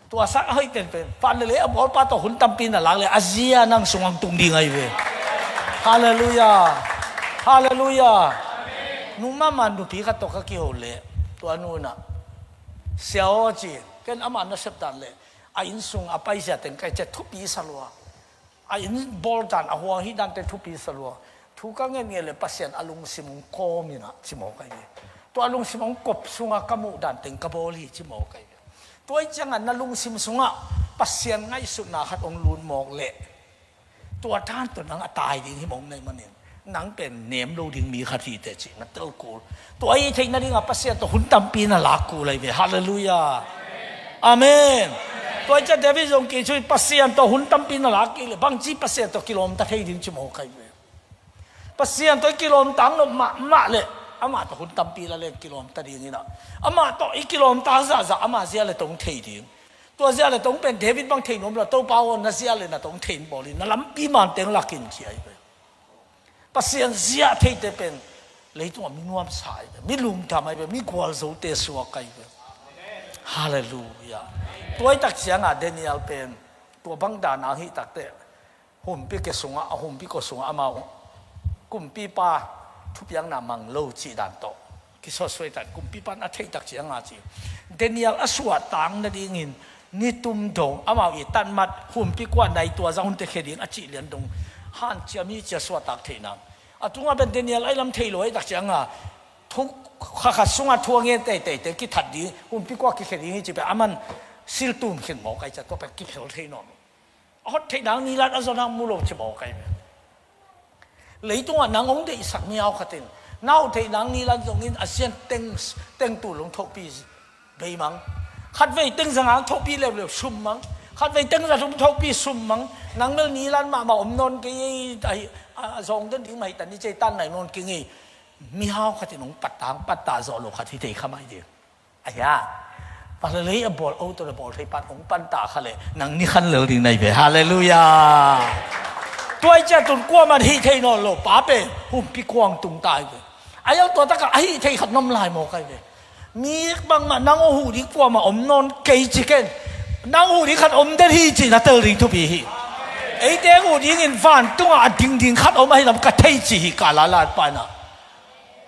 Tua sak a hoih tenpen pan le le a bawlpa tawh hun tampi na lak le a zia nang sung ang tung ding ahi ve. Halleluiah. Halleluiah. Nu mahmah nupi khat tawh ka kiho le tua nu inah, sia aw ci, ken ama nasep dan le a inn sung a paizia teng kai cia thupi sa lua. A inn bawl dan a huang hih dante thupi sa lua. Thu ka ngen ngen le Pasian a lungsim hong kawm inah ci mawk ai ve. Tua a lungsim hong kop sungah ka muh dan teng ka bawl hi ci mawk ai ve. Tua ih ciangah na lungsim sungah Pasian ngaihsutna khat hong lut mawk leh tua tan tawh nang a tai ding hi mawk naih manin nang pen nem lo ding mi khat hi teh cih na tel kul. Tua ih theih nadingah Pasian tawh hun tampi na lak kul ai ve. Halleluiah. Amen. Tua ih ciah David zong kei cu Pasian tawh hun tampi na lak kei le bangci Pasian tawh kilawmta thei ding ci mawk ai ve. Pasian tawh i kilawmta nop mahmah le amah tawh hun tampi la le kilawmta ding inah amah tawh i kilawmta zahzah ama zia le tong thei ding. Tua zia le tong pen David bang thei nuam lo, Topa aw na zia le na tong thei in bawl in na lampi manteng lakin ci ai ve. Pasian zia theite pen leitungah mi nuamsa ai ve, mi lungdam ai ve, mi gualzote suak ai ve. Halleluiah. Tua ih takciangah Daniel pen tua bang dan a hih takte humpi ke sungah, a humpi kua sungah amau kumpipa thupiakna mang lo cih dan tawh kisawtsuai tan kumpipa in a theih takcianga ci. Daniel a suahtak nadingin nitum dong amau i tatmat humpi kua nai tua zang hunte khia ding a cih lian dong hanciam hi cia suahtak theihna. A tungah pen Daniel a i lam thei lo a i takcianga thu kha khat sungah thu a ngen teiteite kithat ding, humpi kua kikhia ding hi ci pen aman siltum khin mawk ai cia tua pen kiphel thei nawn. A hot theih nang nilan a zon hang mu lo ci mawk ai ve. Leitungah nang hong deihsak mihau khatin na hot theih nang nilan zongin a sian teng, teng tul hong thohpi beimang. Khatvei teng zanga hong thohpi leuleu sum mang. Khatvei teng za thum thohpi sum mang. Nang mel nilan mahmah om nawn kei ei, a zawng den ding mah hi ta ni cei tan nai nawn kei ngei. Mihau khatin hong pattang pattah zawh lo khat hi thei kha mai ding. Ahi a, palalei a bawl o tawh na bawl thei pan hong panta kha leh nang ni khan lel ding nai ve. Halleluiah. Tua ih ciah tun kuamah hih thei nawn lo pa pen humpi kuang tung tai ve. A iang tua takah a hih thei khat nom lai mawk ai ve. Mi bangmah nang aw huh ding kuamah om nawn kei ci ken. Nang huh ding khat om den hi ci na tel ding thupi hi. Eite huh dingin vantungah a dingding khat om ahi lam ka thei ci hi ka lalat panah.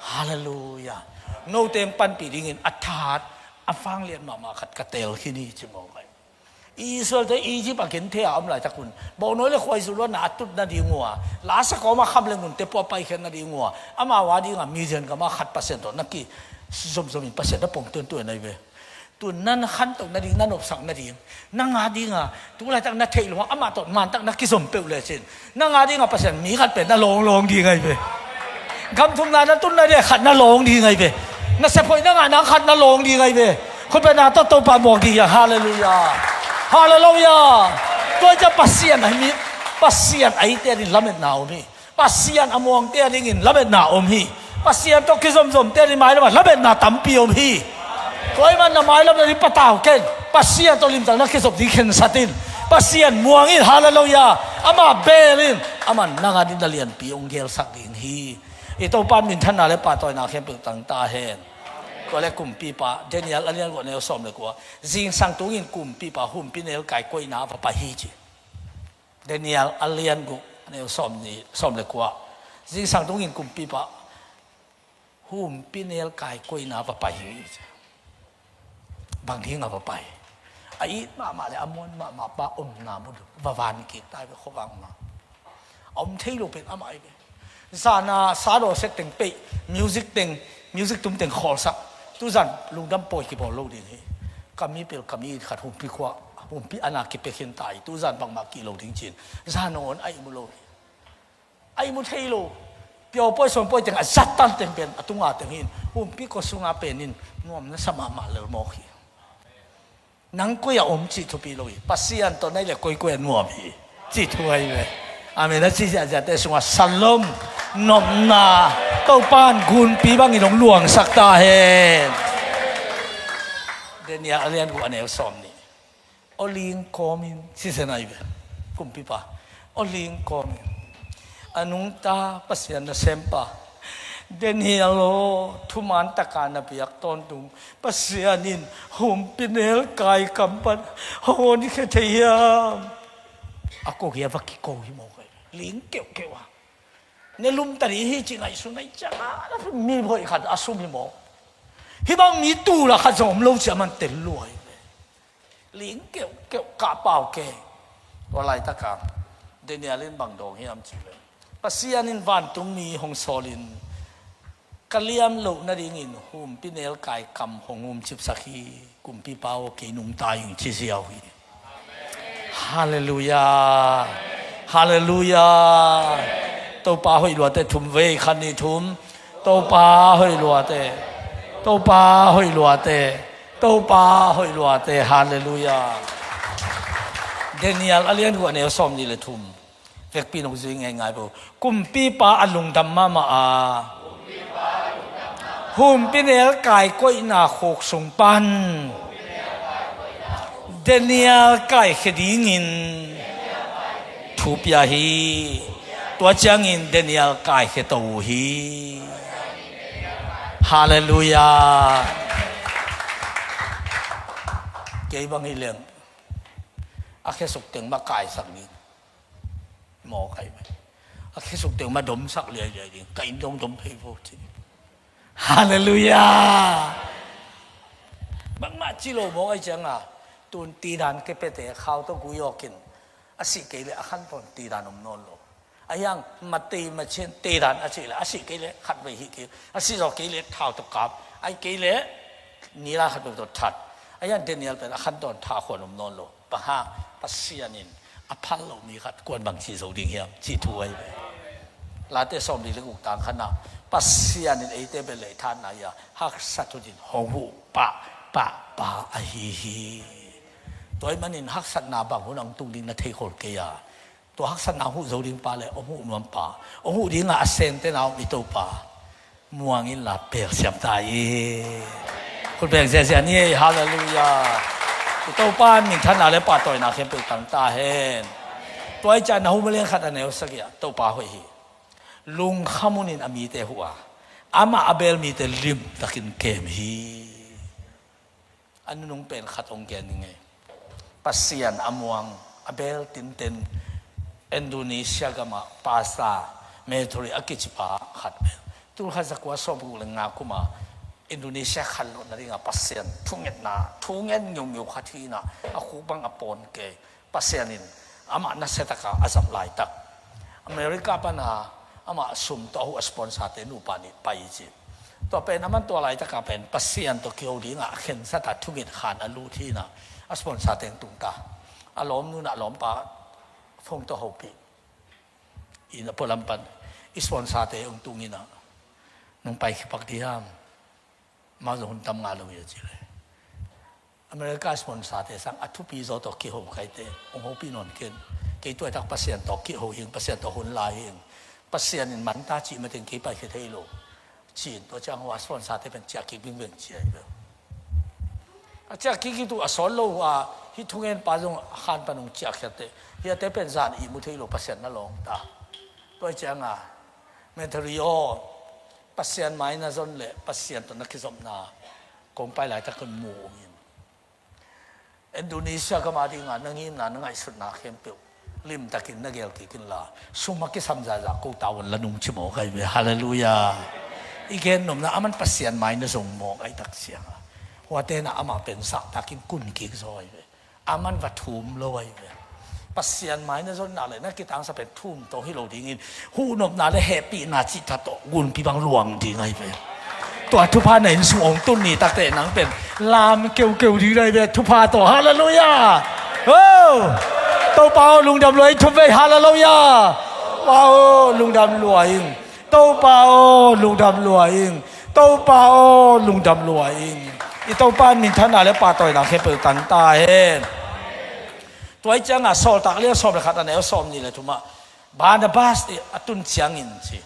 Halleluiah. Note hong panpih dingin a thahat a vanglian mahmah khat ka teel khin hi ci mawk ai. Israelte Egypt a genthei a om laitak un bawhnawi le khuaizu luatna a tut nading uh a, lasa kawma kham le ngunte pua paikhiat nading uh a, amau a dingah Midian gamah khat Pasian tawh na kizomzom in Pasian na pong tuantuan ahi ve. Tu na na khantoh nading, na nopsak nading, nang a dinga tu laitak na theih lo a, amah tawh mantak na kizom peuh lecin, nang a dinga Pasian mi khat pen na lawnglawng ding ahi ve. Gam thumna na tun nading khat na lawng ding ahi ve. Na sephoih na ngah nang khat na lawng ding ahi ve. Khutbetna tawh Topa muak ding hi a. Halleluiah. Halleluiah. Tua hi ciah Pasian ahi mi, Pasian ahite ading lametna om hi. Pasian a muangte adingin lametna om hi. Pasian tawh kizomzomte ading mailamah lametna tampi om hi. Tua ahih manin na mailam na ding patau ken. Pasian tawh limtak na kizop ding khensat in. Pasian muang in, halleluiah. Amah beel in, amah nang a ding na lianpi hong gelsak ding hi. I Topa in minthanna le pahtawina khempeuh tang ta hen. Tua le kumpipa, Daniel a lian guk a neu sawm le kua. Zingsang tungin kumpipa humpinelkai koihna a va pai hi ci. Daniel a lian guk a neu sawm ni, sawm le kua. Zingsang tungin kumpipa humpinelkai koihna va pai hi. Bang ding a va pai? A it mahmah le a muan mahmah pa omna mu va van kik ta ve khuavak mah. A om thei lo pen amah hi ve. Zana sa daw sek teng peih, music teng, music tum teng khawlsak. Tuzan lungdam pawi kibawl lo ding hi. Ka mi pel, ka mi it khat humpi khua, humpi ana kipia khin ta hi. Tuzan bangmah kih lo ding ci-in zan nawn a ihmu lo hi. A ihmu thei lo. Piaw pawi, sawn pawi teng a zat tan teng pen a tunga teng hi in, humpi kua sunga pen in nuam na sa mahmah lel mawk hi. Nang koi a om cih thupi lo hi. Pasian tawh na hi le koikoi a nuam hi cih thu ahi ve. Amen. A cih ziahziahte sungah shalom, nopna, Topa in gunpi bangin hong luangsak ta hen. Daniel a lian guk a neu sawm nih. Aw ling kawmin, sisen ahi ve. Kumpipa, aw ling kawmin. A nungta Pasian nasempa Daniel aw, thuman taka na biak tawntung Pasian in humpinelkai kam pan hong honkhia thei hiam? A ko hi a va kiko hi mawk ai. Ling keuhkeuh a, ne lumta ding hi ci ngaihsun ai ciang a, mi hoih khat a sum hi mawk. Hih bang mi tul a khat zong om lo ci a man tel lua hi ve. Ling keuhkeuh, kah pau kei. Tua laitaka Daniel in bang dawng hiam cih leh, Pasian in vantungmi hong sawlin ka liam loh nadingin humpinelkai kam hong humcipsak hi. Kumpipa aw, kei nungta ing ci ziau hi. Halleluiah. Halleluiah. Topa hoih luate thum vei, khat nih thum. Topa hoih luate. Topa hoih luate. Topa hoih luate. Halleluiah. Daniel a lian guk a neu sawm nih le thum. Vekpi nong zui ngeingai bo. Kumpipa a lungdam mahmah a, humpinelkai koihna khuk sung pan Daniel kaikhia dingin thu pia hi. Tua ciangin Daniel kaikhia to uh hi. Halleluiah. Kei bang hi leng a khesuk teng mah kaisak ding mawk ai mai. A khesuk teng mah domsak liailiai ding, ka inn dong dom phei vo ci. Halleluiah. Bangmah ci lo mawk ai cianga, tun tidan kepiate khau tawh gui awkin a sih kei leh a khantawn tidan om nawn lo. A hiang matei machian tedan a cih leh a sih kei leh khat vei hih kei, a sih zaw kei leh thau tawh kap, a hih kei leh nila khat vei tawh that. A hiang Daniel pen a khantawn thakhuan om nawn lo. Bang hang? Pasian in a phal lo mi khat kuan bang ci zo ding hiam cih thu ahi ve. Late sawm li le guk tang khatna, Pasian in eite bel leh thatna ia haksat hunin hong huh pah pah pa ahi hi. Tua ahih manin haksatna bang hun ang tung ding na theikhol kei a, tua haksatna huh zo ding pa le hong huh nuam pa, hong huh dinga a sente na om i Topa muang inla pelsiam ta i. Khut beng ziazia ni ei. Halleluiah. I Topa in minthanna le pahtawina khempeuh tang ta hen. Tua i ciah na hu malian khat a neu sagih ah Topa hoih hi. Lungkham hunin a mite huh a, amah a beel mite limtakin kem hi. A nunung pen khat hong gen ning ei. Pasian a muang a beel tinten Indonesia gamah pasta Methuri a kicipa khat beel. Tulkhat zakua sawmguk le nga kuma Indonesia khanlawhna dinga Pasian thungetna, thungen ngiungeu khat hi-in ah, a khuk bang a pawn kei. Pasian in amah nasiataka a zat laitak, America pana amah sum tawh a huh a sponsor-te nupa nih pai ci. Tua pen aman tua laitaka pen Pasian tawh kiho dinga a khensat a thunget khan a lut hi-in ah, a sponsor-te hong tungta. A lawmnu in a lawmpa phone tawh hopih in, a pualam pan i sponsor-te hong tung in ah, "Nong pai khit pak ding hiam? Amau zong hun tam ngah lo hi," a ci leh, "America sponsor-te sang a thupi zaw tawh kiho ka hi teh, hong hopih nawn ken. Kei tua laitak Pasian tawh kiho hi ing, Pasian tawh hun la hi ing. Pasian in man ta cih mateng kei pai khia thei lo," ci-in, tua ciang hua sponsor-te pen ciah kik vingveng ci hi ve. A ciah kik hi tu a sawt lo hua, hih thungenpa zong a khan pan hong ciah khiat teh, hiate pen zan ihmu thei lo, Pasian na lawng ta. Tua cianga, "Matthew aw, Pasian mai na zon leh Pasian tawh na kizopna kong pai laitak kong mu ung in. Indonesia gam a dinga na ngimna, na ngaihsutna khempeuh limtakin na gel kik inla, sum a kisam zahzah ko tavuan la nung," ci mawk ahi ve. Halleluiah. I gen nopna, aman Pasian mai na zong mawk ahi tak cianga, huate na amah pen zahtakin kun kik zaw ahi ve. Aman va thum lo ahi ve. Pasian mai na zonna le na kitangsap pen thum tawh hi lo dingin, huhnopna le hehpihna cih tawh gunpi bang luang ding ahi ve. Tua thupha na inn sung hong tun ni takteh nang pen lam keukeu ding ahi ve, thupha tawh. Halleluiah. Oh! Topa aw, lungdam lua ing, thum vei. Halleluiah. Topa aw, lungdam lua ing. Topa aw, lungdam lua ing. Topa aw, lungdam lua ing. I Topa in minthanna le pahtawina khempeuh tang ta hen. Tua hi cianga Sawltak lian sawm le khat, a neu sawm nih le thumah, Barnabas i a tun ciangin ci,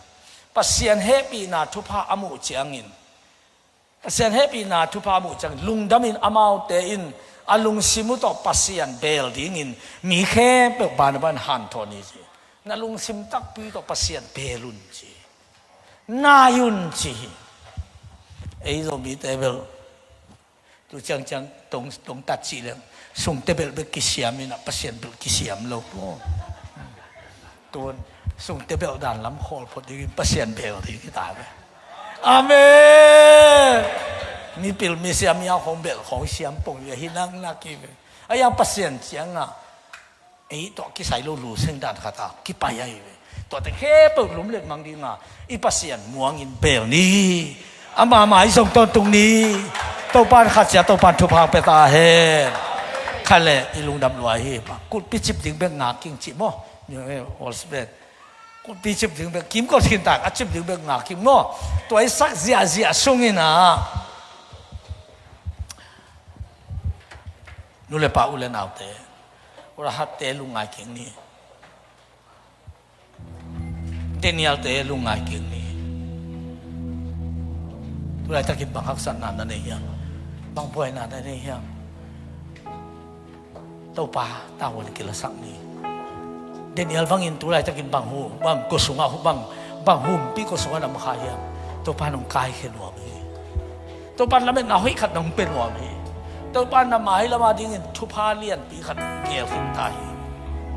Pasian hehpihna thupha a muh ciangin, Pasian hehpihna thupha a muh ciangin, lungdamin amaute in a lungsim uh tawh Pasian beel dingin mi khempeuh Barnabas in hanthawn hi ci. Na lungsim takpi tawh Pasian beel un ci. Nai un ci hi. Ei Zomite bel tu ciangciang tong, tong tat cih leng, sungte belh bek kisiam in ah, Pasian belh kisiam lo. Tun sungte belh dan lam khawl phot dingin Pasian beel ding hi ta ve. Amen. Mipil misiam ia khong belh khong siam pong ia hi naknak hi ve. A ia Pasian ciangah ei tawh kisai lo luseng dan khat a kipai ahi ve. Tuate khempeuh lum letmang dinga i Pasian muangin beel ni. Ama mai zong tawntung ni. Topan khat cia Topan thupha pia ta hen. Khat le i lungdam lua hi. Kulpi cip ding bek ngak ing cih maw? Kulpi cip ding bek kim ko khin tak a cip ding bek ngak ing maw? Tua i sak ziahziah sungin ah nu le pa, u le naute, Rahabte lungngai kik ni. Danielte lungngai kik ni. Tulaitakin bang haksatna na nei hiam? Bang buaina na nei hiam? Topa tavuan kilasak ni. Daniel bangin tulaitakin bang hu, bang kua sungah hu, bang, bang humpi kua sungah na makha hiam? Topa nong kaikhia nuam hi. Topa lametna hoih khat nong pia nuam hi. Topa na mai lama dingin thupha lianpi khat gelkhin ta hi.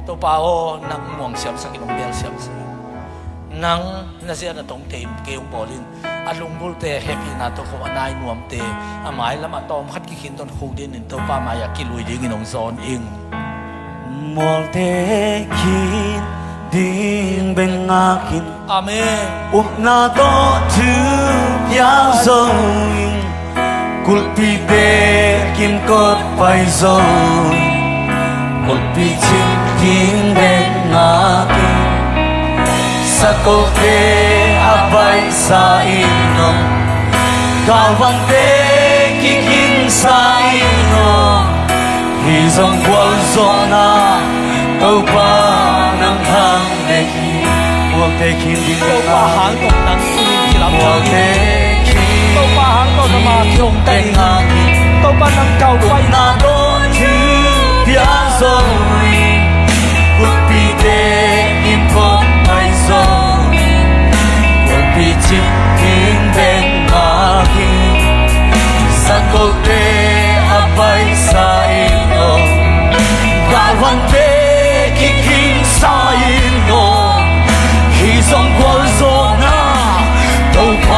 Topa aw, nang muang siamsakin hong beel siamsak. Nang na zia na tongte in kei hong bawl in. A lungbulte hehpihna tawh khawm a nai nuamte, a mailam a tawm khat kikhin tawn khuk dinin Topa mai-ah kilui dingin hong zawn ing. Mualte khin ding bek ngak in. Amen. Upna tawh thu pia zo in. Kulpite kimkot pai zo. Kulpi cip ding bek ngak in. Sakote a baihsa in aw. Galvante kikhinsa in aw. Hih zong gualzawhna Topa nang hang bek hi. Mualte khin ding bek ngak in. Topa hang tawh nang tungin kilam. Mualte khin ding bek ngak in. Topa hang tawh na ma kihong ta in. Topa nang kau pai na. Upna tawh thu pia zo in. Kulpite kimkot pai zo in. Kulpi cip ding bek ngak in. Sakote a baihsa in aw. Galvante kikhinsa in aw. Hih zong gualzawhna. Topa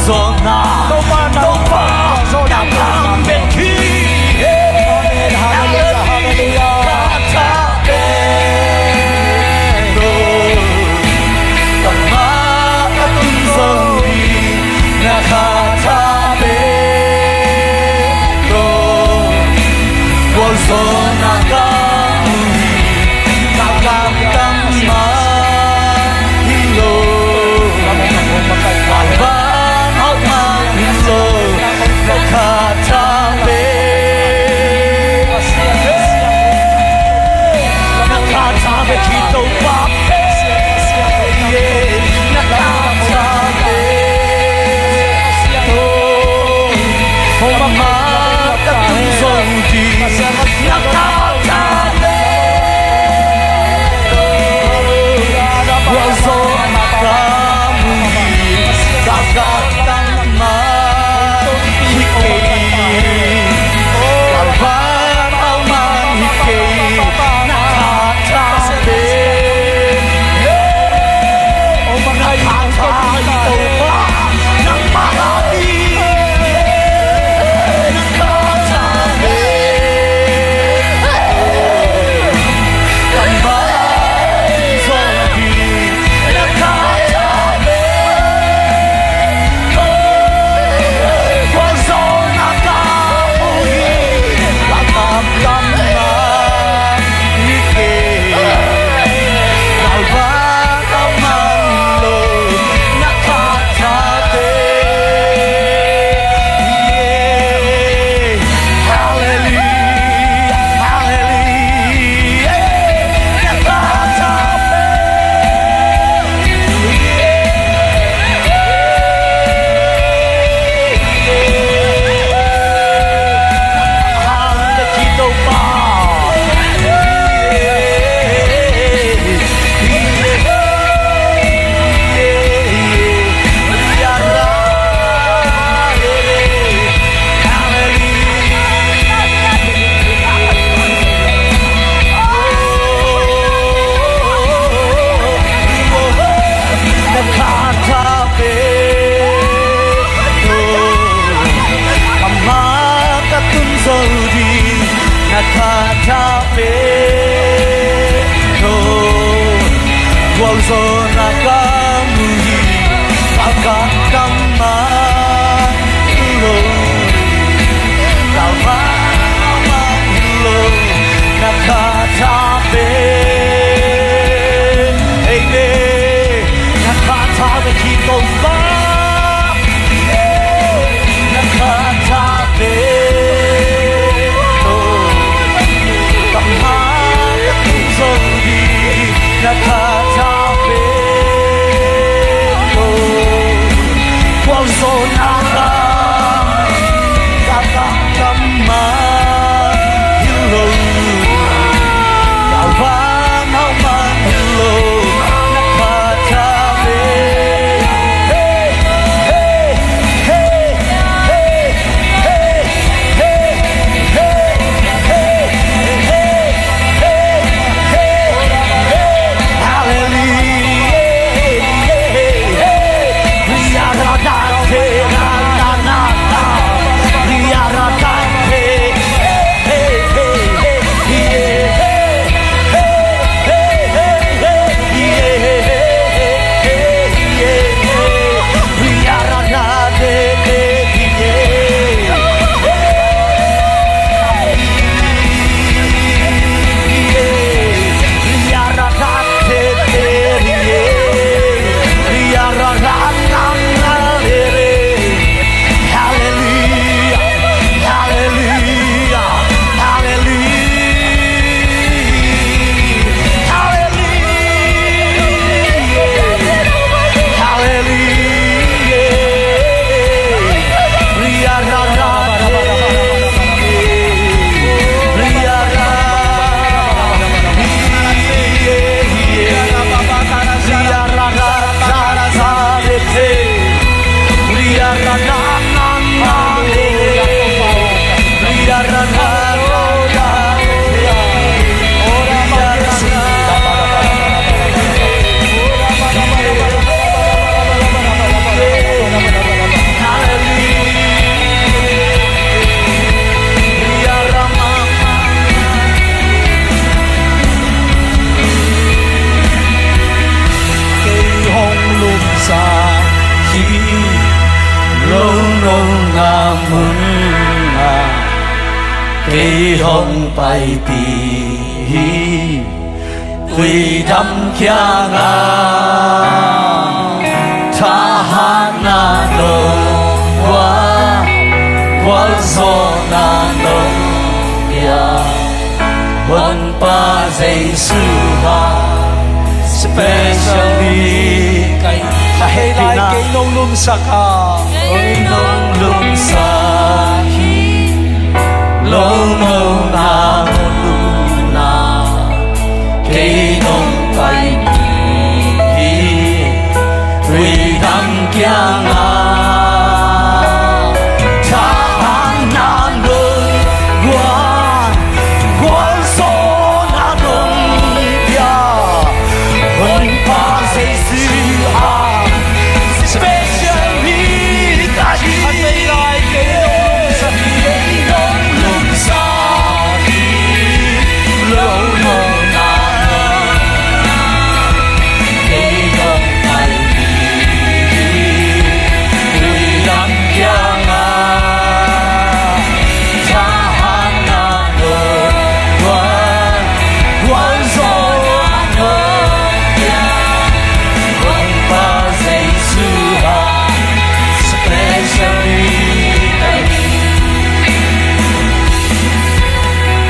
Topa, Topa, nang lam bek hi. Amen. Hallelujah, hallelujah. Nong nong na mun na kei hong paipih hi. Tuidam kiangah thahatna nong guan, gualzawhna nong pia. Honpa Jesu ah specially ka hih lai kei nong lumsak a, kei nong lumsak hi. Lo nong na mun na kei nong paipih hi. Tuidam kiangah thahatna nong guan, gualzawhna nong pia. Honpa Jesu ah specially ka hih lai kei nong lumsak hi. Lo nong na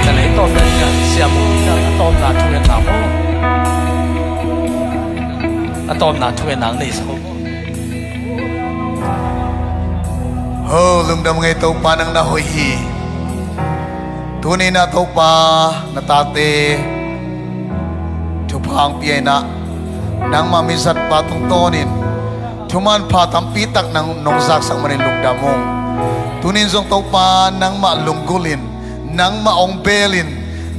Ka lei tawpna dingah siam uh, a tawpna thu en lam uh. A tawpna thu en nang nei sak uh. Ho, lungdam ngei Topa, nang na hoih hi. Tuni-in ah Topa, na tate thupha hong pia-in ah, nangmah mizatpa tungtawnin thuman pha tampi tak nang nong zaksak manin lungdam ung. Tuni-in zong Topa, nangmah lunggulhin, nangmah hong beelin,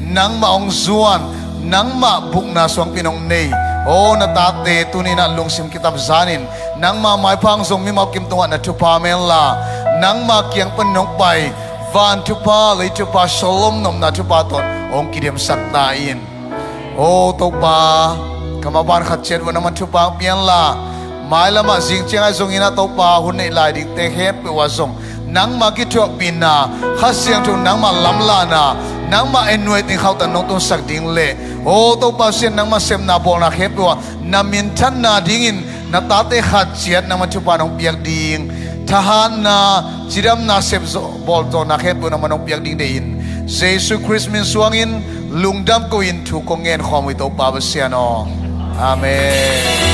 nangmah hong zuan, nangmah bukna suangpi nong nei. O na tate, tuni-in ah lungsim kitamzanin nangmah maipha hong zong mimal kim tungah na thupha om henla, nangmah kiang pan nong pai van thupha, lei thupha, shalom nopna thupha tawh hong kidemsak ta in. O Topa, ka maban khat ciat uh nangmah thupha hong pia henla, mailamah zing ciangah zongin ah Topa, hun neih lai dingte khempeuh ah zong nangmah kithuahpihna, Kha Siangtho nangmah lamlahna, nangmah anointing khauhtak nong tunsak ding leh, o Topa Pasian, nangmah sepna bawlna khempeuh ah na minthanna dingin na tate khat ciat nangmah thupha nong piak ding, thahatna, cidamna, sep zawh, bawl zawhna khempeuh nangmah nong piak ding deih in, Jesu Khrist min suangin lungdam ko-in thu kong ngen khawm uh hi, Topa Pasian aw. Amen.